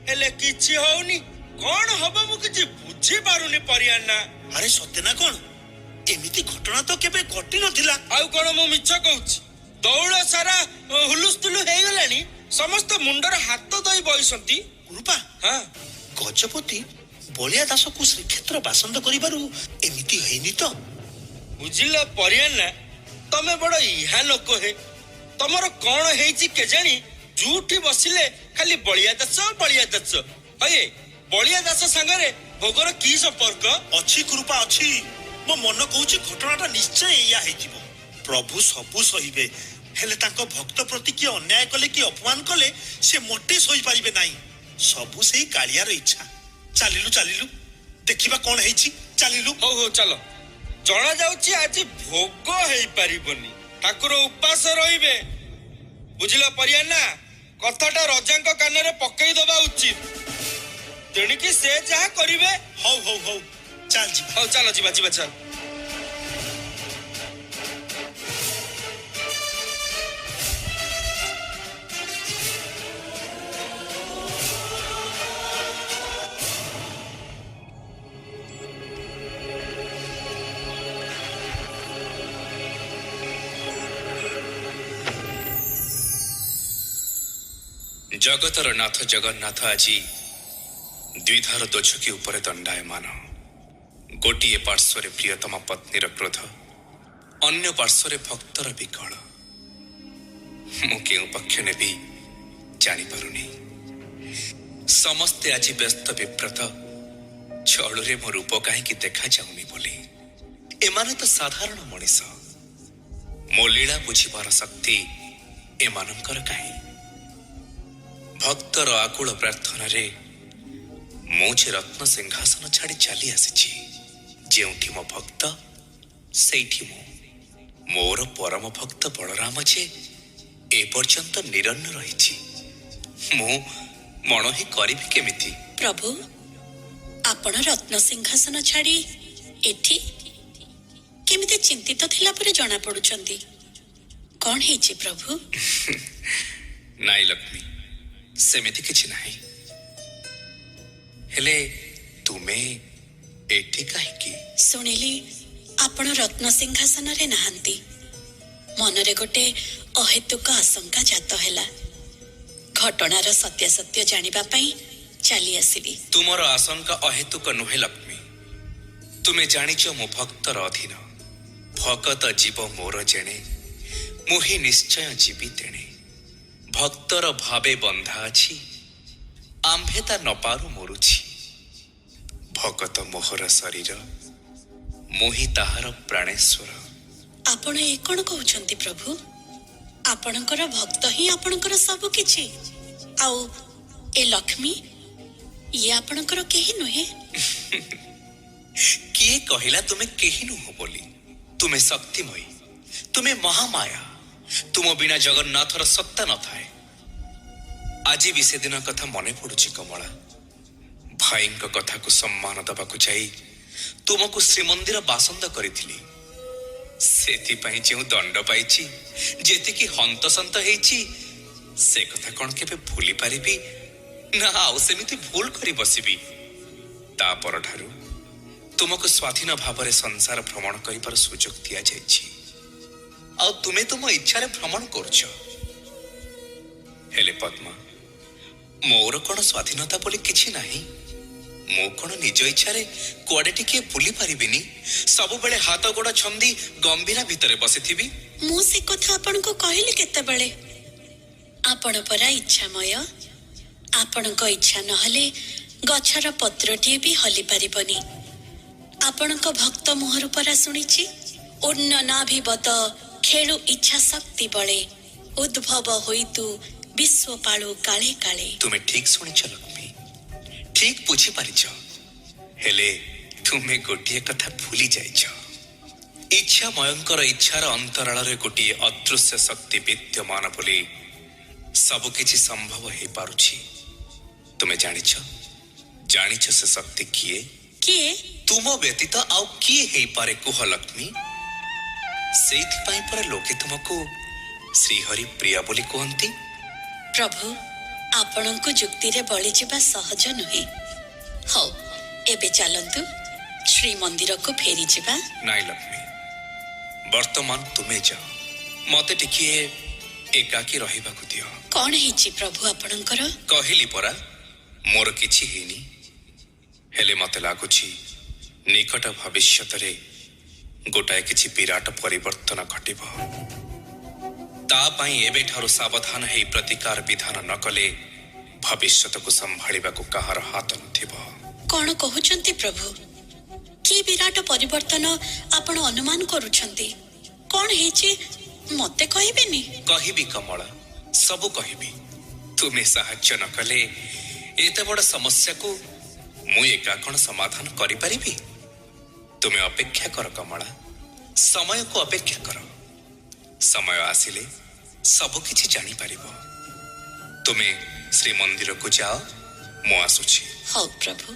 [SPEAKER 4] ହେଲେ କିଛି ହଉନି। କଣ ହବ ମୁଁ କିଛି ବୁଝିପାରୁନି ପରିଆନା।
[SPEAKER 7] ଆରେ ସତେ ନା କଣ? ଏମିତି ଘଟଣା ତ କେବେ ଘଟି ନଥିଲା।
[SPEAKER 4] ଆଉ କଣ ମୁଁ ମିଛ କହୁଛି? ଦଉଳ ସାରା ହୁଲୁସ୍ତୁଲୁ ହେଇଗଲାଣି, ସମସ୍ତେ ମୁଣ୍ଡରେ ହାତ ଦେଇ ବଇଛନ୍ତି।
[SPEAKER 7] କୃପା,
[SPEAKER 4] ହଁ,
[SPEAKER 7] ଗଜପତି ବଳିଆ ଦାସକୁ ଶ୍ରୀକ୍ଷେତ୍ର ବାସନ୍ଦ କରିବାରୁ ଏମିତି ହେଇନି ତ?
[SPEAKER 4] ବୁଝିଲ ପରିଆନା, ତମେ ବଡ ଇହା ଲୋକ ହେ। ତମର କଣ ହେଇଛି କେଜାଣି, ଯୋଉଠି ବସିଲେ ଖାଲି ବଳିଆ ଦାସ ବଳିଆ ଦାସ। ହଏ, ବଳିଆ ଦାସ ସାଙ୍ଗରେ ଭୋଗର କି ସମ୍ପର୍କ?
[SPEAKER 7] ଅଛି କୃପା, ଅଛି। ମୋ ମନ କହୁଛି ଘଟଣାଟା ନିଶ୍ଚୟ ଏଇଆ ହେଇଥିବ। ପ୍ରଭୁ ସବୁ ସହିବେ, ହେଲେ ତାଙ୍କ ଭକ୍ତ ପ୍ରତି କିଏ ଅନ୍ୟାୟ କଲେ କି ଅପମାନ କଲେ ସେ ମୋଟେ ସହିପାରିବେ ନାହିଁ। ସବୁ ସେଇ କାଳିଆର ଇଚ୍ଛା। ଚାଲିଲୁ ଚାଲିଲୁ, ଦେଖିବା କଣ ହେଇଛି, ଚାଲିଲୁ।
[SPEAKER 4] ହଉ ହଉ ଚାଲ। ଜଣା ଯାଉଛି ଆଜି ଭୋଗ ହେଇପାରିବନି, ଠାକୁର ଉପାସ ରହିବେ। ବୁଝିଲ ପରିଆନା, କଥାଟା ରଜାଙ୍କ କାନରେ ପକେଇ ଦବା ଉଚିତ, ତେଣିକି ସେ ଯାହା କରିବେ।
[SPEAKER 7] ହଉ ହଉ ହଉ, ଚାଲ ଯିବା।
[SPEAKER 4] ହଉ ଚାଲ ଯିବା ଯିବା ଚାଲ।
[SPEAKER 5] ଜଗତର ନାଥ ଜଗନ୍ନାଥ ଆଜି ଦ୍ୱିଧାର ଦୋଛକି ଉପରେ ଦଣ୍ଡାୟମାନ। ଗୋଟିଏ ପାର୍ଶ୍ୱରେ ପ୍ରିୟତମା ପତ୍ନୀର କ୍ରୋଧ, ଅନ୍ୟ ପାର୍ଶ୍ୱରେ ଭକ୍ତର ବିକଳ। ମୁଁ କେଉଁ ପକ୍ଷ ନେବି ଜାଣିପାରୁନି। ସମସ୍ତେ ଆଜି ବ୍ୟସ୍ତ ବିବ୍ରତ, ଚଳୁରେ ମୋ ରୂପ କାହିଁକି ଦେଖାଯାଉନି ବୋଲି। ଏମାନେ ତ ସାଧାରଣ ମଣିଷ, ମୋ ଲୀଳା ବୁଝିବାର ଶକ୍ତି ଏମାନଙ୍କର କାହିଁ? ଭକ୍ତର ଆକୁଳ ପ୍ରାର୍ଥନାରେ ମୁଁ ଯେ ରତ୍ନ ସିଂହାସନ ଛାଡ଼ି ଚାଲି ଆସିଛି, ଯେଉଁଠି ମୋ ଭକ୍ତ ସେଇଠି ମୁଁ। ମୋର ପରମ ଭକ୍ତ ବଳରାମ ଯେ ଏପର୍ଯ୍ୟନ୍ତ ନିରନ୍ନ ରହିଛି, ମୁଁ ମଣୋହି କରିବି କେମିତି?
[SPEAKER 6] ପ୍ରଭୁ, ଆପଣ ରତ୍ନ ସିଂହାସନ ଛାଡ଼ି ଏଠି କେମିତି ଚିନ୍ତିତ ଥିଲା ପରି ଜଣା ପଡୁଛନ୍ତି। କଣ ହେଇଛି ପ୍ରଭୁ?
[SPEAKER 5] ନାଇଁ ଲକ୍ଷ୍ମୀ, ସେମିତି କିଛି ନାହିଁ। ହେଲେ ତୁମେ ଏଠି କାହିଁକି?
[SPEAKER 6] ଶୁଣିଲି ଆପଣ ରତ୍ନ ସିଂହାସନରେ ନାହାନ୍ତି। ମନରେ ଗୋଟେ ଅହେତୁକ ଆଶଙ୍କା ଜାତ ହେଲା। ଘଟଣାର ସତ୍ୟାସତ୍ୟ ଜାଣିବା ପାଇଁ ଚାଲି ଆସିଲି।
[SPEAKER 5] ତୁମର ଆଶଙ୍କା ଅହେତୁକ ନୁହେଁ ଲକ୍ଷ୍ମୀ। ତୁମେ ଜାଣିଛ ମୁଁ ଭକ୍ତର ଅଧୀନ। ଭକତ ଜୀବ ମୋର ଜେଣେ, ମୁହିଁ ନିଶ୍ଚୟ ଯିବି ତେଣେ। ଭକ୍ତର ଭାବେ ବନ୍ଧା ଅଛି, ଆମ୍ଭେ ତା ନପାରୁ ମରୁଛି। ଭକତ ମୋହର ଶରୀର, ମୁହିଁ ତାହାର ପ୍ରାଣେଶ୍ୱର।
[SPEAKER 6] ଆପଣ ଏ କଣ କହୁଛନ୍ତି ପ୍ରଭୁ? ଆପଣଙ୍କର ଭକ୍ତ ହିଁ ଆପଣଙ୍କର ସବୁ କିଛି, ଆଉ ଏ ଲକ୍ଷ୍ମୀ ଇଏ ଆପଣଙ୍କର କେହି ନୁହେଁ?
[SPEAKER 5] କିଏ କହିଲା ତୁମେ କେହି ନୁହଁ ବୋଲି? ତୁମେ ଶକ୍ତିମୟୀ, ତୁମେ ମହାମାୟା। ତୁମ ବିନା ଜଗନ୍ନାଥର ସତ୍ତା ନଥାଏ। ଆଜି ବି ସେଦିନ କଥା ମନେ ପଡୁଛି କମଳା। ଭାଇଙ୍କ କଥାକୁ ସମ୍ମାନ ଦେବାକୁ ଯାଇ ତୁମକୁ ଶ୍ରୀମନ୍ଦିର ବାସନ୍ଦ କରିଥିଲି। ସେଥିପାଇଁ ଯେଉଁ ଦଣ୍ଡ ପାଇଛି, ଯେତିକି ହନ୍ତସନ୍ତ ହେଇଛି, ସେ କଥା କଣ କେବେ ଭୁଲି ପାରିବି? ନା ଆଉ ସେମିତି ଭୁଲ କରି ବସିବି? ତା ପରଠାରୁ ତୁମକୁ ସ୍ୱାଧୀନ ଭାବରେ ସଂସାର ଭ୍ରମଣ କରିବାର ସୁଯୋଗ ଦିଆଯାଇଛି, ଆଉ ତୁମେ ତୁମ ଇଚ୍ଛାରେ ଭ୍ରମଣ କରୁଛ। ହେଲେ ପଦ୍ମା, ମୋର କଣ ସ୍ୱାଧୀନତା ବୋଲି କିଛି ନାହିଁ? ମୁଁ କଣ ନିଜ ଇଚ୍ଛାରେ କୁଆଡେ ଟିକିଏ ବୁଲି ପାରିବିନି? ସବୁବେଳେ ହାତ ଗୋଡ ଛନ୍ଦି ଗମ୍ଭୀରା ଭିତରେ ବସିଥିବି?
[SPEAKER 6] ମୁଁ ସେ କଥା ଆପଣଙ୍କୁ କହିଲି କେତେବେଳେ? ଆପଣ ପରା ଇଚ୍ଛାମୟ। ଆପଣଙ୍କ ଇଚ୍ଛା ନହେଲେ ଗଛର ପତ୍ରଟିଏ ବି ହଲି ପାରିବନି। ଆପଣଙ୍କ ଭକ୍ତ ମୁହଁରୁ ପରା ଶୁଣିଛି, ଉନ୍ନ ନାଭିବତ ଖେଳୁ ଇଚ୍ଛା ଶକ୍ତି ବଳେ, ଉଦ୍ଭବ ହୋଇ ତୁ ବିଶ୍ୱ ପାଳୁ କାଳେ କାଳେ।
[SPEAKER 5] ତୁମେ ଠିକ ଶୁଣିଛ ଲକ୍ଷ୍ମୀ, ଠିକ ବୁଝିପାରିଛ। ହେଲେ ତୁମେ ଗୋଟିଏ କଥା ଭୁଲି ଯାଇଛ। ଇଚ୍ଛାମୟଙ୍କର ଇଚ୍ଛାର ଅନ୍ତରାଳରେ ଗୋଟିଏ ଅଦୃଶ୍ୟ ଶକ୍ତି ବିଦ୍ୟମାନ ବୋଲି ସବୁକିଛି ସମ୍ଭବ ହେଇପାରୁଛି। ତୁମେ ଜାଣିଛ? ଜାଣିଛ ସେ ଶକ୍ତି କିଏ?
[SPEAKER 6] କିଏ?
[SPEAKER 5] ତୁମ ବ୍ୟତୀତ ଆଉ କିଏ ହେଇପାରେ କୁହ ଲକ୍ଷ୍ମୀ? ସେଇଥିପାଇଁ ପରା ଲୋକେ ତୁମକୁ ଶ୍ରୀହରି ପ୍ରିୟା ବୋଲି କୁହନ୍ତି।
[SPEAKER 6] ପ୍ରଭୁ, ଆପଣଙ୍କୁ ଯୁକ୍ତିରେ ବଳିଯିବା ସହଜ ନୁହେଁ। ହଉ, ଏବେ ଚାଲନ୍ତୁ ଶ୍ରୀମନ୍ଦିରକୁ ଫେରିଯିବା।
[SPEAKER 5] ନାଇଁ ଲକ୍ଷ୍ମୀ, ବର୍ତ୍ତମାନ ତୁମେ ଯାଅ, ମତେ ଟିକିଏ ଏକାକୀ ରହିବାକୁ ଦିଅ।
[SPEAKER 6] କଣ ହେଇଛି ପ୍ରଭୁ ଆପଣଙ୍କର?
[SPEAKER 5] କହିଲି ପରା, ମୋର କିଛି ହେଇନି। ହେଲେ ମତେ ଲାଗୁଛି ନିକଟ ଭବିଷ୍ୟତରେ ଗୋଟାଏ କିଛି ବିରାଟ ପରିବର୍ତ୍ତନ ଘଟିବ। ତା ପାଇଁ ଏବେଠାରୁ ସାବଧାନ ହେଇ ପ୍ରତିକାର ବିଧାନ ନ କଲେ ଭବିଷ୍ୟତକୁ ସମ୍ଭାଳିବାକୁ କାହାର ହାତ ନଥିବ।
[SPEAKER 6] କଣ କହୁଛନ୍ତି ପ୍ରଭୁ? କି ବିରାଟ ପରିବର୍ତ୍ତନ ଆପଣ ଅନୁମାନ କରୁଛନ୍ତି? କଣ ହେଇଛି ମତେ କହିବେନି?
[SPEAKER 5] କହିବି କମଳା, ସବୁ କହିବି। ତୁମେ ସାହାଯ୍ୟ ନ କଲେ ଏତେ ବଡ ସମସ୍ୟାକୁ ମୁଁ ଏକା କଣ ସମାଧାନ କରିପାରିବି? ତୁମେ ଅପେକ୍ଷା କର କମଳା, ସମୟକୁ ଅପେକ୍ଷା କର। ସମୟ ଆସିଲେ ସବୁ କିଛି ଜାଣିପାରିବ। ତୁମେ ଶ୍ରୀମନ୍ଦିରକୁ ଯାଅ, ମୁଁ ଆସୁଛି।
[SPEAKER 6] ହଉ ପ୍ରଭୁ।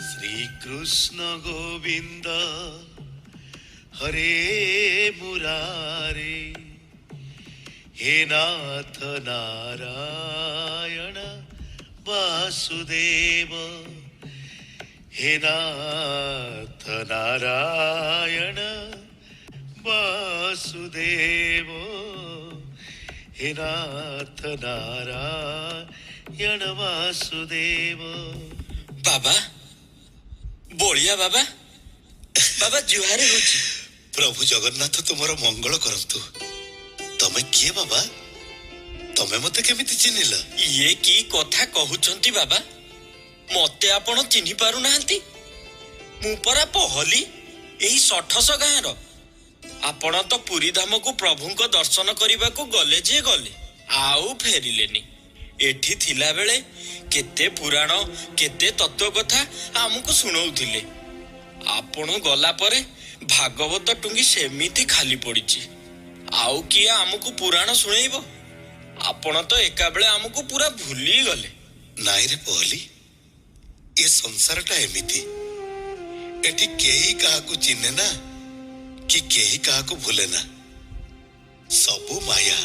[SPEAKER 2] শ্রীকৃষ্ণ গোবিন্দ হরে মুরারে, হে নাথ নারায়ণ বাসুদেব, হে নাথ নারায়ণ বাসুদেব, হে নাথ নারায়ণ বাসুদেব।
[SPEAKER 4] ବାବା, ବଳିଆ ବାବା, ବାବା ଜୁହାର ହଉଛି।
[SPEAKER 2] ପ୍ରଭୁ ଜଗନ୍ନାଥ ତୁମର ମଙ୍ଗଳ କରନ୍ତୁ। ତମେ କିଏ ବାବା? ତମେ ମତେ କେମିତି ଚିହ୍ନିଲ?
[SPEAKER 4] ଇଏ କି କଥା କହୁଛନ୍ତି ବାବା? ମତେ ଆପଣ ଚିହ୍ନି ପାରୁନାହାନ୍ତି? ମୁଁ ପରା ପହଲି, ଏଇ ଷଠଶ ଗାଁର। ଆପଣ ତ ପୁରୀ ଧାମକୁ ପ୍ରଭୁଙ୍କ ଦର୍ଶନ କରିବାକୁ ଗଲେ ଯେ ଗଲେ, ଆଉ ଫେରିଲେନି। ଏଠି ଥିଲାବେଳେ କେତେ ପୁରାଣ, କେତେ ତତ୍ତ୍ୱ କଥା ଆମକୁ ଶୁଣଉଥିଲେ। ଆପଣ ଗଲା ପରେ ଭାଗବତ ଟୁଙ୍ଗି ସେମିତି ଖାଲି ପଡିଛି। ଆଉ କିଏ ଆମକୁ ପୁରାଣ ଶୁଣେଇବ? ଆପଣ ତ ଏକାବେଳେ ଆମକୁ ପୁରା ଭୁଲି ଗଲେ।
[SPEAKER 2] ନାଇଁ ରେ ପହଲି, ଏ ସଂସାରଟା ଏମିତି, ଏଠି କେହି କାହାକୁ ଚିହ୍ନେ ନା କି କେହି କାହାକୁ ଭୁଲେ ନା। ସବୁ ମାୟା।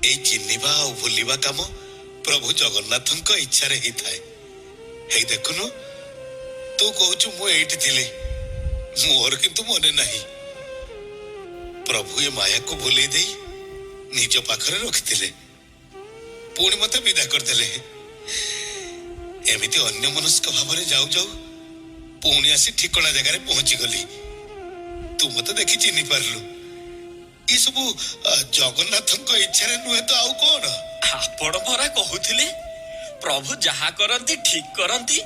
[SPEAKER 2] ଏଇ ଚିହ୍ନିବା ଆଉ ଭୁଲିବା କାମ ପ୍ରଭୁ ଜଗନ୍ନାଥଙ୍କ ଇଚ୍ଛାରେ ହେଇଥାଏ। ହେଇ ଦେଖୁନୁ, ତୁ କହୁଛୁ ମୁଁ ଏଇଠି ଥିଲି, ମୋର କିନ୍ତୁ ମନେ ନାହିଁ। ପ୍ରଭୁ ଏ ମାୟାକୁ ଭୁଲେଇ ଦେଇ ନିଜ ପାଖରେ ରଖିଥିଲେ, ପୁଣି ମତେ ବିଦା କରିଦେଲେ। ଏମିତି ଅନ୍ୟମନସ୍କ ଭାବରେ ଯାଉ ଯାଉ ପୁଣି ଆସି ଠିକଣା ଜାଗାରେ ପହଞ୍ଚିଗଲି। ତୁ ମତେ ଦେଖି ଚିହ୍ନି ପାରିଲୁ। ଏସବୁ ଜଗନ୍ନାଥଙ୍କ ଇଚ୍ଛାରେ ନୁହେଁ ତ ଆଉ କଣ?
[SPEAKER 4] ଆପଣ ପରା କହୁଥିଲେ ପ୍ରଭୁ ଯାହା କରନ୍ତି ଠିକ କରନ୍ତି,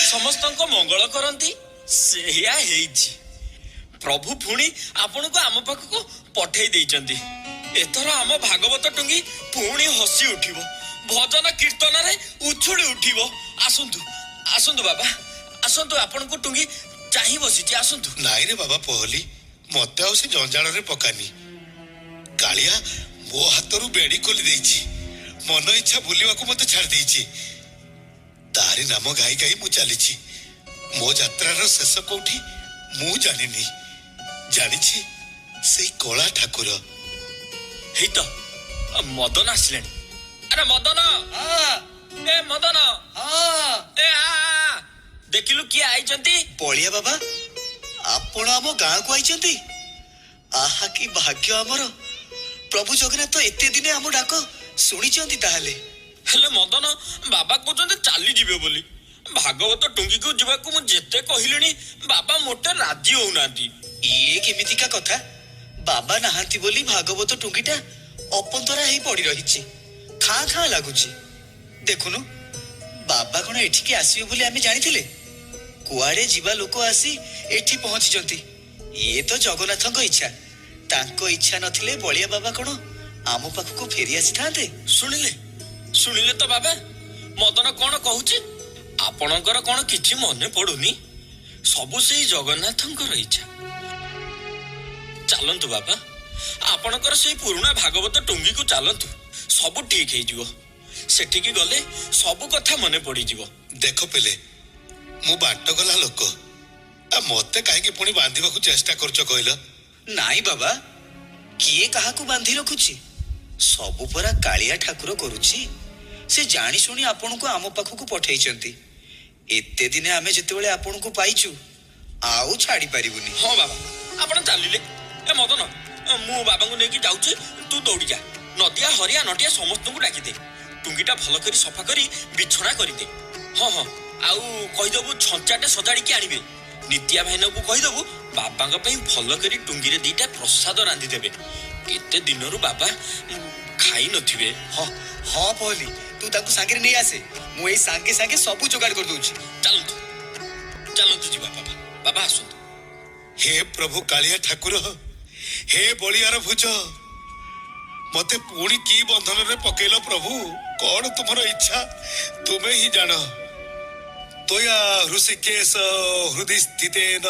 [SPEAKER 4] ସମସ୍ତଙ୍କ ମଙ୍ଗଳ କରନ୍ତି। ସେଇଆ ହେଇଛି। ପ୍ରଭୁ ପୁଣି ଆପଣଙ୍କୁ ଆମ ପାଖକୁ ପଠେଇ ଦେଇଛନ୍ତି। ଏଥର ଆମ ଭାଗବତ ଟୁଙ୍ଗି ପୁଣି ହସି ଉଠିବ, ଭଜନ କୀର୍ତ୍ତନରେ ଉଛୁଳି ଉଠିବ। ଆସନ୍ତୁ ଆସନ୍ତୁ ବାବା, ଆସନ୍ତୁ, ଆପଣଙ୍କୁ ଟୁଙ୍ଗି ଚାହିଁ ବସିଛି, ଆସନ୍ତୁ।
[SPEAKER 2] ନାଇଁ ରେ ବାବା ପହଲି, ମତେ ଆଉ ସେ ଜଞ୍ଜାଳରେ ପକାନି। କାଳିଆ ମୋ ହାତରୁ ବେଡି ଖୋଲି ଦେଇଛି, ମନ ଇଚ୍ଛା ବୁଲିବାକୁ ମତେ ଛାଡି ଦେଇଛି। ତାରି ନାମ ଗାଇ ଗାଇ ମୁଁ ଚାଲିଛି। ମୋ ଯାତ୍ରାର ଶେଷ କୋଉଠି ମୁଁ ଜାଣିନି, ଜାଣିଛି ସେଇ କଳା ଠାକୁର।
[SPEAKER 4] ହେଇ ତ ମଦନ ଆସିଲେଣି। ଆରେ ମଦନ, ଏ ମଦନ, ଏ ଆ, ଆ, ଦେଖିଲୁ କିଏ ଆଇଛନ୍ତି।
[SPEAKER 10] ବଳିଆ ବାବା, ଆପଣ ଆମ ଗାଁକୁ ଆଇଛନ୍ତି? ଆହା, କି ଭାଗ୍ୟ ଆମର! ପ୍ରଭୁ ଜଗନ୍ନାଥ ଏତେ ଦିନେ ଆମ ଡାକ ଶୁଣିଛନ୍ତି ତାହେଲେ।
[SPEAKER 4] ହେଲେ ମଦନ, ବାବା କହୁଛନ୍ତି ଚାଲିଯିବେ ବୋଲି। ଭାଗବତ ଟୁଙ୍ଗିକୁ ଯିବାକୁ ମୁଁ ଯେତେ କହିଲିଣି, ବାବା ମୋଟେ ରାଜି ହଉନାହାନ୍ତି।
[SPEAKER 10] ଇଏ କେମିତିକା କଥା? ବାବା ନାହାନ୍ତି ବୋଲି ଭାଗବତ ଟୁଙ୍ଗିଟା ଅପନ୍ତରା ହେଇ ପଡି ରହିଛି, ଖାଁ ଖାଁ ଲାଗୁଛି। ଦେଖୁନୁ, ବାବା କଣ ଏଠିକି ଆସିବେ ବୋଲି ଆମେ ଜାଣିଥିଲେ? କୁଆଡେ ଯିବା ଲୋକ ଆସି ଏଠି ପହଞ୍ଚିଛନ୍ତି। ଇଏ ତ ଜଗନ୍ନାଥଙ୍କ ଇଚ୍ଛା। ତାଙ୍କ ଇଚ୍ଛା ନଥିଲେ ବଳିଆ ବାବା କଣ ଆମ ପାଖକୁ ଫେରି ଆସିଥାନ୍ତେ?
[SPEAKER 4] ଶୁଣିଲେ, ଶୁଣିଲେ ତ ବାବା, ମଦନ କଣ କହୁଛି? ଆପଣଙ୍କର କଣ କିଛି ମନେ ପଡୁନି? ସବୁ ସେଇ ଜଗନ୍ନାଥଙ୍କର ଇଚ୍ଛା। ଚାଲନ୍ତୁ ବାବା, ଆପଣଙ୍କର ସେଇ ପୁରୁଣା ଭାଗବତ ଟୁଙ୍ଗିକୁ ଚାଲନ୍ତୁ, ସବୁ ଠିକ ହେଇଯିବ। ସେଠିକି ଗଲେ ସବୁ କଥା ମନେ ପଡିଯିବ।
[SPEAKER 2] ଦେଖ ପିଲେ, ମୁଁ ବାଟ ଗଲା ଲୋକ, ଆଉ ମତେ କାହିଁକି ପୁଣି ବାନ୍ଧିବାକୁ ଚେଷ୍ଟା କରୁଛ କହିଲ?
[SPEAKER 10] ନାଇଁ ବାବା, କିଏ କାହାକୁ ବାନ୍ଧି ରଖୁଛି? ସବୁ ପରା କାଳିଆ ଠାକୁର କରୁଛି। ସେ ଜାଣି ଶୁଣି ଆପଣଙ୍କୁ ଆମ ପାଖକୁ ପଠେଇଛନ୍ତି। ଏତେ ଦିନେ ଆମେ ଯେତେବେଳେ ଆପଣଙ୍କୁ ପାଇଛୁ, ଆଉ ଛାଡି ପାରିବୁନି।
[SPEAKER 4] ହଁ ବାବା, ଆପଣ ଚାଲିଲେ। ଏ ମଦନ, ମୁଁ ବାବାଙ୍କୁ ନେଇକି ଯାଉଛି, ତୁ ଦୌଡ଼ି ଯା, ନଦିଆ ହରିଆ ନଟିଆ ସମସ୍ତଙ୍କୁ ଡାକିଦେ। ଟୁଙ୍ଗିଟା ଭଲ କରି ସଫା କରି ବିଛଣା କରିଦେ। ହଁ ହଁ, ଆଉ କହିଦବୁ ଛଞ୍ଚାଟେ ସଜାଡ଼ିକି ଆଣିବେ। ନିତିଆ ଭାଇନାକୁ କହିଦବୁ ବାବାଙ୍କ ପାଇଁ ଭଲ କରି ଟୁଙ୍ଗିରେ ଦିଟା ପ୍ରସାଦ ରାନ୍ଧିଦେବେ। କେତେ ଦିନରୁ ବାବା ଖାଇ ନଥିବେ।
[SPEAKER 10] ହଁ ହଁ ପହଲି, ତୁ ତାଙ୍କୁ ସାଙ୍ଗରେ ନେଇ ଆସେ, ମୁଁ ଏଇ ସାଙ୍ଗେ ସାଙ୍ଗେ ସବୁ ଯୋଗାଡ଼ କରିଦଉଛି।
[SPEAKER 4] ଚାଲନ୍ତୁ ଚାଲନ୍ତୁ ଯିବା ବାବା। ବାବା ଆସନ୍ତୁ।
[SPEAKER 2] ହେ ପ୍ରଭୁ କାଳିଆ ଠାକୁର, ହେ ବଳିଆର ଭୁଜ, ମତେ ପୁଣି କି ବନ୍ଧନରେ ପକେଇଲ ପ୍ରଭୁ? କଣ ତୁମର ଇଚ୍ଛା ତୁମେ ହିଁ ଜାଣ। ତ୍ୱୟା ହୃଷିକେଶ ହୃଦି ସ୍ଥିତେନ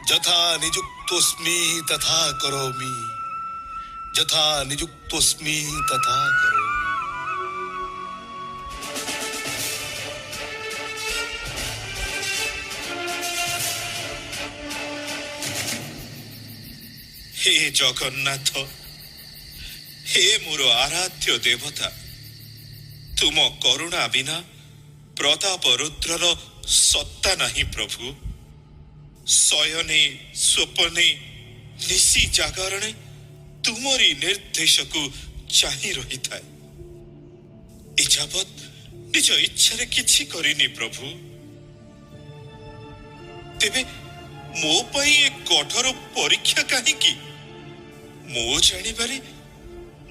[SPEAKER 2] ଯଥା ନିଯୁକ୍ତୋସ୍ମି ତଥା କରୋମି, ଯଥା ନିଯୁକ୍ତୋସ୍ମି ତଥା କରୋମି।
[SPEAKER 9] ହେ ଜଗନ୍ନାଥ, ହେ ମୋର ଆରାଧ୍ୟ ଦେବତା, ତୁମ କରୁଣା ବିନା ପ୍ରତାପ ରୁଦ୍ରର ସତ୍ତା ନାହିଁ ପ୍ରଭୁ। ଶୟନେ ସ୍ୱପ୍ନେ ନିଶି ଜାଗରଣେ ତୁମରି ନିର୍ଦ୍ଦେଶକୁ ଚାହିଁ ରହିଥାଏ। ଏ ଯାବତ୍ ନିଜ ଇଚ୍ଛାରେ କିଛି କରିନି ପ୍ରଭୁ। ତେବେ ମୋ ପାଇଁ ଏ କଠୋର ପରୀକ୍ଷା କାହିଁକି? ମୋ ଜାଣିବାରେ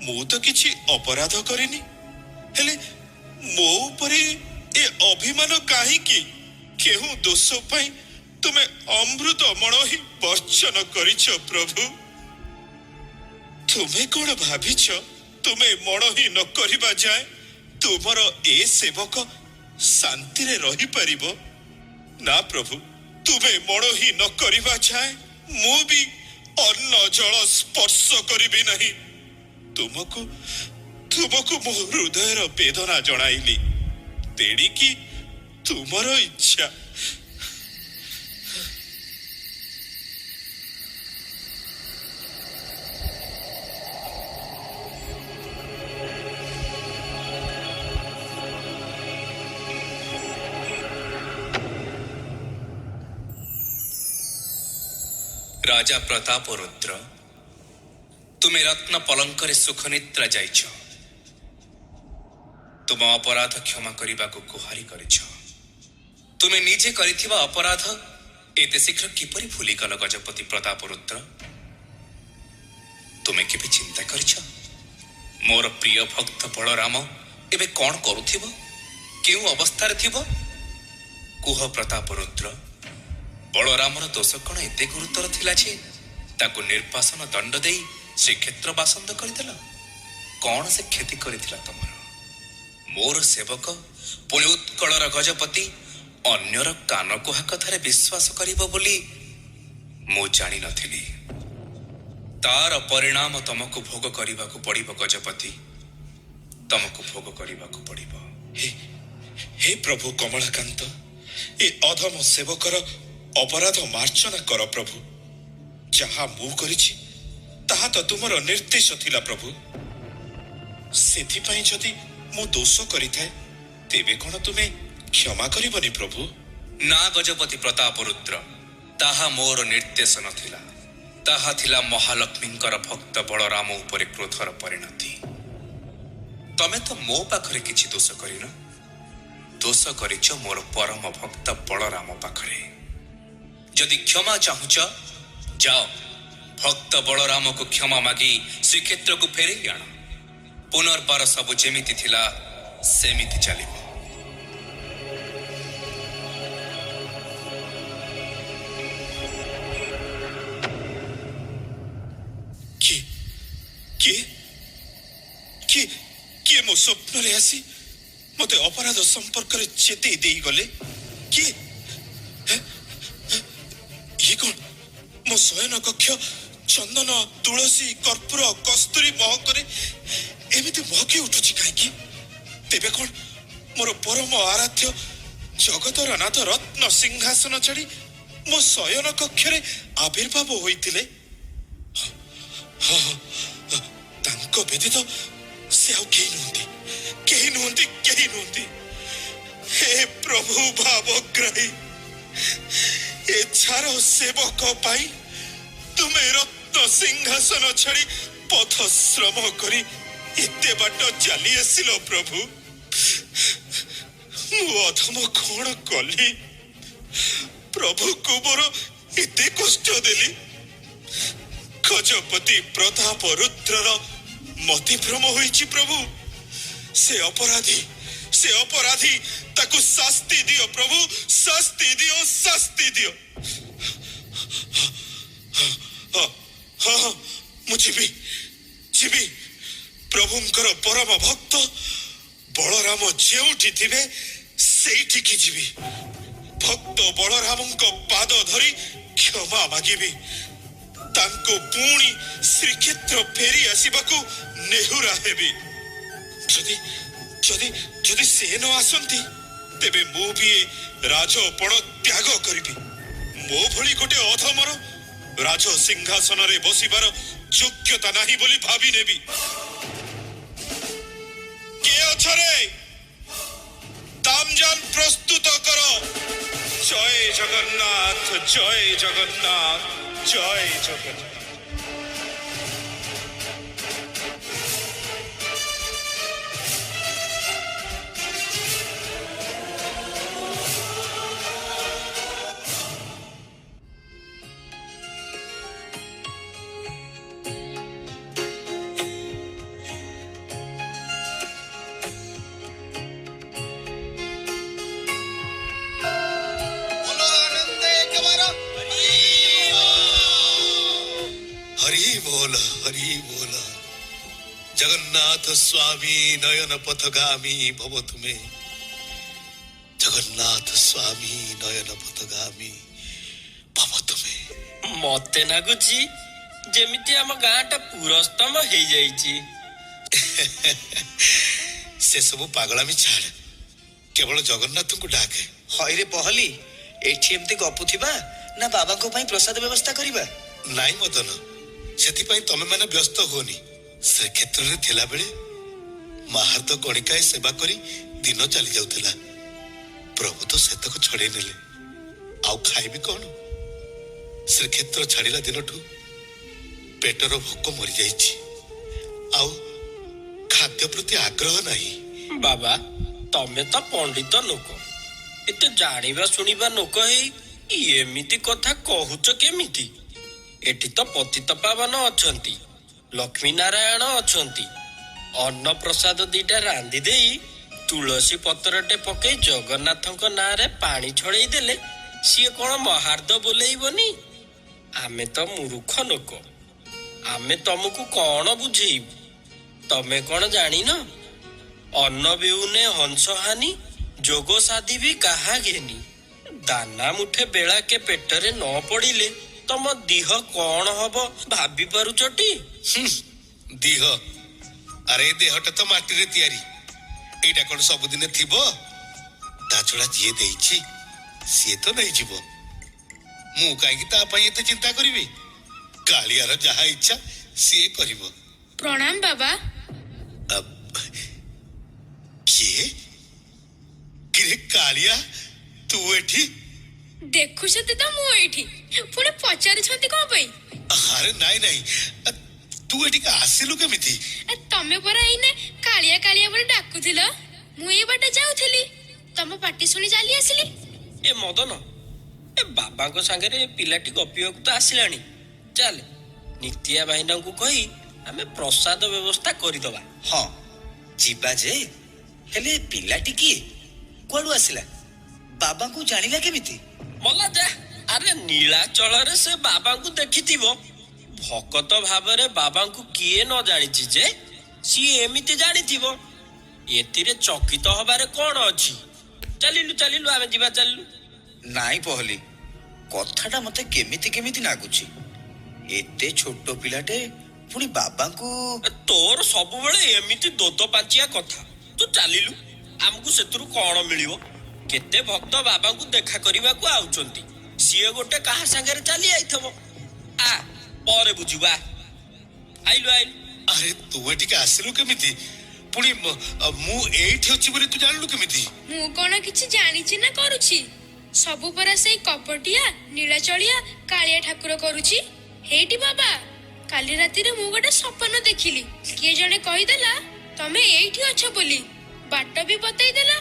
[SPEAKER 9] ମୁଁ ତ କିଛି ଅପରାଧ କରିନି, ହେଲେ ମୋ ଉପରେ ଏ ଅଭିମାନ କାହିଁକି? କେଉଁ ଦୋଷ ପାଇଁ ତୁମେ ଅମୃତ ମଣୋହି ବର୍ଜନ କରିଛ ପ୍ରଭୁ? ତୁମେ କଣ ଭାବିଛ ତୁମେ ମଣୋହି ନ କରିବା ଯାଏ ତୁମର ଏ ସେବକ ଶାନ୍ତିରେ ରହିପାରିବ? ନା ପ୍ରଭୁ, ତୁମେ ମଣୋହି ନ କରିବା ଯାଏଁ ମୁଁ ବି ଅନ୍ନ ଜଳ ସ୍ପର୍ଶ କରିବି ନାହିଁ। ତୁମକୁ ତୁମକୁ ମୋ ହୃଦୟର ବେଦନା ଜଣାଇଲି, ତେଣିକି ତୁମର ଇଚ୍ଛା।
[SPEAKER 5] ରାଜା ପ୍ରତାପ ରୁଦ୍ର, ତୁମେ ରତ୍ନ ପଲଙ୍କରେ ସୁଖ ନିଦ୍ରା ଯାଇଛ। ତୁମ ଅପରାଧ କ୍ଷମା କରିବାକୁ ଗୁହାରି କରିଛ। ତୁମେ ନିଜେ କରିଥିବା ଅପରାଧ ଏତେ ଶୀଘ୍ର କିପରି ଭୁଲିଗଲ ଗଜପତି ପ୍ରତାପ ରୁଦ୍ର? ତୁମେ କେବେ ଚିନ୍ତା କରିଛ ମୋର ପ୍ରିୟ ଭକ୍ତ ବଳରାମ ଏବେ କଣ କରୁଥିବ, କେଉଁ ଅବସ୍ଥାରେ ଥିବ? କୁହ ପ୍ରତାପ ରୁଦ୍ର, ବଳରାମର ଦୋଷ କଣ ଏତେ ଗୁରୁତର ଥିଲା ଯେ ତାକୁ ନିର୍ବାସନ ଦଣ୍ଡ ଦେଇ ଶ୍ରୀକ୍ଷେତ୍ର ବାସନ୍ଦ କରିଦେଲ? କଣ ସେ କ୍ଷତି କରିଥିଲା ତମର? ମୋର ସେବକ ପୁଣି ଉତ୍କଳର ଗଜପତି ଅନ୍ୟର କାନକୁହା କଥାରେ ବିଶ୍ୱାସ କରିବ ବୋଲି ମୁଁ ଜାଣିନଥିଲି। ତାର ପରିଣାମ ତମକୁ ଭୋଗ କରିବାକୁ ପଡ଼ିବ ଗଜପତି, ତମକୁ ଭୋଗ କରିବାକୁ ପଡ଼ିବ।
[SPEAKER 9] ହେ ପ୍ରଭୁ କମଳାକାନ୍ତ, ଏ ଅଧମ ସେବକର ଅପରାଧ ମାର୍ଜନା କର ପ୍ରଭୁ। ଯାହା ମୁଁ କରିଛି ତାହା ତ ତୁମର ନିର୍ଦ୍ଦେଶ ଥିଲା ପ୍ରଭୁ। ସେଥିପାଇଁ ଯଦି ମୁଁ ଦୋଷ କରିଥାଏ ତେବେ କଣ ତୁମେ କ୍ଷମା କରିବନି ପ୍ରଭୁ?
[SPEAKER 5] ନା ଗଜପତି ପ୍ରତାପ ରୁଦ୍ର, ତାହା ମୋର ନିର୍ଦ୍ଦେଶ ନଥିଲା। ତାହା ଥିଲା ମହାଲକ୍ଷ୍ମୀଙ୍କର ଭକ୍ତ ବଳରାମ ଉପରେ କ୍ରୋଧର ପରିଣତି। ତମେ ତ ମୋ ପାଖରେ କିଛି ଦୋଷ କରିନ, ଦୋଷ କରିଛ ମୋର ପରମ ଭକ୍ତ ବଳରାମ ପାଖରେ। ଯଦି କ୍ଷମା ଚାହୁଁଛ, ଯାଅ ଭକ୍ତ ବଳରାମକୁ କ୍ଷମା ମାଗି ଶ୍ରୀକ୍ଷେତ୍ରକୁ ଫେରେଇ ଆଣ। ପୁନର୍ବାର ସବୁ ଯେମିତି ଥିଲା ସେମିତି ଚାଲିବ।
[SPEAKER 9] କିଏ କିଏ କିଏ କିଏ ମୋ ସ୍ୱପ୍ନରେ ଆସି ମତେ ଅପରାଧ ସମ୍ପର୍କରେ ଚେତେଇ ଦେଇଗଲେ? କିଏ? ଇଏ କଣ? ମୋ ଶୟନ କକ୍ଷ ଚନ୍ଦନ, ତୁଳସୀ, କର୍ପୂର, କସ୍ତୁରୀ ମହକରେ ଏମିତି ମହକି ଉଠୁଛି କାହିଁକି? ତେବେ କଣ ମୋର ପରମ ଆରାଧ୍ୟ ଜଗତର ନାଥ ରତ୍ନ ସିଂହାସନ ଛାଡ଼ି ମୋ ଶୟନ କକ୍ଷରେ ଆବିର୍ଭାବ ହୋଇଥିଲେ? ହଁ, ତାଙ୍କ ବ୍ୟତୀତ ସେ ଆଉ କେହି ନୁହନ୍ତି, କେହି ନୁହନ୍ତି, କେହି ନୁହନ୍ତି। ହେ ପ୍ରଭୁ ଭାବଗ୍ରାହୀ, ଏ ଛାର ସେବକ ପାଇଁ ତୁମେ ରତ୍ନ ସିଂହାସନ ଛାଡ଼ି ପଥଶ୍ରମ କରି ଏତେ ବାଟ ଚାଲି ଆସିଲ ପ୍ରଭୁ। ମୁଁ ଅଧମ କଣ କଲି? ପ୍ରଭୁକୁ ମୋର ଏତେ କଷ୍ଟ ଦେଲି। ଗଜପତି ପ୍ରତାପ ରୁଦ୍ରର ମତିଭ୍ରମ ହୋଇଛି ପ୍ରଭୁ। ସେ ଅପରାଧୀ, ସେ ଅପରାଧୀ, ତାକୁ ଶାସ୍ତି ଦିଅ ପ୍ରଭୁ, ଶାସ୍ତି ଦିଅ, ଶାସ୍ତି ଦିଅ। ହଁ, ମୁଁ ଯିବି, ଯିବି। ପ୍ରଭୁଙ୍କର ପରମ ଭକ୍ତ ବଳରାମ ଯେଉଁଠି ଥିବେ ସେଇଠିକି ଯିବି। ଭକ୍ତ ବଳରାମଙ୍କ ପାଦ ଧରି କ୍ଷମା ମାଗିବି। ତାଙ୍କୁ ପୁଣି ଶ୍ରୀକ୍ଷେତ୍ର ଫେରି ଆସିବାକୁ ନେହୁରା ହେବି। ଯଦି ଯଦି ଯଦି ସେ ନ ଆସନ୍ତି ତେବେ ମୁଁ ବି ଏ ରାଜପଣ ତ୍ୟାଗ କରିବି। ମୋ ଭଳି ଗୋଟେ ଅଧମର ରାଜ ସିଂହାସନରେ ବସିବାର ଯୋଗ୍ୟତା ନାହିଁ ବୋଲି ଭାବି ନେବି। କିଏ ଅଛ ରେ? ଦାମଜାନ ପ୍ରସ୍ତୁତ କର। ଜୟ ଜଗନ୍ନାଥ, ଜୟ ଜଗନ୍ନାଥ, ଜୟ ଜଗନ୍ନାଥ।
[SPEAKER 2] ହରି ବୋଲ, ହରି ବୋଲ। ଜଗନ୍ନାଥ ସ୍ୱାମୀ ନୟନ ପଥଗାମୀ ଭବ ତୁମେ। ଜଗନ୍ନାଥ ସ୍ୱାମୀ ନୟନ ପଥଗାମୀ
[SPEAKER 4] ମତେ ନାଗୁଛି ଯେମିତି ଆମ ଗାଁଟା ପୁରସ୍ତମ ହେଇଯାଇଛି।
[SPEAKER 2] ସେସବୁ ପାଗଳାମି ଛାଡ଼, କେବଳ ଜଗନ୍ନାଥଙ୍କୁ ଡାକେ।
[SPEAKER 10] ହଇରେ ପହଲି, ଏଠି ଏମିତି ଗପୁଥିବା ନା ବାବାଙ୍କ ପାଇଁ ପ୍ରସାଦ ବ୍ୟବସ୍ଥା କରିବା?
[SPEAKER 2] ନାଇଁ ମଦନ, ସେଥିପାଇଁ ତମେ ମାନେ ବ୍ୟସ୍ତ ହୁଅନି। ଶ୍ରୀକ୍ଷେତ୍ରରେ ଥିଲାବେଳେ ମାହାର୍ଦ କଣିକାଏ ସେବା କରି ଦିନ ଚାଲି ଯାଉଥିଲା। ପ୍ରଭୁ ତ ସେତକ ଛଡେଇ ନେଲେ, ଆଉ ଖାଇବି କଣ? ଶ୍ରୀକ୍ଷେତ୍ର ଛାଡିଲା ଦିନଠୁ ପେଟର ଭୋକ ମରିଯାଇଛି, ଆଉ ଖାଦ୍ୟ ପ୍ରତି ଆଗ୍ରହ ନାହିଁ।
[SPEAKER 4] ବାବା, ତମେ ତ ପଣ୍ଡିତ ଲୋକ, ଏତେ ଜାଣିବା ଶୁଣିବା ଲୋକ ହେଇ ଏମିତି କଥା କହୁଛ କେମିତି? ଏଠି ତ ପତିତ ପାବନ ଅଛନ୍ତି, ଲକ୍ଷ୍ମୀ ନାରାୟଣ ଅଛନ୍ତି। ଅନ୍ନ ପ୍ରସାଦ ଦିଟା ରାନ୍ଧି ଦେଇ ତୁଳସୀ ପତ୍ରଟେ ପକେଇ ଜଗନ୍ନାଥଙ୍କ ନାଁରେ ପାଣି ଛଡେଇ ଦେଲେ ସିଏ କଣ ମହାର୍ଦ ବୋଲେଇବନି? ଆମେ ତ ମୂର୍ଖ ଲୋକ, ଆମେ ତମକୁ କଣ ବୁଝେଇବୁ? ତମେ କଣ ଜାଣିନ, ଅନ୍ନ ବିଉନେ ହଂସହାନି, ଯୋଗ ସାଧିବି କାହା ଘେନି। ଦାନା ମୁଠେ ବେଳାକେ ପେଟରେ ନ ପଡିଲେ ତମ ଦିହ କଣ ହବ ଭାବି ପାରୁଛଟି?
[SPEAKER 2] ଦିହ? ଆରେ ଦେହଟା ତ ମାଟିରେ ତିଆରି, ଏଇଟା କଣ ସବୁଦିନେ ଥିବ? ତା ଛଡା ଯିଏ ଦେଇଛି ସିଏ ତ ନେଇଯିବ, ମୁଁ କାହିଁକି ତା ପାଇଁ ଏତେ ଚିନ୍ତା କରିବି? କାଳିଆର ଯାହା ଇଚ୍ଛା ସିଏ କରିବ।
[SPEAKER 3] ପ୍ରଣାମ ବାବା।
[SPEAKER 2] କିଏ କିରେ? କାଳିଆ, ତୁ ଏଠି?
[SPEAKER 3] ଦେଖୁଛନ୍ତି ତ ମୁଁ ଏଇଠି, ପୁଣି ପଚାରୁଛନ୍ତି କଣ ପାଇଁ?
[SPEAKER 2] ଆରେ ନାଇଁ ନାଇଁ, ତୁ ଏଠିକି ଆସିଲୁ କେମିତି?
[SPEAKER 3] ତମେ ପରା ଏଇନେ କାଳିଆ କାଳିଆ ବୋଲି ଡାକୁଥିଲ, ମୁଁ ଏଇ ବାଟେ ଯାଉଥିଲି, ତମ ପାଟି ଶୁଣି ଚାଲି ଆସିଲି।
[SPEAKER 4] ଏ ମଦନ, ଏ ବାବାଙ୍କ ସାଙ୍ଗରେ ଏ ପିଲାଟି ଗପିବାକୁ ତ ଆସିଲାଣି, ଚାଲ ନିତିଆ ଭାଇନାଙ୍କୁ କହି ଆମେ ପ୍ରସାଦ ବ୍ୟବସ୍ଥା କରିଦବା।
[SPEAKER 10] ହଁ ଯିବା ଯେ, ହେଲେ ପିଲାଟି କିଏ, କୁଆଡୁ ଆସିଲା, ବାବାଙ୍କୁ ଜାଣିଲା କେମିତି?
[SPEAKER 4] ମଲା ଯା, ଆରେ ନୀଳାଚଳରେ ସେ ବାବାଙ୍କୁ ଦେଖିଥିବ। ଭକତ ଭାବରେ ବାବାଙ୍କୁ କିଏ ନ ଜାଣିଛି ଯେ ସିଏ ଏମିତି ଜାଣିଥିବ। ଏଥିରେ ଚକିତ ହବାରେ କଣ ଅଛି? ଚାଲିଲୁ ଚାଲିଲୁ, ଆମେ ଯିବା, ଚାଲିଲୁ।
[SPEAKER 10] ନାଇଁ ପହଲି, କଥାଟା ମତେ କେମିତି କେମିତି ନାଗୁଛି। ଏତେ ଛୋଟ ପିଲାଟେ ପୁଣି ବାବାଙ୍କୁ।
[SPEAKER 4] ତୋର ସବୁବେଳେ ଏମିତି ଦୋଦ ପାଞ୍ଚିଆ କଥା। ତୁ ଚାଲିଲୁ, ଆମକୁ ସେଥିରୁ କଣ ମିଳିବ? କେତେ ଭକ୍ତ ବାବାଙ୍କୁ ଦେଖା କରିବାକୁ ଆଉଛନ୍ତି, ସିଏ ଗୋଟେ କାହା ସାଙ୍ଗରେ ଚାଲି ଆଇଥିବ। ଆ ପରେ ବୁଝିବା, ଆଇଲୁ ଆଇଲୁ।
[SPEAKER 2] ଆରେ ତୁ ଏଠିକି ଆସିଲୁ କେମିତି? ପୁଣି ମୁଁ ଏଇଠି ଅଛି ବୋଲି ତୁ ଜାଣିଲୁ କେମିତି?
[SPEAKER 3] ମୁଁ କଣ କିଛି ଜାଣିଛି ନା କରୁଛି? ସବୁ ପରା ସେଇ କପଟିଆ ନୀଳାଚଳିଆ କାଳିଆ ଠାକୁର କରୁଛି। ହେଇଟି ବାବା, କାଲି ରାତିରେ ମୁଁ ଗୋଟେ ସପନ ଦେଖିଲି। କିଏ ଜଣେ କହିଦେଲା ତମେ ଏଇଠି ଅଛ ବୋଲି, ବାଟ ବି ବତେଇ ଦେଲା,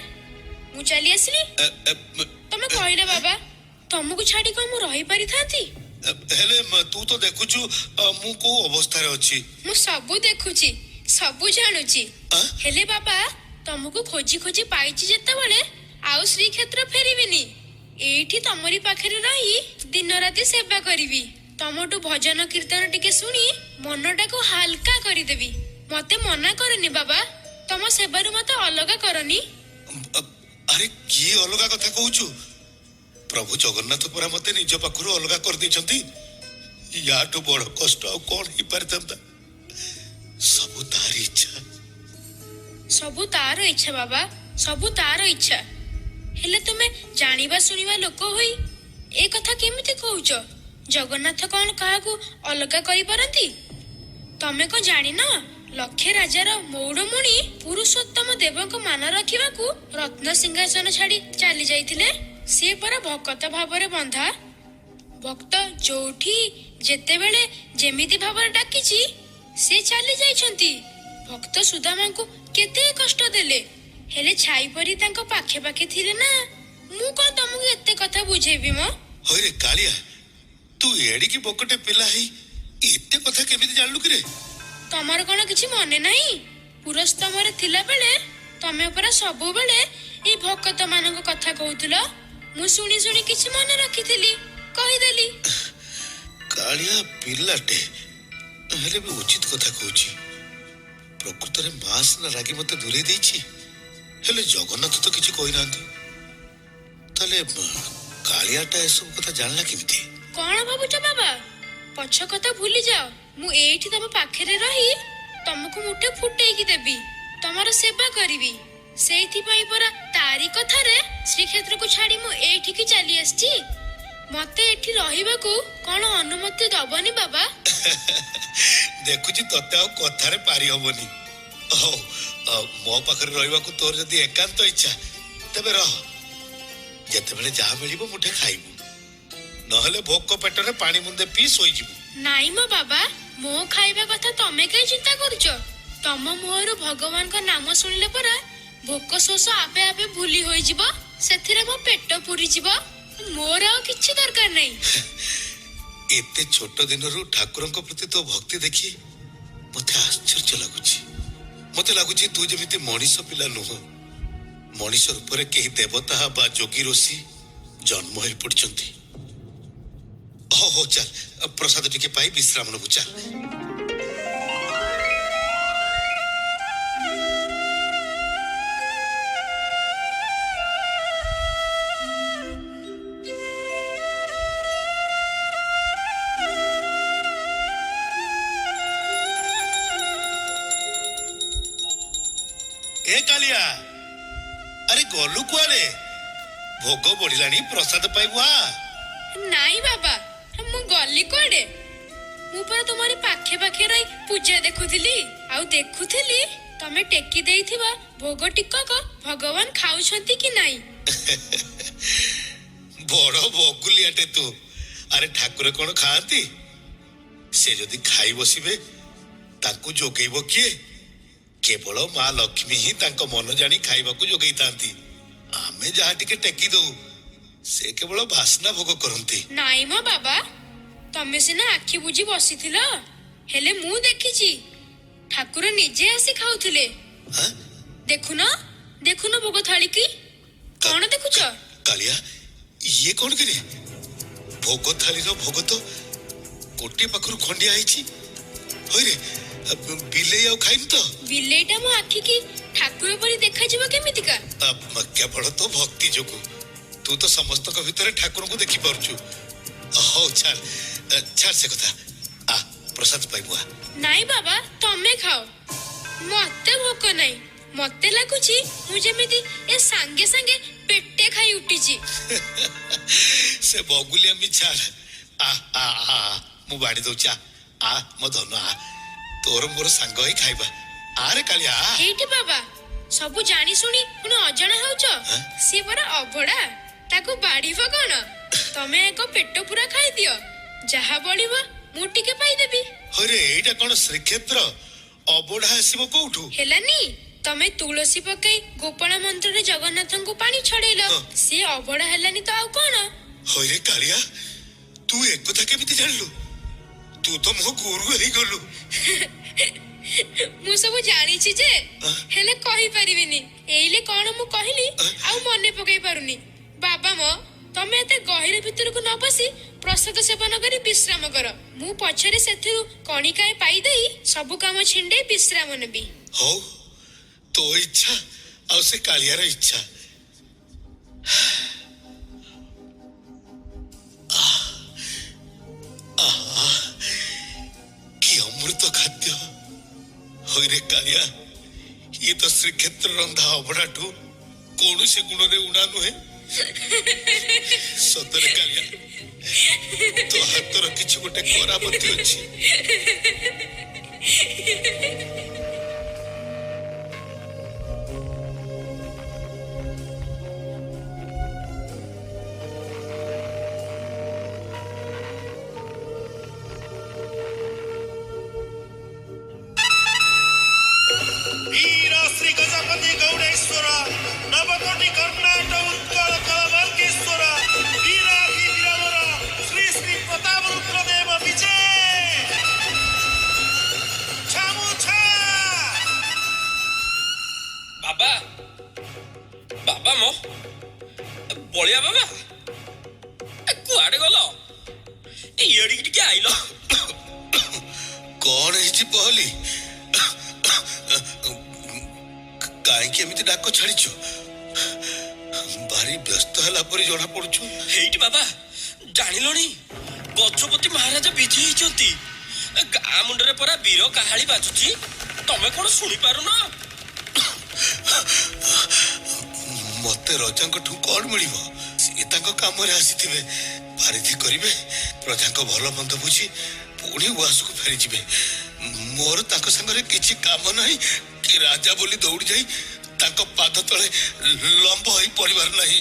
[SPEAKER 3] ମୁଁ ଚାଲି ଆସିଲି। ତମେ କହିଲ ବାବା, ତମକୁ ଛାଡି କଣ ମୁଁ ରହିପାରିଥାନ୍ତି?
[SPEAKER 2] ହେଲେ ତୁ ତ ଦେଖୁଛୁ ମୁଁ କୋଉ ଅବସ୍ଥାରେ ଅଛି।
[SPEAKER 3] ମୁଁ ସବୁ ଦେଖୁଛି, ସବୁ ଜାଣୁଛି। ହେଲେ ବାବା, ତମକୁ ଖୋଜି ଖୋଜି ପାଇଛି ଯେତେବେଳେ, ଆଉ ଶ୍ରୀକ୍ଷେତ୍ର ଫେରିବିନି। ଏଇଠି ତମରି ପାଖରେ ରହି ଦିନ ରାତି ସେବା କରିବି। ତମଠୁ ଭଜନ କୀର୍ତ୍ତନ ଟିକେ ଶୁଣି ମନଟାକୁ ହାଲକା କରିଦେବି। ମତେ ମନା କରନି ବାବା, ତମ ସେବାରୁ ମତେ ଅଲଗା କରନି।
[SPEAKER 2] ଆରେ କିଏ ଅଲଗା କଥା କହୁଛୁ? ପ୍ରଭୁ ଜଗନ୍ନାଥ ପରା ମତେ ନିଜ ପାଖରୁ ଅଲଗା କରିଦେଇଛନ୍ତି। ୟାଠୁ ବଡ କଷ୍ଟ ଆଉ କଣ ହେଇପାରିଥାନ୍ତା? ସବୁ ତାରି ଇଚ୍ଛା।
[SPEAKER 3] ସବୁ ତାର ଇଚ୍ଛା ବାବା, ସବୁ ତାର ଇଚ୍ଛା। ହେଲେ ତୁମେ ଜାଣିବା ଶୁଣିବା ଲୋକ ହୋଇ ଏ କଥା କେମିତି କହୁଛ? ଜଗନ୍ନାଥ କଣ କାହାକୁ ଅଲଗା କରିପାରନ୍ତି? ତମେ କଣ ଜାଣିନ, ଲକ୍ଷେ ରାଜାର ମଉଡମୁଣି ପୁରୁଷୋତ୍ତମ ଦେବଙ୍କ ମାନ ରଖିବାକୁ ରତ୍ନ ସିଂହାସନ ଛାଡି ଚାଲି ଯାଇଥିଲେ? ସିଏ ପରା ଭକତ ଭାବରେ ବନ୍ଧା। ଭକ୍ତ ଯୋଉଠି ଯେତେବେଳେ ଯେମିତି ଭାବରେ ଡାକିଛି ସେ ଚାଲି ଯାଇଛନ୍ତି। ଭକ୍ତ ସୁଦାମାଙ୍କୁ କେତେ କଷ୍ଟ ଦେଲେ, ହେଲେ ଛାଇ ପରି ତାଙ୍କ ପାଖେ ପାଖେ ଥିଲେ ନା। ମୁଁ କଣ ତମକୁ ଏତେ କଥା ବୁଝେଇବି ମ?
[SPEAKER 2] ହଇରେ କାଳିଆ, ତୁ ଏଡିକି ବକଟେ ପିଲା ହେଇ ଏତେ କଥା କେମିତି ଜାଣିଲୁ କିରେ?
[SPEAKER 3] ତମର କଣ କିଛି ମନେ ନାହିଁ? ପୁରସ୍ତମରେ ଥିଲା ବେଳେ ତମେ ପରା ସବୁବେଳେ ଏଇ ଭକତ ମାନଙ୍କ କଥା କହୁଥିଲ। ମୁଁ ଶୁଣି ଶୁଣି କିଛି ମନେ ରଖିଥିଲି, କହିଦେଲି।
[SPEAKER 2] କାଳିଆ ପିଲାଟେ ହେଲେ ବି ଉଚିତ କଥା କହୁଛି। ପ୍ରକୃତରେ ମା ସିନା ରାଗି ମତେ ଦୂରେଇ ଦେଇଛି, ହେଲେ ଜଗନ୍ନାଥ ତ କିଛି କହିନାହାନ୍ତି। ତାହେଲେ କାଳିଆଟା ଏସବୁ କଥା ଜାଣିଲା କେମିତି?
[SPEAKER 3] କଣ ଭାବୁଛ ବାବା? ପଛ କଥା ଭୁଲି ଯାଅ। ମୁଁ ଏଇଠି ତମ ପାଖରେ ରହି ତମକୁ ମୁଠେ ଫୁଟେଇକି ଦେବି, ତମର ସେବା କରିବି। ସେଇଥିପାଇଁ ପରା ତାରି କଥାରେ ଶ୍ରୀକ୍ଷେତ୍ରକୁ ଛାଡି ମୁଁ ଏଇଠିକି ଚାଲି ଆସିଛି। ମତେ ଏଠି ରହିବାକୁ କଣ ଅନୁମତି ଦବନି ବାବା?
[SPEAKER 2] ଦେଖୁଛି ତତେ ଆଉ କଥାରେ ପାରି ହବନି। ହଉ, ମୋ ପାଖରେ ରହିବାକୁ ତୋର ଯଦି ଏକାନ୍ତ ଇଚ୍ଛା ତେବେ ରହ। ଯେତେବେଳେ ଯାହା ମିଳିବ ମୁଠେ ଖାଇବୁ, ନହେଲେ ଭୋକ ପେଟରେ ପାଣି ମୁନ୍ଦେ ପିଇ ଶୋଇଯିବୁ।
[SPEAKER 3] ନାଇଁ ମୋ ବାବା, ମୋ ଖାଇବା କଥା ତମେ କାଇଁ ଚିନ୍ତା କରୁଛ? ତମ ମୁହଁରୁ ଭଗବାନଙ୍କ ନାମ ଶୁଣିଲେ ପରା ଭୋକ ଶୋଷ ଆପେ ଆପେ ଭୁଲି ହୋଇଯିବ। ସେଥିରେ ମୋ ପେଟ ପୁରିଯିବ, ମୋର ଆଉ କିଛି ଦରକାର ନାହିଁ।
[SPEAKER 2] ଏତେ ଛୋଟ ଦିନରୁ ଠାକୁରଙ୍କ ପ୍ରତି ତୋ ଭକ୍ତି ଦେଖି ମତେ ଆଶ୍ଚର୍ଯ୍ୟ ଲାଗୁଛି। ମତେ ଲାଗୁଛି ତୁ ଯେମିତି ମଣିଷ ପିଲା ନୁହଁ, ମଣିଷ ରୂପରେ କେହି ଦେବତା ବା ଯୋଗୀ ଋଷି ଜନ୍ମ ହେଇ ପଡିଛନ୍ତି। ହଉ ହଉ ଚାଲ, ପ୍ରସାଦ ଟିକେ ପାଇ ବିଶ୍ରାମ ନବୁ, ଚାଲ। ଏ କାଳିଆ, ଆରେ ଗଲୁ କୁଆଡେ? ଭୋଗ ବଢିଲାଣି, ପ୍ରସାଦ ପାଇବୁ ଆ।
[SPEAKER 3] ନାଇଁ ବାବା, ମୁଁ ଗଲି କୁଆଡେ? ମୁଁ ପରା ତୁମରି ପାଖେ ପାଖେ ରହି ପୂଜା ଦେଖୁଥିଲି, ଆଉ ଦେଖୁଥିଲି ତମେ ଟେକି ଦେଇଥିବା ଭୋଗ ଟିକକ ଭଗବାନ ଖାଉଛନ୍ତି କି ନାଇଁ।
[SPEAKER 2] ବଡ ବଗୁଲିଆଟେ ତୁ। ଆରେ ଠାକୁର କଣ ଖାଆନ୍ତି? ସେ ଯଦି ଖାଇ ବସିବେ ତାଙ୍କୁ ଯୋଗେଇବ କିଏ? କେବଳ ମା ଲକ୍ଷ୍ମୀ ହିଁ ତାଙ୍କ ମନ ଜାଣି ଖାଇବାକୁ ଯୋଗେଇଥାନ୍ତି। ଆମେ ଯାହା ଟିକେ ଟେକି ଦଉ, ସେ କେବଳ ବାସ୍ନା ଭୋଗ କରନ୍ତି।
[SPEAKER 3] ନାଇଁ ମୋ ବାବା, ତମେ ସିନା ଆଖି ବୁଜି ବସିଥିଲ, ହେଲେ ମୁଁ ଦେଖିଛି ଠାକୁର ନିଜେ ଆସି ଖାଉଥିଲେ। ଦେଖୁନ ଦେଖୁନ ଭୋଗ ଥାଳିକି କଣ ଦେଖୁଛ?
[SPEAKER 2] କାଳିଆ, ଇଏ କଣ କିରେ? ଭୋଗ ଥାଳିର ଭୋଗ ତ ଗୋଟିଏ ପାଖରୁ ଖଣ୍ଡିଆ ହେଇଛି। ହଇରେ, ବିଲେଇ ଆଉ ଖାଇନି ତ?
[SPEAKER 3] ବିଲେଇଟା ମୋ ଆଖିକି ଠାକୁର ପରି ଦେଖାଯିବ କେମିତିକା?
[SPEAKER 2] କେବଳ ତୋ ଭକ୍ତି ଯୋଗୁ। ତୁ ତ ସମସ୍ତଙ୍କ ଭିତରେ ଠାକୁରଙ୍କୁ ଦେଖିପାରୁଛୁ। ହଉ ଛାଡ ଛାଡ ସେ କଥା, ଆ ପ୍ରସାଦ ପାଇବୁ ଆ।
[SPEAKER 3] ନାଇଁ ବାବା, ତମେ ଖାଅ, ମତେ ଭୋକ ନାହିଁ। ମତେ ଲାଗୁଛି ମୁଁ ଯେମିତି ଏ ସାଙ୍ଗେ ସାଙ୍ଗେ ପେଟେ ଖାଇ ଉଠିଛି।
[SPEAKER 2] ସେ ବଗୁଲିଆମି ଛାଡ, ଆ ଆ ଆ, ମୁଁ ବାଢି ଦଉଛି, ଆ ଆ ମୋ ଧନ ଆ, ତୋର ମୋର ସାଙ୍ଗ ହେଇ ଖାଇବା। ଆରେ କାଳିଆ।
[SPEAKER 3] ଏଇଠି ବାବା, ସବୁ ଜାଣି ଶୁଣି ପୁଣି ଅଜଣା ହଉଛ। ସିଏ ପରା ଅଭଡା, ତାକୁ ବାଢିବ କଣ? ତମେ ଏକ ପେଟ ପୁରା ଖାଇଦିଅ, ଯାହା ବଳିବ ମୁଁ ଟିକେ ପାଇଦେବି।
[SPEAKER 2] ହରେ, ଏଇଟା କଣ ଶ୍ରୀକ୍ଷେତ୍ର? ଅବଢା ଆସିବ କୋଉଠୁ?
[SPEAKER 3] ହେଲାନି, ତମେ ତୁଳସୀ ପକେଇ ଗୋପାଳ ମନ୍ତ୍ରରେ ଜଗନ୍ନାଥଙ୍କୁ ପାଣି ଛଡେଇଲ, ସିଏ ଅବଢା ହେଲାନି ତ ଆଉ କଣ?
[SPEAKER 2] ହଇରେ କାଳିଆ, ତୁ ଏକଥା କେମିତି ଜାଣିଲୁ? ତୁ ତ ମୋ ଗୁରୁ ହେଇଗଲୁ।
[SPEAKER 3] ମୁଁ ସବୁ ଜାଣିଛି ଯେ, ହେଲେ କହିପାରିବିନି। ଏଇଲେ କଣ ମୁଁ କହିଲି ଆଉ ମନେ ପକେଇ ପାରୁନି। ବାବା ମ, ତମେ ଏତେ ଗହିର ଭିତରକୁ ନ ବସି ପ୍ରସାଦ ସେବନ କରି ବିଶ୍ରାମ କର। ମୁଁ ପଛରେ ସେଥିରୁ କଣିକାଏ ପାଇଦେଇ ସବୁ କାମ ଛିଣ୍ଡେଇ ବିଶ୍ରାମ ନେବି।
[SPEAKER 2] ହଉ, ତୋ ଇଚ୍ଛା ଆଉ ସେ କାଳିଆର ଇଚ୍ଛା। କି ଅମୃତ ଖାଦ୍ୟ! ହଇରେ କାଳିଆ, ଇଏ ତ ଶ୍ରୀକ୍ଷେତ୍ର ରନ୍ଧା ଅବଢାଠୁ କୌଣସି ଗୁଣରେ ଉଣା ନୁହେଁ। ସତରେ କାଳିଆ, ତୋ ହାତର କିଛି ଗୋଟେ କରାମତି ଅଛି।
[SPEAKER 7] ବୀର ଶ୍ରୀ ଗଜପତି ଗୌଡ଼େଶ୍ୱର, ନବକୋଟି କର୍ଣ୍ଣାଟ ଉତ୍କଳ କଳବର୍ଗେଶ୍ୱର, ବୀରାଧି ବୀରବର ଶ୍ରୀ ଶ୍ରୀ ପ୍ରତାପ ରୁଦ୍ରଦେବ ବିଜେ। ଛାମୁ ଛା।
[SPEAKER 4] ବାବା, ବାବା ମୋ ବଳିଆ ବାବା, କୁଆଡେ ଗଲ? ଏଇଆଡିକି ଟିକେ ଆଇଲ।
[SPEAKER 2] କଣ ହେଇଛି ପହଲି? କାହିଁକି ଏମିତି ଡାକ ଛାଡିଛୁ? ଭାରି ବ୍ୟସ୍ତ ହେଲା ପରି ଜଣା ପଡୁଛୁ।
[SPEAKER 4] ହେଇଟି ବାବା, ଜାଣିଲଣି ଗଜପତି ମହାରାଜା ବିଜେ ହେଇଛନ୍ତି। ଗାଁ ମୁଣ୍ଡରେ ପରା ବୀର କାହାଳି ବାଜୁଛି, ତମେ କଣ ଶୁଣି ପାରୁନ?
[SPEAKER 2] ମତେ ରଜାଙ୍କଠୁ କଣ ମିଳିବ? ସିଏ ତାଙ୍କ କାମରେ ଆସିଥିବେ, ପାରିଧି କରିବେ, ପ୍ରଜାଙ୍କ ଭଲ ମନ୍ଦ ବୁଝି ପୁଣି ଉଆସକୁ ଫେରିଯିବେ। ମୋର ତାଙ୍କ ସାଙ୍ଗରେ କିଛି କାମ ନାହିଁ କି ରାଜା ବୋଲି ଦୌଡ଼ି ଯାଇ ତାଙ୍କ ପାଦ ତଳେ ଲମ୍ବ ହେଇ ପଡ଼ିବାର ନାହିଁ।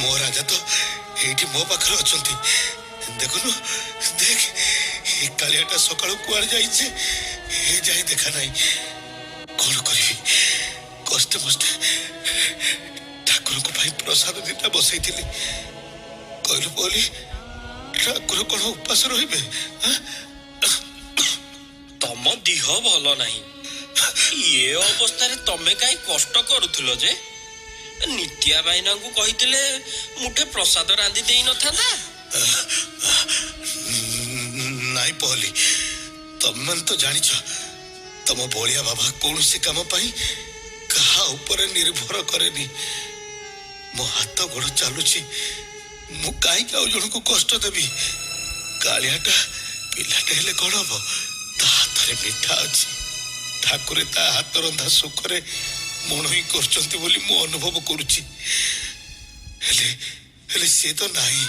[SPEAKER 2] ମୋ ରାଜା ତ ଏଇଠି ମୋ ପାଖରେ ଅଛନ୍ତି। ଦେଖୁନୁ, ଦେଖ, ଏ କାଳିଆଟା ସକାଳୁ କୁଆଡ଼େ ଯାଇଛି, ଏ ଯାଇ ଦେଖା ନାହିଁ। କଣ କରିବି? କଷ୍ଟେ ମଷ୍ଟେ ଠାକୁରଙ୍କ ପାଇଁ ପ୍ରସାଦ ଦିଟା ବସେଇଥିଲି। କହିଲୁ ବୋଲି, ଠାକୁର କଣ ଉପାସ ରହିବେ?
[SPEAKER 4] ତମ ଦିହ ଭଲ ନାହିଁ, ଏ ଅବସ୍ଥାରେ ତମେ କାହିଁ କଷ୍ଟ କରୁଥିଲ ଯେ? ନିତ୍ୟା ଭାଇନାଙ୍କୁ କହିଥିଲେ ମୁଠେ ପ୍ରସାଦ ରାନ୍ଧି ଦେଇ ନଥାନ୍ତା?
[SPEAKER 2] ନାଇଁ ପହଲି, ତମେମାନେ ତ ଜାଣିଛ ତମ ବଳିଆ ବାବା କୌଣସି କାମ ପାଇଁ କାହା ଉପରେ ନିର୍ଭର କରେନି। ମୋ ହାତ ଗୋଡ଼ ଚାଲୁଛି, ମୁଁ କାହିଁକି ଆଉ ଜଣକୁ କଷ୍ଟ ଦେବି? କାଳିଆଟା ପିଲାଟେ ହେଲେ କଣ ହବ, ତା ହାତରେ ମିଠା ଅଛି। ଠାକୁରେ ତା ହାତ ରନ୍ଧା ସୁଖରେ ମଣୋହି କରୁଛନ୍ତି ବୋଲି ମୁଁ ଅନୁଭବ କରୁଛି। ହେଲେ ହେଲେ ସିଏ ତ ନାହିଁ।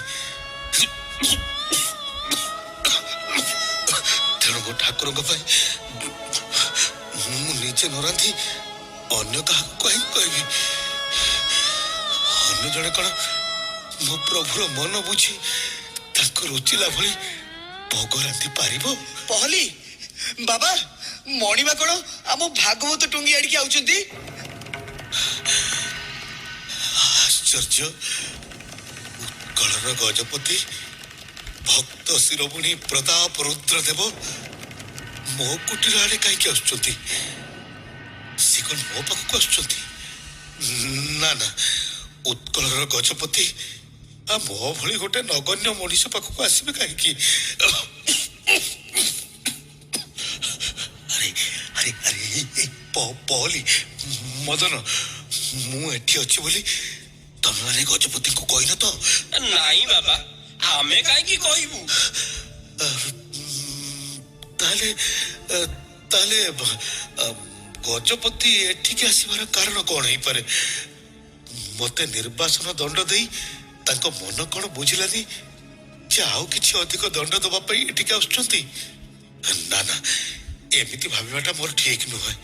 [SPEAKER 2] ତେଣୁ ମୋ ଠାକୁରଙ୍କ ପାଇଁ ମୁଁ ନିଜେ ନ ରାନ୍ଧି ଅନ୍ୟ କାହାକୁ କାହିଁକି କହିବି? ଅନ୍ୟ ଜଣେ କଣ ମୋ ପ୍ରଭୁର ମନ ବୁଝି ତାଙ୍କୁ ରୁଚିଲା ଭଳି ଭୋଗ ରାନ୍ଧି ପାରିବ?
[SPEAKER 10] ପହଲି ବାବା, ମଣିମା କଣ ଆମ ଭାଗବତ ଟୁଙ୍ଗି ଆଡ଼ିକି ଆଉଛନ୍ତି?
[SPEAKER 2] ଆଶ୍ଚର୍ଯ୍ୟ, ଉତ୍କଳର ଗଜପତି ଭକ୍ତ ଶିରୋମଣି ପ୍ରତାପ ରୁଦ୍ରଦେବ ମୋ କୁଟୀର ଆଡ଼େ କାହିଁକି ଆସୁଛନ୍ତି? ସେ କଣ ମୋ ପାଖକୁ ଆସୁଛନ୍ତି? ନା ନା, ଉତ୍କଳର ଗଜପତି ଆଉ ମୋ ଭଳି ଗୋଟେ ନଗଣ୍ୟ ମଣିଷ ପାଖକୁ ଆସିବେ କାହିଁକି? ଆରେ ଆରେ ଆରେ, ପହଲି, ମଦନ, ମୁଁ ଏଠି ଅଛି ବୋଲି ତମେମାନେ ଗଜପତିଙ୍କୁ କହିନ ତ?
[SPEAKER 4] ନାଇଁ ବାବା, ଆମେ କାହିଁକି କହିବୁ?
[SPEAKER 2] ତାହେଲେ ତାହେଲେ ଗଜପତି ଏଠିକି ଆସିବାର କାରଣ କଣ ହେଇପାରେ? ମତେ ନିର୍ବାସନ ଦଣ୍ଡ ଦେଇ ତାଙ୍କ ମନ କଣ ବୁଝିଲାନି ଯେ ଆଉ କିଛି ଅଧିକ ଦଣ୍ଡ ଦବା ପାଇଁ ଏଠିକି ଆସୁଛନ୍ତି? ନା ନା, ଏମିତି ଭାବିବାଟା ମୋର ଠିକ ନୁହେଁ।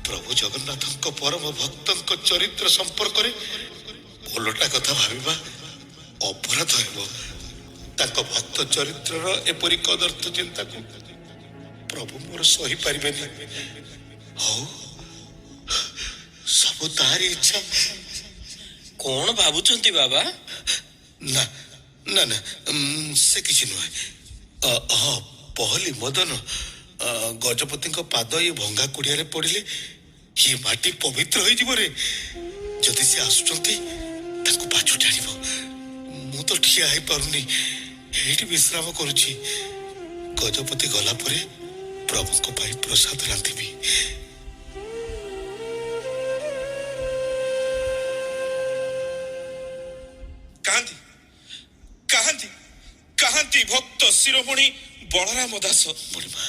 [SPEAKER 2] ପ୍ରଭୁ ଜଗନ୍ନାଥଙ୍କ ପରମ ଭକ୍ତଙ୍କ ଚରିତ୍ର ସମ୍ପର୍କରେ ଓଲଟା କଥା ଭାବିବା ଅପରାଧ ହେବ। ତାଙ୍କ ଭକ୍ତ ଚରିତ୍ରର ଏପରି କଦର୍ଥ ଚିନ୍ତାକୁ ପ୍ରଭୁ ମୋର ସହି ପାରିବେନି। ହଉ, ସବୁ ତାରି ଇଚ୍ଛା।
[SPEAKER 4] କଣ ଭାବୁଛନ୍ତି ବାବା?
[SPEAKER 2] ନା ନା ନା, ସେ କିଛି ନୁହେଁ। ହଁ ପହଲି, ମଦନ, ଗଜପତିଙ୍କ ପାଦ ଏ ଭଙ୍ଗା କୁଡ଼ିଆରେ ପଡ଼ିଲେ ଇଏ ମାଟି ପବିତ୍ର ହେଇଯିବ ରେ। ଯଦି ସେ ଆସୁଛନ୍ତି ତାଙ୍କୁ ପାଛୋଟି ଆଣିବ। ମୁଁ ତ ଠିଆ ହେଇପାରୁନି, ଏଇଠି ବିଶ୍ରାମ କରୁଛି। ଗଜପତି ଗଲା ପରେ ପ୍ରଭୁଙ୍କ ପାଇଁ ପ୍ରସାଦ ରାନ୍ଧିବି।
[SPEAKER 9] କାହାନ୍ତି କାହାନ୍ତି କାହାନ୍ତି ଭକ୍ତ ଶିରୋମଣି ବଳରାମ ଦାସ?
[SPEAKER 2] ମଣିମା,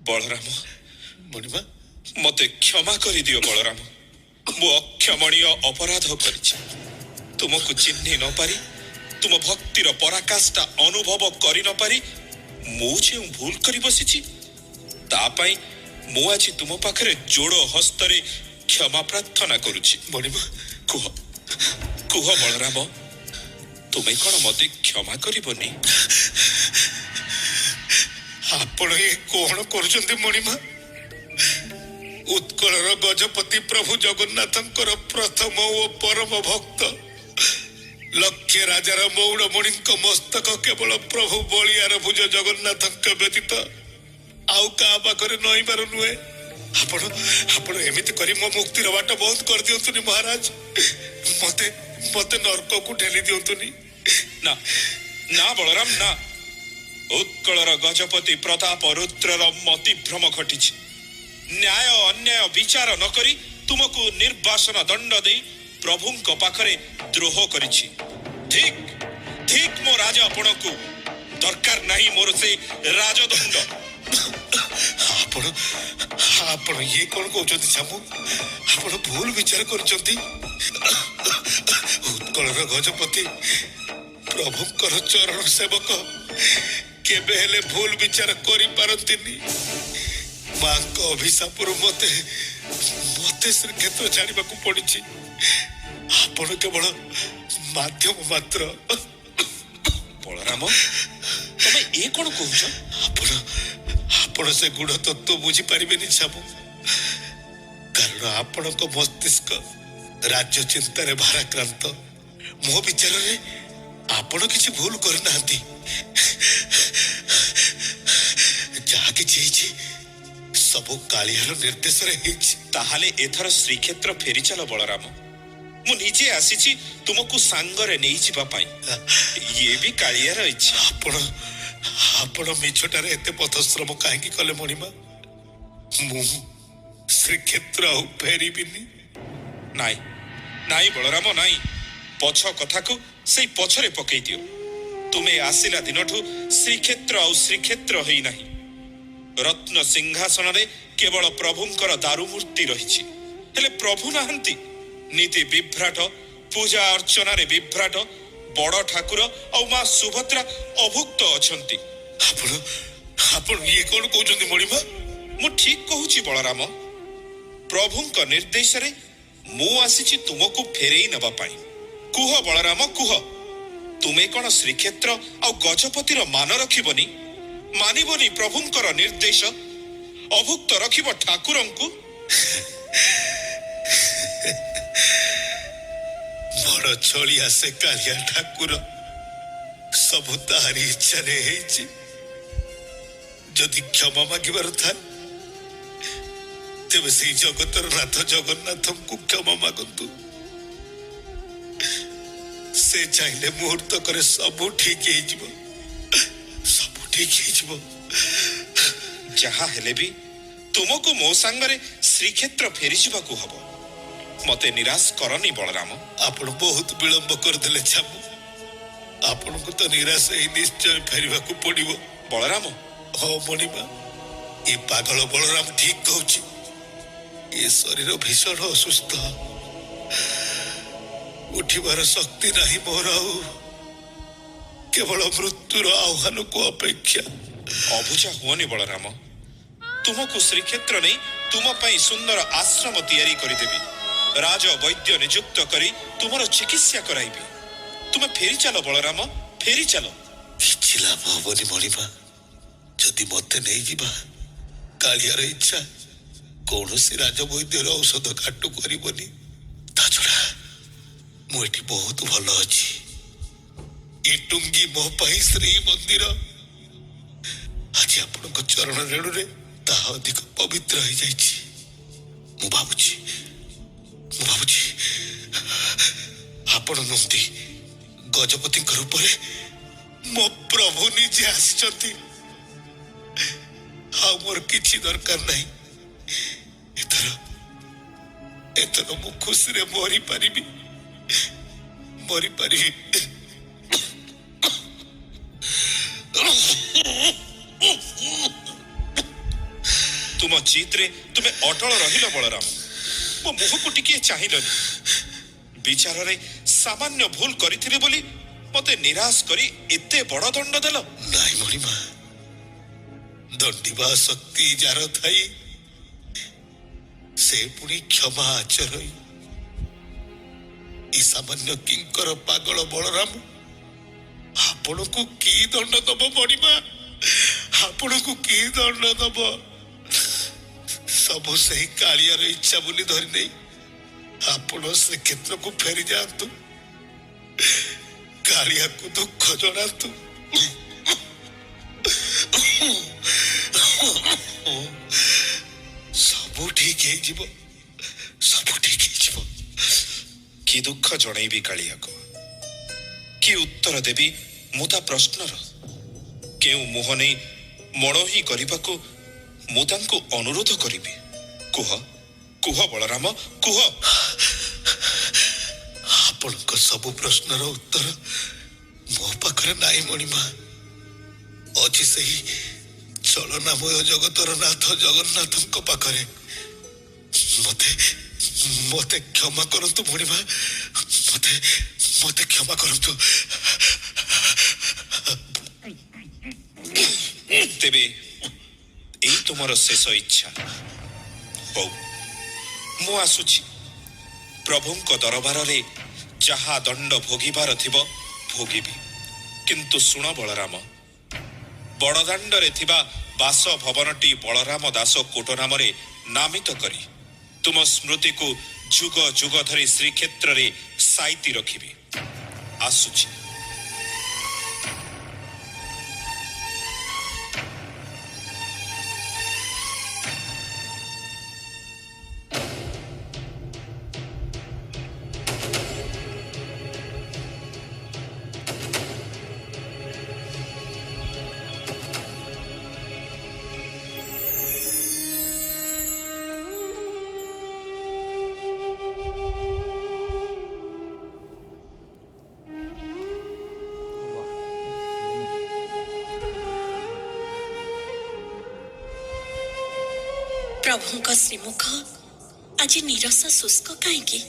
[SPEAKER 9] ବଳରାମ,
[SPEAKER 2] ମଣିମା,
[SPEAKER 9] ମତେ କ୍ଷମା କରିଦିଅ ବଳରାମ। ମୁଁ ଅକ୍ଷମଣୀୟ ଅପରାଧ କରିଛି। ତୁମକୁ ଚିହ୍ନି ନ ପାରି, ତୁମ ଭକ୍ତିର ପରାକାଷ୍ଠା ଅନୁଭବ କରି ନ ପାରି ମୁଁ ଯେଉଁ ଭୁଲ କରି ବସିଛି, ତା ପାଇଁ ମୁଁ ଆଜି ତୁମ ପାଖରେ ଯୋଡ଼ ହସ୍ତରେ କ୍ଷମା ପ୍ରାର୍ଥନା କରୁଛି।
[SPEAKER 2] ମଣିମା,
[SPEAKER 9] କୁହ କୁହ ବଳରାମ, ତୁମେ କଣ ମତେ କ୍ଷମା କରିବନି?
[SPEAKER 2] ଆପଣ ଏ କଣ କରୁଛନ୍ତି ମଣିମା? ଉତ୍କଳର ଗଜପତି ପ୍ରଭୁ ଜଗନ୍ନାଥଙ୍କର ପ୍ରଥମ ଓ ପରମ ଭକ୍ତ, ଲକ୍ଷେ ରାଜାର ମଉଡ଼ମଣିଙ୍କ ମସ୍ତକ କେବଳ ପ୍ରଭୁ ବଳିଆର ଭୁଜ ଜଗନ୍ନାଥଙ୍କ ବ୍ୟତୀତ ଆଉ କାହା ପାଖରେ ନଇବାର ନୁହେଁ। ଆପଣ ଆପଣ ଏମିତି କରି ମୋ ମୁକ୍ତିର ବାଟ ବନ୍ଦ କରିଦିଅନ୍ତୁନି ମହାରାଜ। ମତେ ମତେ ନର୍କକୁ ଠେଲି ଦିଅନ୍ତୁନି।
[SPEAKER 9] ନା ନା ବଳରାମ ନା, ଉତ୍କଳର ଗଜପତି ପ୍ରତାପ ରୁଦ୍ରର ମତିଭ୍ରମ ଘଟିଛି। ନ୍ୟାୟ ଅନ୍ୟାୟ ବିଚାର ନ କରି ତୁମକୁ ନିର୍ବାସନ ଦଣ୍ଡ ଦେଇ ପ୍ରଭୁଙ୍କ ପାଖରେ ଦ୍ରୋହ କରିଛି। ଧିକ୍ ଧିକ୍ ମୋ ରାଜ ଆପଣଙ୍କୁ ଦରକାର ନାହିଁ ମୋର ସେ ରାଜଦଣ୍ଡ।
[SPEAKER 2] ଆପଣ ଆପଣ ଇଏ କଣ କହୁଛନ୍ତି ଛାମୁ? ଆପଣ ଭୁଲ ବିଚାର କରୁଛନ୍ତି। ଉତ୍କଳର ଗଜପତି, ପ୍ରଭୁଙ୍କର ଚରଣ ସେବକ କେବେ ହେଲେ ଭୁଲ ବିଚାର କରିପାରନ୍ତିନି। ମାଙ୍କ ଅଭିଶାପରୁ ମତେ ମତେ ଶ୍ରୀକ୍ଷେତ୍ର ଛାଡ଼ିବାକୁ ପଡିଛି। ଆପଣ କେବଳ ମାଧ୍ୟମ ମାତ୍ର।
[SPEAKER 9] ବଳରାମ, ତମେ ଏ କଣ କହୁଛ?
[SPEAKER 2] ଆପଣ ଆପଣ ସେ ଗୁଢ ତତ୍ତ୍ୱ ବୁଝିପାରିବେନି ଛାମୁ, କାରଣ ଆପଣଙ୍କ ମସ୍ତିଷ୍କ ରାଜ୍ୟ ଚିନ୍ତାରେ ଭାରାକ୍ରାନ୍ତ। ମୋ ବିଚାରରେ ଆପଣ କିଛି ଭୁଲ କରିନାହାନ୍ତି। ଯାହା କିଛି ହେଇଛି ସବୁ କାଳିଆର ନିର୍ଦ୍ଦେଶରେ ହେଇଛି।
[SPEAKER 9] ତାହେଲେ ଏଥର ଶ୍ରୀକ୍ଷେତ୍ର ଫେରିଚାଲ ବଳରାମ। ମୁଁ ନିଜେ ଆସିଛି ତୁମକୁ ସାଙ୍ଗରେ ନେଇଯିବା ପାଇଁ। ଇଏ ବି କାଳିଆର ଇଚ୍ଛା।
[SPEAKER 2] ଆପଣ ଆପଣ ମିଛଟାରେ ଏତେ ପଥଶ୍ରମ କାହିଁକି କଲେ ମଣିମା? ମୁଁ ଶ୍ରୀକ୍ଷେତ୍ର ଆଉ ଫେରିବିନି।
[SPEAKER 9] ନାଇଁ ନାଇଁ ବଳରାମ, ନାଇଁ। ପଛ କଥାକୁ ସେଇ ପଛରେ ପକେଇ ଦିଅ। ତୁମେ ଆସିଲା ଦିନଠୁ ଶ୍ରୀକ୍ଷେତ୍ର ଆଉ ଶ୍ରୀକ୍ଷେତ୍ର ହେଇନାହିଁ। ରତ୍ନ ସିଂହାସନରେ କେବଳ ପ୍ରଭୁଙ୍କର ଦାରୁମୂର୍ତ୍ତି ରହିଛି, ହେଲେ ପ୍ରଭୁ ନାହାନ୍ତି। ନୀତି ବିଭ୍ରାଟ, ପୂଜା ଅର୍ଚ୍ଚନାରେ ବିଭ୍ରାଟ। ବଡ ଠାକୁର ଆଉ ମା ସୁଭଦ୍ରା ଅଭୁକ୍ତ ଅଛନ୍ତି।
[SPEAKER 2] ଆପଣ ଆପଣ ଇଏ କଣ କହୁଛନ୍ତି ମଣିମା?
[SPEAKER 9] ମୁଁ ଠିକ କହୁଛି ବଳରାମ। ପ୍ରଭୁଙ୍କ ନିର୍ଦ୍ଦେଶରେ ମୁଁ ଆସିଛି ତୁମକୁ ଫେରେଇ ନେବା ପାଇଁ। କୁହ ବଳରାମ, କୁହ, ତୁମେ କଣ ଶ୍ରୀକ୍ଷେତ୍ର ଆଉ ଗଜପତିର ମାନ ରଖିବନି? ମାନିବନି ପ୍ରଭୁଙ୍କର ନିର୍ଦ୍ଦେଶ? ଅଭୁକ୍ତ ରଖିବ ଠାକୁରଙ୍କୁ?
[SPEAKER 2] ବଡ ଛଳିଆ ସେ କାଳିଆ ଠାକୁର, ସବୁ ତାହାରି ଇଚ୍ଛାରେ ହେଇଛି। ଯଦି କ୍ଷମା ମାଗିବାର ଥାଏ ତେବେ ସେଇ ଜଗତର ନାଥ ଜଗନ୍ନାଥଙ୍କୁ କ୍ଷମା ମାଗନ୍ତୁ। ସେ ଚାହିଁଲେ ମୁହୂର୍ତ୍ତକରେ ସବୁ ଠିକ ହେଇଯିବ, ସବୁ ଠିକ ହେଇଯିବ।
[SPEAKER 9] ଯାହା ହେଲେ ବି ତୁମକୁ ମୋ ସାଙ୍ଗରେ ଶ୍ରୀକ୍ଷେତ୍ର ଫେରିଯିବାକୁ ହବ। ମତେ ନିରାଶ କରନି ବଳରାମ।
[SPEAKER 2] ଆପଣ ବହୁତ ବିଳମ୍ବ କରିଦେଲେ ଛାମୁ। ଆପଣଙ୍କୁ ତ ନିରାଶ ହେଇ ନିଶ୍ଚୟ ଫେରିବାକୁ ପଡିବ।
[SPEAKER 9] ବଳରାମ।
[SPEAKER 2] ହଁ ମଣିମା, ଏ ପାଗଳ ବଳରାମ ଠିକ କହୁଛି। ଏ ଶରୀର ଭୀଷଣ ଅସୁସ୍ଥ, ଉଠିବାର ଶକ୍ତି ନାହିଁ ମୋର ଆଉ। କେବଳ ମୃତ୍ୟୁର ଆହ୍ୱାନକୁ ଅପେକ୍ଷା।
[SPEAKER 9] ଅବୁଝା ହୁଅନି ବଳରାମ। ତୁମକୁ ଶ୍ରୀକ୍ଷେତ୍ର ନେଇ ତୁମ ପାଇଁ ସୁନ୍ଦର ଆଶ୍ରମ ତିଆରି କରିଦେବି। ରାଜ ବୈଦ୍ୟ ନିଯୁକ୍ତ କରି ତୁମର ଚିକିତ୍ସା କରାଇବି। ତୁମେ ଫେରି ଚାଲ ବଳରାମ, ଫେରି ଚାଲ।
[SPEAKER 2] କିଛି ଲାଭ ହବନି ମଣିମା, ଯଦି ମତେ ନେଇଯିବା କାଳିଆର ଇଚ୍ଛା କୌଣସି ରାଜବୈଦ୍ୟର ଔଷଧ କାଟୁ କରିବନି। ତା ଛଡା ମୁଁ ଏଠି ବହୁତ ଭଲ ଅଛି। ଏ ଟୁଙ୍ଗି ମୋ ପାଇଁ ଶ୍ରୀମନ୍ଦିର। ଆଜି ଆପଣଙ୍କ ଚରଣ ରେଣୁରେ ତାହା ଅଧିକ ପବିତ୍ର ହେଇଯାଇଛି। ମୁଁ ଭାବୁଛି ମୁଁ ଭାବୁଛି ଆପଣ ନୁହନ୍ତି, ଗଜପତିଙ୍କ ରୂପରେ ମୋ ପ୍ରଭୁ ନିଜେ ଆସିଛନ୍ତି। ଆଉ ମୋର କିଛି ଦରକାର ନାହିଁ। ଏଥର ଏଥର ମୁଁ ଖୁସିରେ ମରିପାରିବି, ମରିପାରିବି।
[SPEAKER 9] ତୁମ ଜିତରେ ତୁମେ ଅଟଳ ରହିଲ ବଳରାମ। ମୋ ମୁହଁକୁ ଟିକିଏ ଚାହିଁଲନି। ବିଚାରରେ ସାମାନ୍ୟ ଭୁଲ କରିଥିଲି ବୋଲି ମତେ ନିରାଶ କରି ଏତେ ବଡ ଦଣ୍ଡ ଦେଲ।
[SPEAKER 2] ନାଇଁ ମଣିମା, ଦଣ୍ଡିବା ଶକ୍ତି ଯାର ଥାଇ ସେ ପୁଣି କ୍ଷମା ଆଚରଇ। ଏ ସାମାନ୍ୟ କିଙ୍କର ପାଗଳ ବଳରାମ ଆପଣଙ୍କୁ କି ଦଣ୍ଡ ଦବ ମଣିମା? ଆପଣଙ୍କୁ କି ଦଣ୍ଡ ଦବ? ସବୁ ସେହି କାଳିଆର ଇଚ୍ଛା ବୋଲି ଧରି ନେଇ ଆପଣ ଶ୍ରୀକ୍ଷେତ୍ରକୁ ଫେରି ଯାଆନ୍ତୁ, କାଳିଆକୁ ଦୁଃଖ ଜଣାନ୍ତୁ। ସବୁ ଠିକ ହେଇଯିବ, ସବୁ ଠିକ ହେଇଯିବ।
[SPEAKER 9] କି ଦୁଃଖ ଜଣେଇବି କାଳିଆକୁ? କି ଉତ୍ତର ଦେବି ମୁଁ ତା ପ୍ରଶ୍ନର? କେଉଁ ମୁହଁ ନେଇ ମଣୋହି କରିବାକୁ ମୁଁ ତାଙ୍କୁ ଅନୁରୋଧ କରିବି? କୁହ, କୁହ ବଳରାମ, କୁହ।
[SPEAKER 2] ଆପଣଙ୍କ ସବୁ ପ୍ରଶ୍ନର ଉତ୍ତର ମୋ ପାଖରେ ନାହିଁ ମଣିମା। ଅଛି ସେହି ଚଳନାମୟ ଜଗତର ନାଥ ଜଗନ୍ନାଥଙ୍କ ପାଖରେ। ମତେ ମତେ କ୍ଷମା କରନ୍ତୁ ମଣିମା, ମତେ ମତେ କ୍ଷମା କରନ୍ତୁ।
[SPEAKER 9] ତେବେ ଏଇ ତୁମର ଶେଷ ଇଚ୍ଛା? ହଉ, ମୁଁ ଆସୁଛି। ପ୍ରଭୁଙ୍କ ଦରବାରରେ ଯାହା ଦଣ୍ଡ ଭୋଗିବାର ଥିବ ଭୋଗିବି। କିନ୍ତୁ ଶୁଣ ବଳରାମ, ବଡ଼ଦାଣ୍ଡରେ ଥିବା ବାସଭବନଟି ବଳରାମ ଦାସ କୋଟ ନାମରେ ନାମିତ କରି ତୁମ ସ୍ମୃତିକୁ ଯୁଗ ଯୁଗ ଧରି ଶ୍ରୀକ୍ଷେତ୍ରରେ ସାଇତି ରଖିବି। ଆସୁଛି।
[SPEAKER 6] ପ୍ରଭୁଙ୍କ ଶ୍ରୀମୁଖ ଆଜି ନିରସ ଶୁଷ୍କ କାହିଁକି?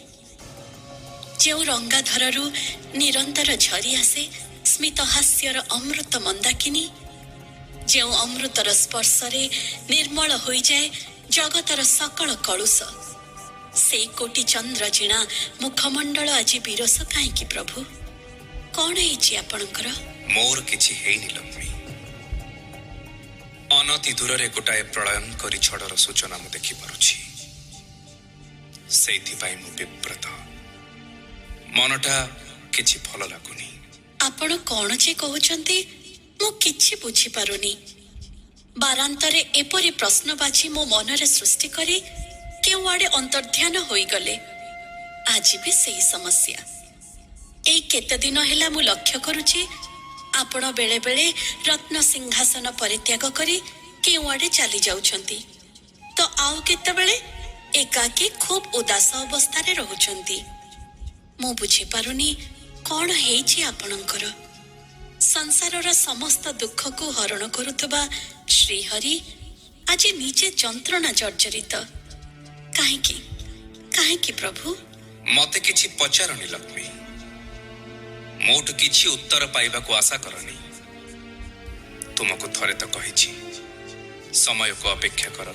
[SPEAKER 6] ଯେଉଁ ରଙ୍ଗାଧରରୁ ନିରନ୍ତର ଝରି ଆସେ ସ୍ମିତହାସ୍ୟର ଅମୃତ ମନ୍ଦାକିନୀ, ଯେଉଁ ଅମୃତର ସ୍ପର୍ଶରେ ନିର୍ମଳ ହୋଇଯାଏ ଜଗତର ସକଳ କଳୁଷ, ସେଇ କୋଟି ଚନ୍ଦ୍ର ଜିଣା ମୁଖମଣ୍ଡଳ ଆଜି ବିରସ କାହିଁକି ପ୍ରଭୁ? କଣ ହେଇଛି ଆପଣଙ୍କର?
[SPEAKER 5] ମୋର କିଛି ହେଇନି ଲକ୍ଷ୍ମୀ। ଅନତି ଦୂରରେ ଗୋଟାଏ ପ୍ରଳୟଙ୍କରୀ ଝଡ଼ର ସୂଚନା ମୁଁ ଦେଖିପାରୁଛି। ସେଇଥିପାଇଁ ମୁଁ ବିବ୍ରତ। ମନଟା କିଛି ଭଲ ଲାଗୁନି।
[SPEAKER 6] ଆପଣ କଣ ଯେ କହୁଛନ୍ତି ମୁଁ କିଛି ବୁଝିପାରୁନି। ବାରାନ୍ତରେ ଏପରି ପ୍ରଶ୍ନବାଚୀ ମୋ ମନରେ ସୃଷ୍ଟି କରି କେଉଁଆଡ଼େ ଅନ୍ତର୍ଧ୍ୟାନ ହୋଇଗଲେ। ଆଜି ବି ସେଇ ସମସ୍ୟା। ଏଇ କେତେ ଦିନ ହେଲା ମୁଁ ଲକ୍ଷ୍ୟ କରୁଛି ଆପଣ ବେଳେ ବେଳେ ରତ୍ନ ସିଂହାସନ ପରିତ୍ୟାଗ କରି କେଉଁଆଡ଼େ ଚାଲି ଯାଉଛନ୍ତି ତ ଆଉ କେତେବେଳେ ଏକାକୀ ଖୁବ୍ ଉଦାସ ଅବସ୍ଥାରେ ରହୁଛନ୍ତି। ମୁଁ ବୁଝିପାରୁନି କଣ ହେଇଛି ଆପଣଙ୍କର। ସଂସାରର ସମସ୍ତ ଦୁଃଖକୁ ହରଣ କରୁଥିବା ଶ୍ରୀହରି ଆଜି ନିଜେ ଯନ୍ତ୍ରଣା ଜର୍ଜରିତ କାହିଁକି? କାହିଁକି ପ୍ରଭୁ?
[SPEAKER 5] ମତେ କିଛି ପଚାରନି ଲକ୍ଷ୍ମୀ। ମୋଠୁ କିଛି ଉତ୍ତର ପାଇବାକୁ ଆଶା କରନି। ତୁମକୁ ଥରେ ତ କହିଛି, ସମୟକୁ ଅପେକ୍ଷା କର,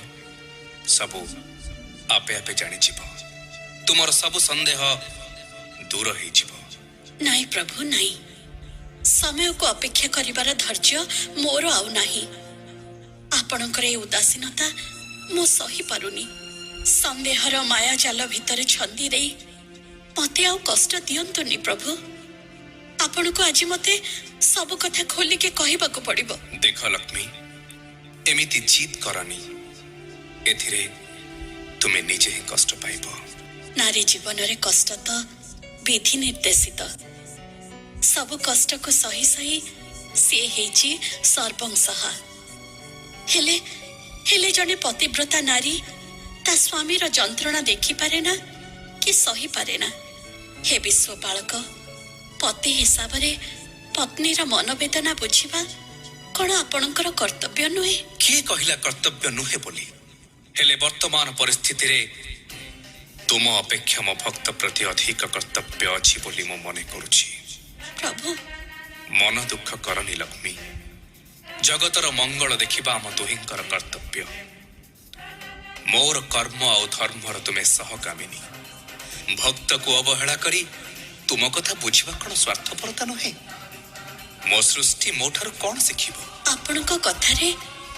[SPEAKER 5] ସବୁ ଆପେ ଆପେ ଜାଣିଯିବ। ତୁମର ସବୁ ସନ୍ଦେହ ଦୂର ହେଇଯିବ।
[SPEAKER 6] ନାଇଁ ପ୍ରଭୁ ନାଇଁ, ସମୟକୁ ଅପେକ୍ଷା କରିବାର ଧୈର୍ଯ୍ୟ ମୋର ଆଉ ନାହିଁ। ଆପଣଙ୍କର ଏ ଉଦାସୀନତା ମୁଁ ସହିପାରୁନି। ସନ୍ଦେହର ମାୟା ଜାଲ ଭିତରେ ଛନ୍ଦି ଦେଇ ମତେ ଆଉ କଷ୍ଟ ଦିଅନ୍ତୁନି ପ୍ରଭୁ। ଆପଣଙ୍କୁ ଆଜି ମତେ ସବୁ କଥା ଖୋଲିକି କହିବାକୁ ପଡିବ।
[SPEAKER 5] ଦେଖ ଲକ୍ଷ୍ମୀ, ଏମିତି ଜିଦ୍ କରନି। ଏଥିରେ ତୁମେ ନିଜେ ହିଁ କଷ୍ଟ ପାଇବ।
[SPEAKER 6] ନାରୀ ଜୀବନରେ କଷ୍ଟ ତ ବିଧି ନିର୍ଦ୍ଦେଶିତ। ସବୁ କଷ୍ଟକୁ ସହି ସହି ସିଏ ହେଇଛି ସର୍ବଂସହା। ହେଲେ ହେଲେ ଜଣେ ପତିବ୍ରତା ନାରୀ ତା ସ୍ୱାମୀର ଯନ୍ତ୍ରଣା ଦେଖିପାରେ ନା କି ସହିପାରେ ନା। ହେ ବିଶ୍ୱପାଳକ, ପତି ହିସାବରେ ପତ୍ନୀର ମନବେଦନା ବୁଝିବା କଣ ଆପଣଙ୍କର କର୍ତ୍ତବ୍ୟ ନୁହେଁ?
[SPEAKER 5] କିଏ କହିଲା କର୍ତ୍ତବ୍ୟ ନୁହେଁ ବୋଲି? ହେଲେ ବର୍ତ୍ତମାନ ପରିସ୍ଥିତିରେ ତୁମ ଅପେକ୍ଷା ମୋ ଭକ୍ତ ପ୍ରତି ଅଧିକ କର୍ତ୍ତବ୍ୟ ଅଛି ବୋଲି ମୁଁ ମନେ କରୁଛି।
[SPEAKER 6] ପ୍ରଭୁ,
[SPEAKER 5] ମନ ଦୁଃଖ କରନି ଲକ୍ଷ୍ମୀ। ଜଗତର ମଙ୍ଗଳ ଦେଖିବା ଆମ ଦୁହିଁଙ୍କର କର୍ତ୍ତବ୍ୟ। ମୋର କର୍ମ ଆଉ ଧର୍ମର ତୁମେ ସହକାମିନୀ। ଭକ୍ତକୁ ଅବହେଳା କରି ତୁମ କଥା ବୁଝିବା କଣ ସ୍ୱାର୍ଥପରତା ନୁହେଁ? ମୋ ସୃଷ୍ଟି ମୋ ଠାରୁ କଣ ଶିଖିବ?
[SPEAKER 6] ଆପଣଙ୍କ କଥାରେ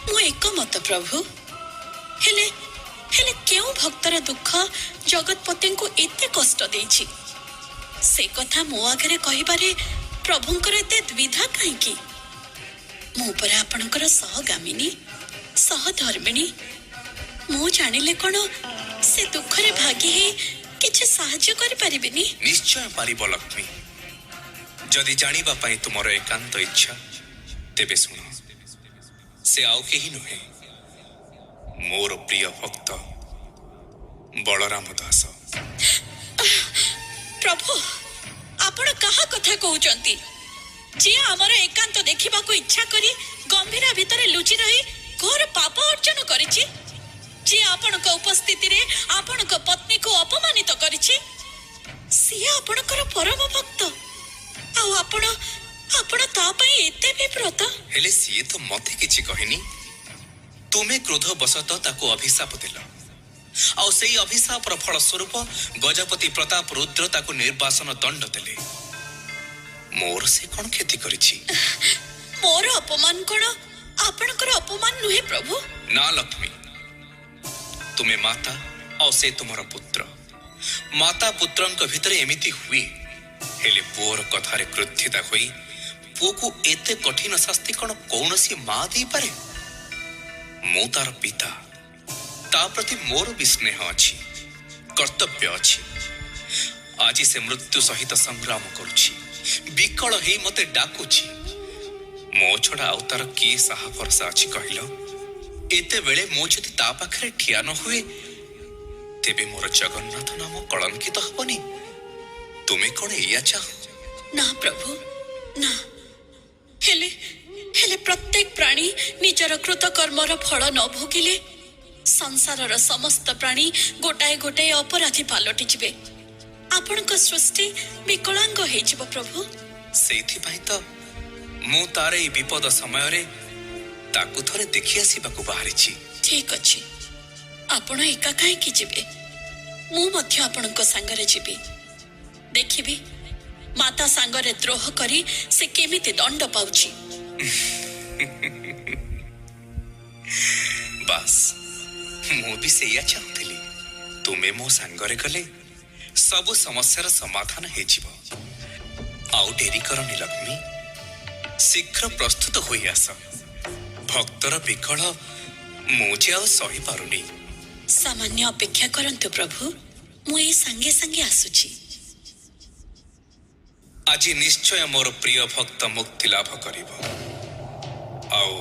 [SPEAKER 6] ମୁଁ ଏକମତ ପ୍ରଭୁ। ହେଲେ ହେଲେ କେଉଁ ଭକ୍ତର ଦୁଃଖ ଜଗତପତିଙ୍କୁ ଏତେ କଷ୍ଟ ଦେଇଛି, ସେ କଥା ମୋ ଆଗରେ କହିବାରେ ପ୍ରଭୁଙ୍କର ଏତେ ଦ୍ୱିଧା କାହିଁକି? ମୁଁ ପରା ଆପଣଙ୍କର ସହଗାମିନୀ, ସହଧର୍ମିଣୀ। ମୁଁ ଜାଣିଲେ କଣ ସେ ଦୁଃଖରେ ଭାଗି ହେଇ କିଛି ସାହାଯ୍ୟ କରିପାରିବିନି?
[SPEAKER 5] ନିଶ୍ଚୟ ପାରିବ ଲକ୍ଷ୍ମୀ। ଯଦି ଜାଣିବା ପାଇଁ ତୁମର ଏକାନ୍ତ ଇଚ୍ଛା, ତେବେ ଶୁଣ। ସେ ଆଉ କେହି ନୁହେଁ, ମୋର ପ୍ରିୟ ଭକ୍ତ ବଳରାମ ଦାସ।
[SPEAKER 6] ପ୍ରଭୁ, ଆପଣ କାହା କଥା କହୁଛନ୍ତି? ଯିଏ ଆମର ଏକାନ୍ତ ଦେଖିବାକୁ ଇଚ୍ଛା କରି ଗମ୍ଭୀରା ଭିତରେ ଲୁଚି ରହି ଘୋର ପାପ ଅର୍ଜନ କରିଛି, ଯିଏ ଆପଣଙ୍କ ଉପସ୍ଥିତିରେ ଆପଣଙ୍କ ପତ୍ନୀକୁ ଅପମାନିତ କରିଛି, ସିଏ ଆପଣଙ୍କର ପରମ ଭକ୍ତ। ଆଉ ଆପଣ ଆପଣ ତା ପାଇଁ ଏତେ ବିବ୍ରତ?
[SPEAKER 5] ହେଲେ ସିଏ ତ ମତେ କିଛି କହିନି। ତୁମେ କ୍ରୋଧ ବଶତଃ ତାକୁ ଅଭିଶାପ ଦେଲ, ଆଉ ସେଇ ଅଭିଶାପର ଫଳ ସ୍ୱରୂପ ଗଜପତି ପ୍ରତାପ ରୁଦ୍ର ତାକୁ ନିର୍ବାସନ ଦଣ୍ଡ ଦେଲେ। ମୋର ସେ କଣ କ୍ଷତି କରିଛି?
[SPEAKER 6] ମୋର ଅପମାନ କଣ ଆପଣଙ୍କର ଅପମାନ ନୁହେଁ ପ୍ରଭୁ?
[SPEAKER 5] ନା ଲକ୍ଷ୍ମୀ, ତୁମେ ମାତା ଆଉ ସେ ତୁମର ପୁତ୍ର। ମାତା ପୁତ୍ରଙ୍କ ଭିତରେ ଏମିତି ହୁଏ। ହେଲେ ପୁଅର କଥାରେ କ୍ରୋଧିତା ହୋଇ ପୁଅକୁ ଏତେ କଠିନ ଶାସ୍ତି କଣ କୌଣସି ମା ଦେଇପାରେ? ମୁଁ ତାର ପିତା, ତା ପ୍ରତି ମୋର ବି ସ୍ନେହ ଅଛି, କର୍ତ୍ତବ୍ୟ ଅଛି। ଆଜି ସେ ମୃତ୍ୟୁ ସହିତ ସଂଗ୍ରାମ କରୁଛି, ବିକଳ ହେଇ ମତେ ଡାକୁଛି। ମୋ ଛଡା ଆଉ ତାର କିଏ ସାହା ଭରସା ଅଛି କହିଲ? ଏତେବେଳେ ମୁଁ ଯଦି ତା ପାଖରେ ଠିଆ ନ ହୁଏ, ତେବେ ମୋର ଜଗନ୍ନାଥ ନାମ କଳଙ୍କିତ ହବନି? ତୁମେ କଣ ଏଇଆ ଚାହଁ?
[SPEAKER 6] ନା ପ୍ରଭୁ ନା। ହେଲେ ହେଲେ ପ୍ରତ୍ୟେକ ପ୍ରାଣୀ ନିଜର କୃତକର୍ମର ଫଳ ନ ଭୋଗିଲେ ସଂସାରର ସମସ୍ତ ପ୍ରାଣୀ ଗୋଟାଏ ଗୋଟାଏ ଅପରାଧୀ ପାଲଟିଯିବେ। ଆପଣଙ୍କ ସୃଷ୍ଟି ବିକଳାଙ୍ଗ ହେଇଯିବ ପ୍ରଭୁ।
[SPEAKER 5] ସେଇଥିପାଇଁ ତ ମୁଁ ତାର ଏଇ ବିପଦ ସମୟରେ ତାକୁ ଥରେ ଦେଖି ଆସିବାକୁ ବାହାରିଛି।
[SPEAKER 6] ଠିକ ଅଛି, ଆପଣ ଏକା କାହିଁକି ଯିବେ? ମୁଁ ମଧ୍ୟ ଆପଣଙ୍କ ସାଙ୍ଗରେ ଯିବି। ଦେଖିବି ମାତା ସାଙ୍ଗରେ ଦ୍ରୋହ କରି ସେ କେମିତି ଦଣ୍ଡ ପାଉଛି।
[SPEAKER 5] ବାସ୍, ମୁଁ ବି ସେଇଆ ଚାହୁଁଥିଲି। ତୁମେ ମୋ ସାଙ୍ଗରେ ଗଲେ ସବୁ ସମସ୍ୟାର ସମାଧାନ ହେଇଯିବ। ଆଉ ଡେରି କରନି ଲକ୍ଷ୍ମୀ, ଶୀଘ୍ର ପ୍ରସ୍ତୁତ ହୋଇ ଆସ। ଭକ୍ତର ବିକଳ ମୁଁ ଯେ ଆଉ ସହିପାରୁନି।
[SPEAKER 6] ସାମାନ୍ୟ ଅପେକ୍ଷା କରନ୍ତୁ ପ୍ରଭୁ, ମୁଁ ଏଇ ସାଙ୍ଗେ ସାଙ୍ଗେ ଆସୁଛି।
[SPEAKER 5] ଆଜି ନିଶ୍ଚୟ ମୋର ପ୍ରିୟ ଭକ୍ତ ମୁକ୍ତି ଲାଭ କରିବ, ଆଉ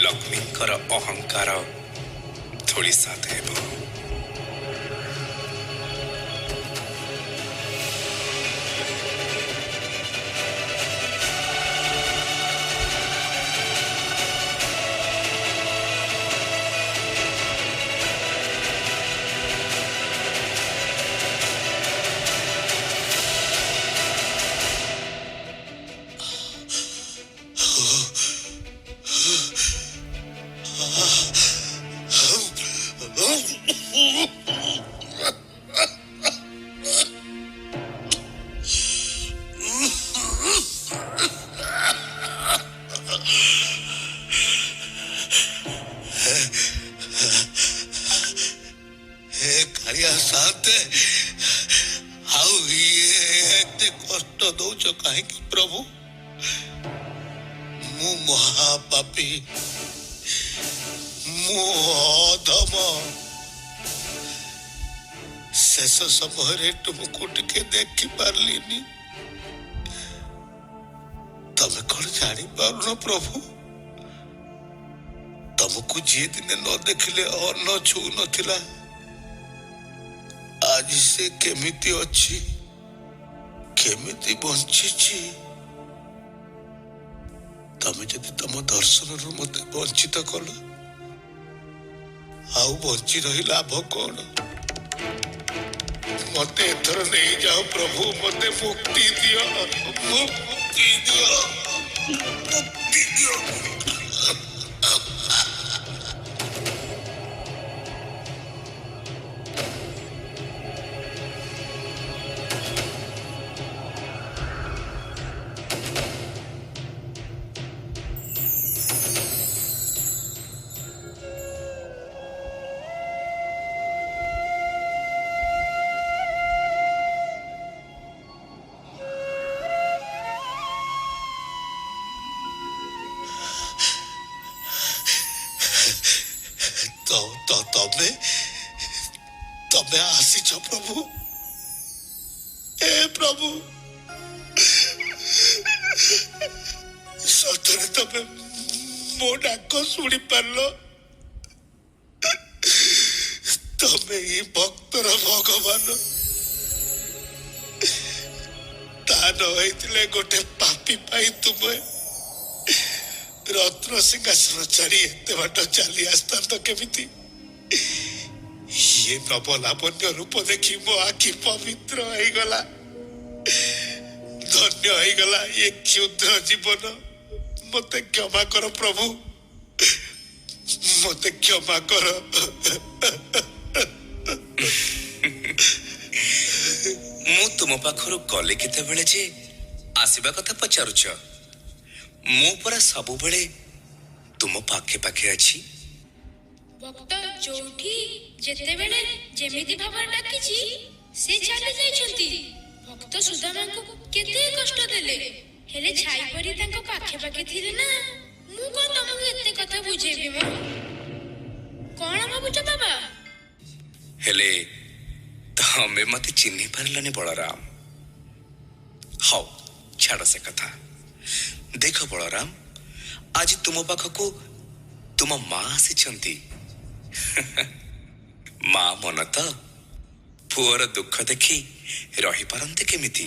[SPEAKER 5] ଲକ୍ଷ୍ମୀଙ୍କର ଅହଙ୍କାର ଧୂଳିସାତ ହେବ।
[SPEAKER 2] ହେ କାଳିଆ ସାନ୍ତେ, ଆଉ ଇଏ ଏତେ କଷ୍ଟ ଦଉଛ କାହିଁକି ପ୍ରଭୁ? ମୁଁ ମହାପାପୀ, ମୁଁ ଅଧମ। ଶେଷ ସମୟରେ ତୁମକୁ ଟିକେ ଦେଖି ପାରିଲିନି। ତମେ କଣ ଜାଣିପାରୁନ ପ୍ରଭୁ, ତମକୁ ଯିଏ ଦିନେ ନ ଦେଖିଲେ ଅନ୍ନ ଛୁଉ ନଥିଲା, ଆଜି ସେ କେମିତି ଅଛି, କେମିତି ବଞ୍ଚିଛି? ତମେ ଯଦି ତମ ଦର୍ଶନରୁ ମତେ ବଞ୍ଚିତ କଲ, ଆଉ ବଞ୍ଚି ରହି ଲାଭ କଣ? ମତେ ଏଥର ନେଇଯାଅ ପ୍ରଭୁ, ମତେ ମୁକ୍ତି ଦିଅ, ମୁକ୍ତି ଦିଅ, ମୁକ୍ତି ଦିଅ। ତ ତ ତମେ ତମେ ଆସିଛ ପ୍ରଭୁ? ଏ ପ୍ରଭୁ, ସତରେ ତମେ ମୋ ଡାକ ଶୁଣି ପାରିଲ? ତମେ ହିଁ ଭକ୍ତର ଭଗବାନ। ତା ନ ହେଇଥିଲେ ଗୋଟେ ପାପି ପାଇଁ ତୁମେ ରତ୍ନ ସିଂହାସନ ଛାଡ଼ି ଏତେ ବାଟ ଚାଲି ଆସିଥାନ୍ତ କେମିତି? ଇଏ ନବ ଲାବଣ୍ୟ ରୂପ ଦେଖି ମୋ ଆଖି ପବିତ୍ର ହେଇଗଲା, ଧନ୍ୟ ହେଇଗଲା ଏ କ୍ଷୁଦ୍ର ଜୀବନ। ମତେ କ୍ଷମା କର ପ୍ରଭୁ, ମତେ କ୍ଷମା କର।
[SPEAKER 5] ମୁଁ ତୁମ ପାଖରୁ ଗଲେ କେତେବେଳେ ଯେ ଆସିବା କଥା ପଚାରୁଛ? ମୁଁ ପରା ସବୁବେଳେ ତୁମ ପାଖେ ପାଖେ ଅଛି।
[SPEAKER 3] ଭକ୍ତ ଯୋଉଠି ଯେତେବେଳେ ଯେମିତି ଭାବରେ ଡାକିଛି, ସେ ଚାଲି ଯାଇଛନ୍ତି। ଭକ୍ତ ସୁଦାମାଙ୍କୁ କେତେ କଷ୍ଟ ଦେଲେ, ହେଲେ ଛାଇ ପରି ତାଙ୍କ ପାଖେ ପାଖେ ଥିଲେ ନା। ମୁଁ କଣ ତମକୁ ଏତେ କଥା ବୁଝେଇବି ମ? କଣ ଭାବୁଛ ବାବା?
[SPEAKER 5] ହେଲେ ତମେ ମତେ ଚିହ୍ନି ପାରିଲନି ବଳରାମ। ହଉ ଛାଡ ସେ କଥା। ଦେଖ ବଳରାମ, ଆଜି ତୁମ ପାଖକୁ ତୁମ ମା ଆସିଛନ୍ତି। ମା ମନ ତ ପୁଅର ଦୁଃଖ ଦେଖି ରହିପାରନ୍ତି କେମିତି?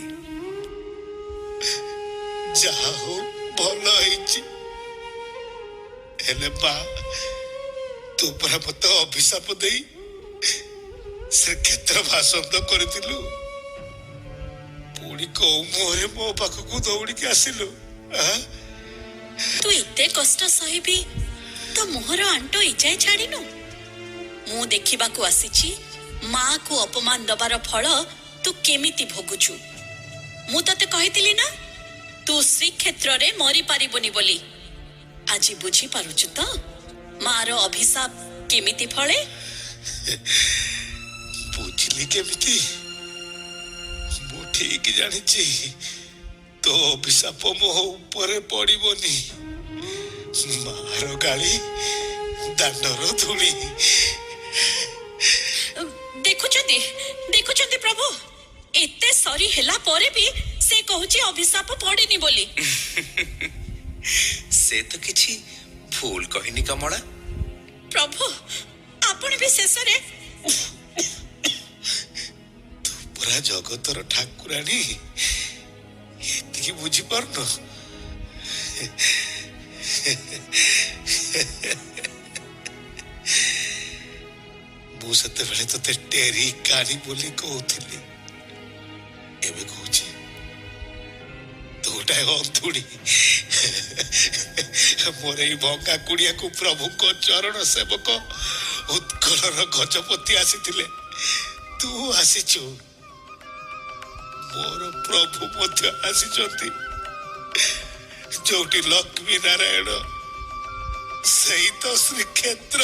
[SPEAKER 2] ଯାହା ହଉ ଭଲ ହେଇଛି। ହେଲେ ମା, ତୁ ପରା ମତେ ଅଭିଶାପ ଦେଇ ଶ୍ରୀକ୍ଷେତ୍ର ବାସନ୍ଦ କରିଥିଲୁ, ପୁଣି କୋଉ ମୁହଁରେ ମୋ ପାଖକୁ ଦୌଡ଼ିକି ଆସିଲୁ? ଆଁ?
[SPEAKER 6] ତୁ ଏତେ କଷ୍ଟ ସହିବି ତୋ ମୁହଁର ଆଣ୍ଟ ଏଯାଏ ଛାଡ଼ିନୁ। ମୁଁ ଦେଖିବାକୁ ଆସିଛି ମାକୁ ଅପମାନ ଦବାର ଫଳ ତୁ କେମିତି ଭୋଗୁଛୁ। ମୁଁ ତତେ କହିଥିଲି ନା ତୁ ଶ୍ରୀକ୍ଷେତ୍ରରେ ମରିପାରିବୁନି ବୋଲି। ଆଜି ବୁଝିପାରୁଛୁ ତ ମାର ଅଭିଶାପ କେମିତି ଫଳେ?
[SPEAKER 2] ବୁଝିଲି କେମିତି? ମୁଁ ଠିକ ଜାଣିଛି ତୋ ଅଭିଶାପ ମୋ ଉପରେ ପଡିବନି। ମାର ଗାଳି ଦାଣ୍ଡର ଧୂଳି।
[SPEAKER 6] ଦେଖୁଛନ୍ତି, ଦେଖୁଛନ୍ତି ପ୍ରଭୁ, ଏତେ ସରି ହେଲା ପରେ ବି ସେ କହୁଛି ଅଭିଶାପ ପଡିନି ବୋଲି।
[SPEAKER 5] ସେ ତ କିଛି ଭୁଲ କହିନି କମଳା।
[SPEAKER 6] ପ୍ରଭୁ, ଆପଣ ବି ଶେଷରେ।
[SPEAKER 2] ତୁ ପୁରା ଜଗତର ଠାକୁରାଣୀ, ଏତିକି ବୁଝିପାରୁନ? ମୁଁ ସେତେବେଳେ ତୋତେ ଟେରି କାଣି ବୋଲି କହୁଥିଲି, ଏବେ କହୁଛି ତୁ ଗୋଟାଏ ଅନ୍ଧୁଣୀ। ମୋର ଏଇ ଭଙ୍ଗା କୁଡ଼ିଆକୁ ପ୍ରଭୁଙ୍କ ଚରଣ ସେବକ ଉତ୍କଳର ଗଜପତି ଆସିଥିଲେ, ତୁ ଆସିଛୁ, ମୋର ପ୍ରଭୁ ମଧ୍ୟ ଆସିଛନ୍ତି। ଯୋଉଠି ଲକ୍ଷ୍ମୀ ନାରାୟଣ, ସେଇ ତ ଶ୍ରୀକ୍ଷେତ୍ର।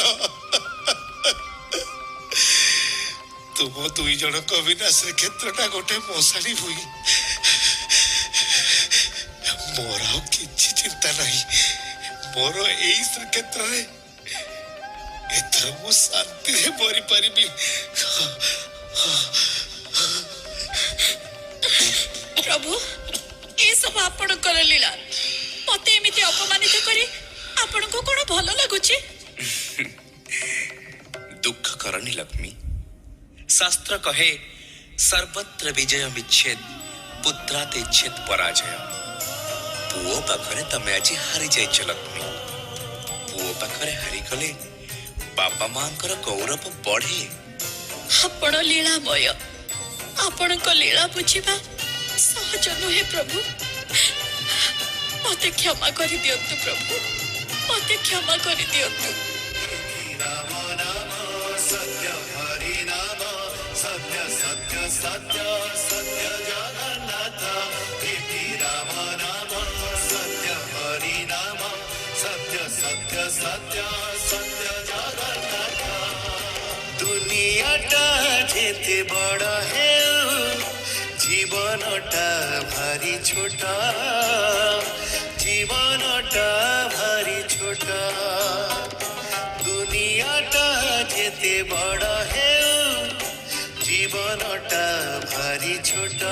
[SPEAKER 2] ତୁମ ଦୁଇ ଜଣଙ୍କ ବିନା ଶ୍ରୀକ୍ଷେତ୍ରଟା ଗୋଟେ ମଶାଣି ଭୂଇଁ। ମୋର ଆଉ କିଛି ଚିନ୍ତା ନାହିଁ। ମୋର ଏଇ ଶ୍ରୀକ୍ଷେତ୍ରରେ ଏଥର ମୁଁ ଶାନ୍ତିରେ ମରିପାରିବି।
[SPEAKER 6] ପ୍ରଭୁ, ଏସବୁ ଆପଣଙ୍କର ଲୀଳା। ମତେ ଏମିତି ଅପମାନିତ କରି ଆପଣଙ୍କୁ କଣ ଭଲ ଲାଗୁଛି?
[SPEAKER 5] ଦୁଃଖ କରନି ଲକ୍ଷ୍ମୀ। ଶାସ୍ତ୍ର କହେ, ସର୍ବତ୍ର ବିଜୟ ମିଚ୍ଛେଦ ପୁତ୍ରାତ ଇଚ୍ଛେଦ ପରାଜୟ। ପୁଅ ପାଖରେ ତମେ ଆଜି ହାରି ଯାଇଛ ଲକ୍ଷ୍ମୀ। ପୁଅ ପାଖରେ ହାରିଗଲେ ବାପା ମାଙ୍କର ଗୌରବ ବଢେ।
[SPEAKER 6] ଆପଣ ଲୀଳାମୟ, ଆପଣଙ୍କ ଲୀଳା ବୁଝିବା ସହଜ ନୁହେଁ ପ୍ରଭୁ। ମତେ କ୍ଷମା କରିଦିଅନ୍ତୁ ପ୍ରଭୁ, ମତେ କ୍ଷମା କରିଦିଅନ୍ତୁ।
[SPEAKER 1] ରାମ ନାମ ସତ୍ୟ, ହରି ନାମ ସତ୍ୟ, ସତ୍ୟ ସତ୍ୟ ସତ୍ୟ ଜଗନ୍ନାଥ। ଇତି ରାମ ନାମ ସତ୍ୟ, ହରି ନାମ ସତ୍ୟ, ସତ୍ୟ ସତ୍ୟ ସତ୍ୟ ଜଗନ୍ନାଥ। ଦୁନିଆଟା ଯେତେ ବଡ଼ ହେଉ, ଜୀବନଟା ଭାରି ଛୋଟ, ଜୀବନଟା ଭାରି ଛୋଟ। ଦୁନିଆଟା ଯେତେ ବଡ଼ ହେଉ, ଜୀବନଟା ଭାରି ଛୋଟ,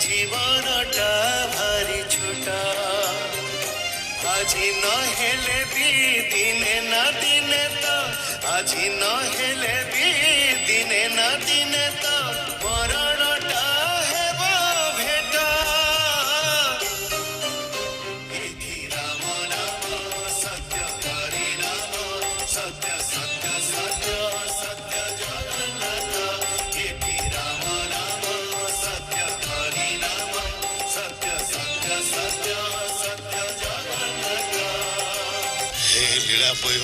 [SPEAKER 1] ଜୀବନଟା ଭାରି ଛୋଟ। ଆଜି ନହେଲେ ବି ଦିନେ ନା ଦିନେ ତ, ଆଜି ନହେଲେ ବି ଦିନେ ନା ଦିନେ ତ ମରଣଟା ହେବ ଭେଟ।
[SPEAKER 2] ଲୀଳାମୟ,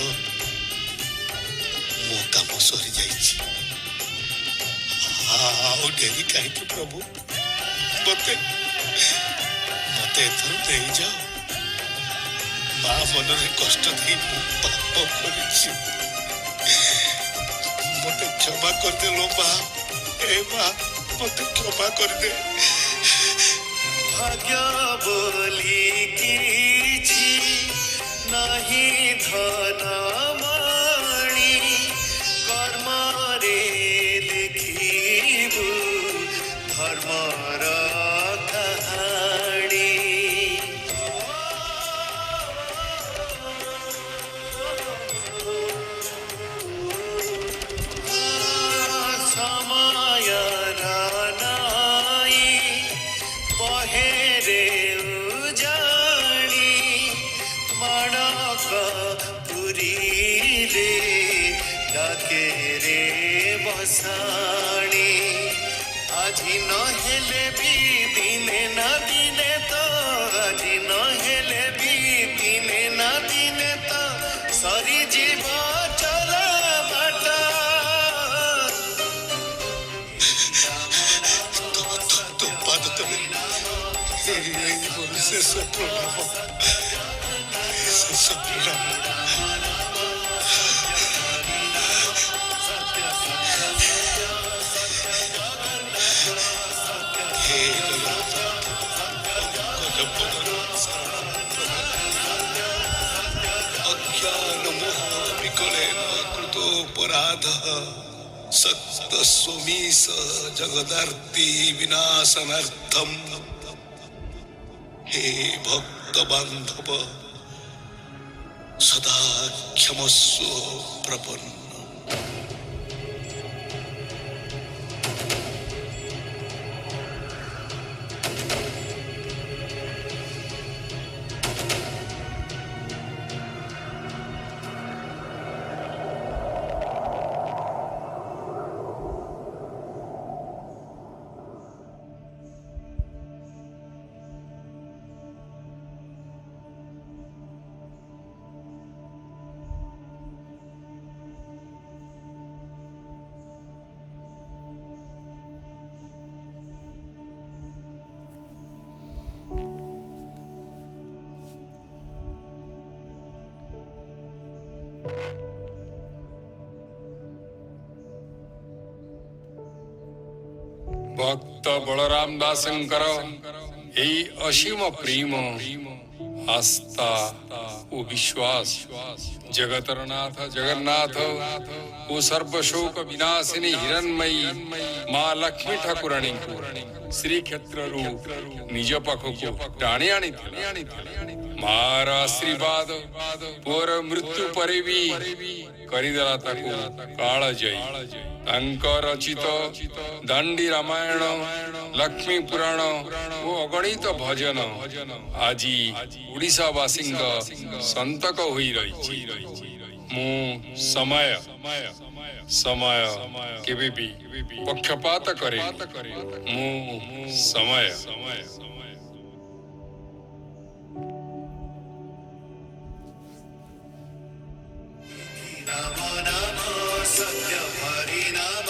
[SPEAKER 2] ମୋ କାମ ସରିଯାଇଛି। ଆଉ ଡେରି କାହିଁକି ପ୍ରଭୁ? ମତେ ମତେ ଏଥର ନେଇଯାଅ। ମା ମନରେ କଷ୍ଟ ଦେଇ ମୁଁ ପାପ କରିଛି, ମତେ କ୍ଷମା କରିଦେ ଲୋ ମା। ଏ ମା, ମତେ କ୍ଷମା କରିଦେ।
[SPEAKER 1] ଭାଗ୍ୟ ବୋଲି କିଛି ନାହିଁ ଧନ ମଣି, କର୍ମରେ ଲେଖିବୁ ଧର୍ମର କାହାଣୀ। ସମୟର ନଈ ବହେରେ ଉଜାଣି, ମାଣକ ପୁରୀରେ ଡାକେରେ ବସାଣି। ଆଜି ନହେଲେ ବି ଦିନେ ନା ଦିନେ ତ, ଆଜି ନହେଲେ ବି ଦିନେ ନା ଦିନେ ତ ସରିଯିବ ଚଲା ବାଟ।
[SPEAKER 2] ତୋ ପାଦ ତଳେ ଏଇ ମୋର ଶେଷ ପ୍ରଣାମ, ଶେଷ ପ୍ରଣାମ। ହେ ଜଗନ୍ନାଥ, ପଙ୍କଜ ଶରଣ, ଅଜ୍ଞାନ ମୋହ ବିକଳେନ କୃତୋପରାଧ, ଶକ୍ତ ସ୍ୱମୀଶ ଜଗଦାର୍ତି ବିନାଶନାର୍ଥମ। ହେ ଭକ୍ତ ବାନ୍ଧବ, ସଦା କ୍ଷମସ୍ୱ ପ୍ରପନ୍ନ।
[SPEAKER 11] ଭକ୍ତ ବଳରାମ ଦାସଙ୍କର ଏହି ଅସୀମ ପ୍ରେମ, ଆସ୍ଥା ଓ ବିଶ୍ୱାସ ଜଗତର ନାଥ ଜଗନ୍ନାଥ ଓ ସର୍ବଶୋକ ବିନାଶିନୀ ହିରଣ୍ମୟୀ ମା ଲକ୍ଷ୍ମୀ ଠାକୁରାଣୀଙ୍କୁ ଶ୍ରୀକ୍ଷେତ୍ରରୁ ନିଜ ପାଖକୁ ଟାଣି ଆଣିଥିଲା। ମାର ଆଶୀର୍ବାଦ ପୁଅର ମୃତ୍ୟୁ ପରେ ବି କରିଦେଲା ତାକୁ କାଳଜୟୀ। ତାଙ୍କ ରଚିତ ଦାଣ୍ଡି ରାମାୟଣ, ଲକ୍ଷ୍ମୀ ପୁରାଣ ଓ ଅଗଣିତ ଭଜନ ଆଜି ଓଡ଼ିଶାବାସୀଙ୍କ ସନ୍ତକ ହୋଇ ରହିଛି। ମୁଁ ସମୟ, ସମୟ କେବେ ବି ପକ୍ଷପାତ କରେ। ମୁଁ ସମୟ।
[SPEAKER 1] ରାମ ନାମ ସତ୍ୟ, ହରି ନାମ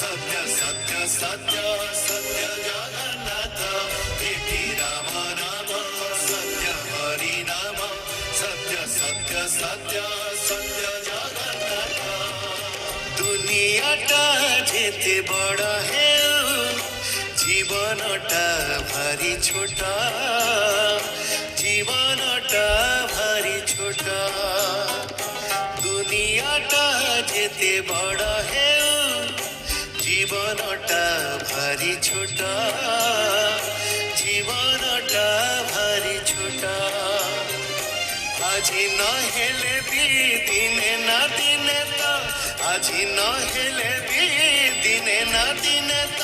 [SPEAKER 1] ସତ୍ୟ, ସତ୍ୟ ସତ୍ୟ ସତ୍ୟ ଜଗନ୍ନାଥ। ଏଠି ରାମ ନାମ ସତ୍ୟ, ହରି ନାମ ସତ୍ୟ, ସତ୍ୟ ସତ୍ୟ ସତ୍ୟ ଜଗନ୍ନାଥ। ଦୁନିଆଟା ଯେତେ ବଡ଼ ହେଉ, ଜୀବନଟା ଭାରି ଛୋଟ, ଜୀବନଟା ଭାରି ଛୋଟ। ଦୁନିଆଟା ଯେତେ ବଡ଼ ହେଉ, ଜୀବନଟା ଭାରି ଛୋଟ, ଜୀବନଟା ଭାରି ଛୋଟ। ଆଜି ନହେଲେ ବି ଦିନେ ନା ଦିନେ ତ, ଆଜି ନହେଲେ ବି ଦିନେ ନା ଦିନେ ତ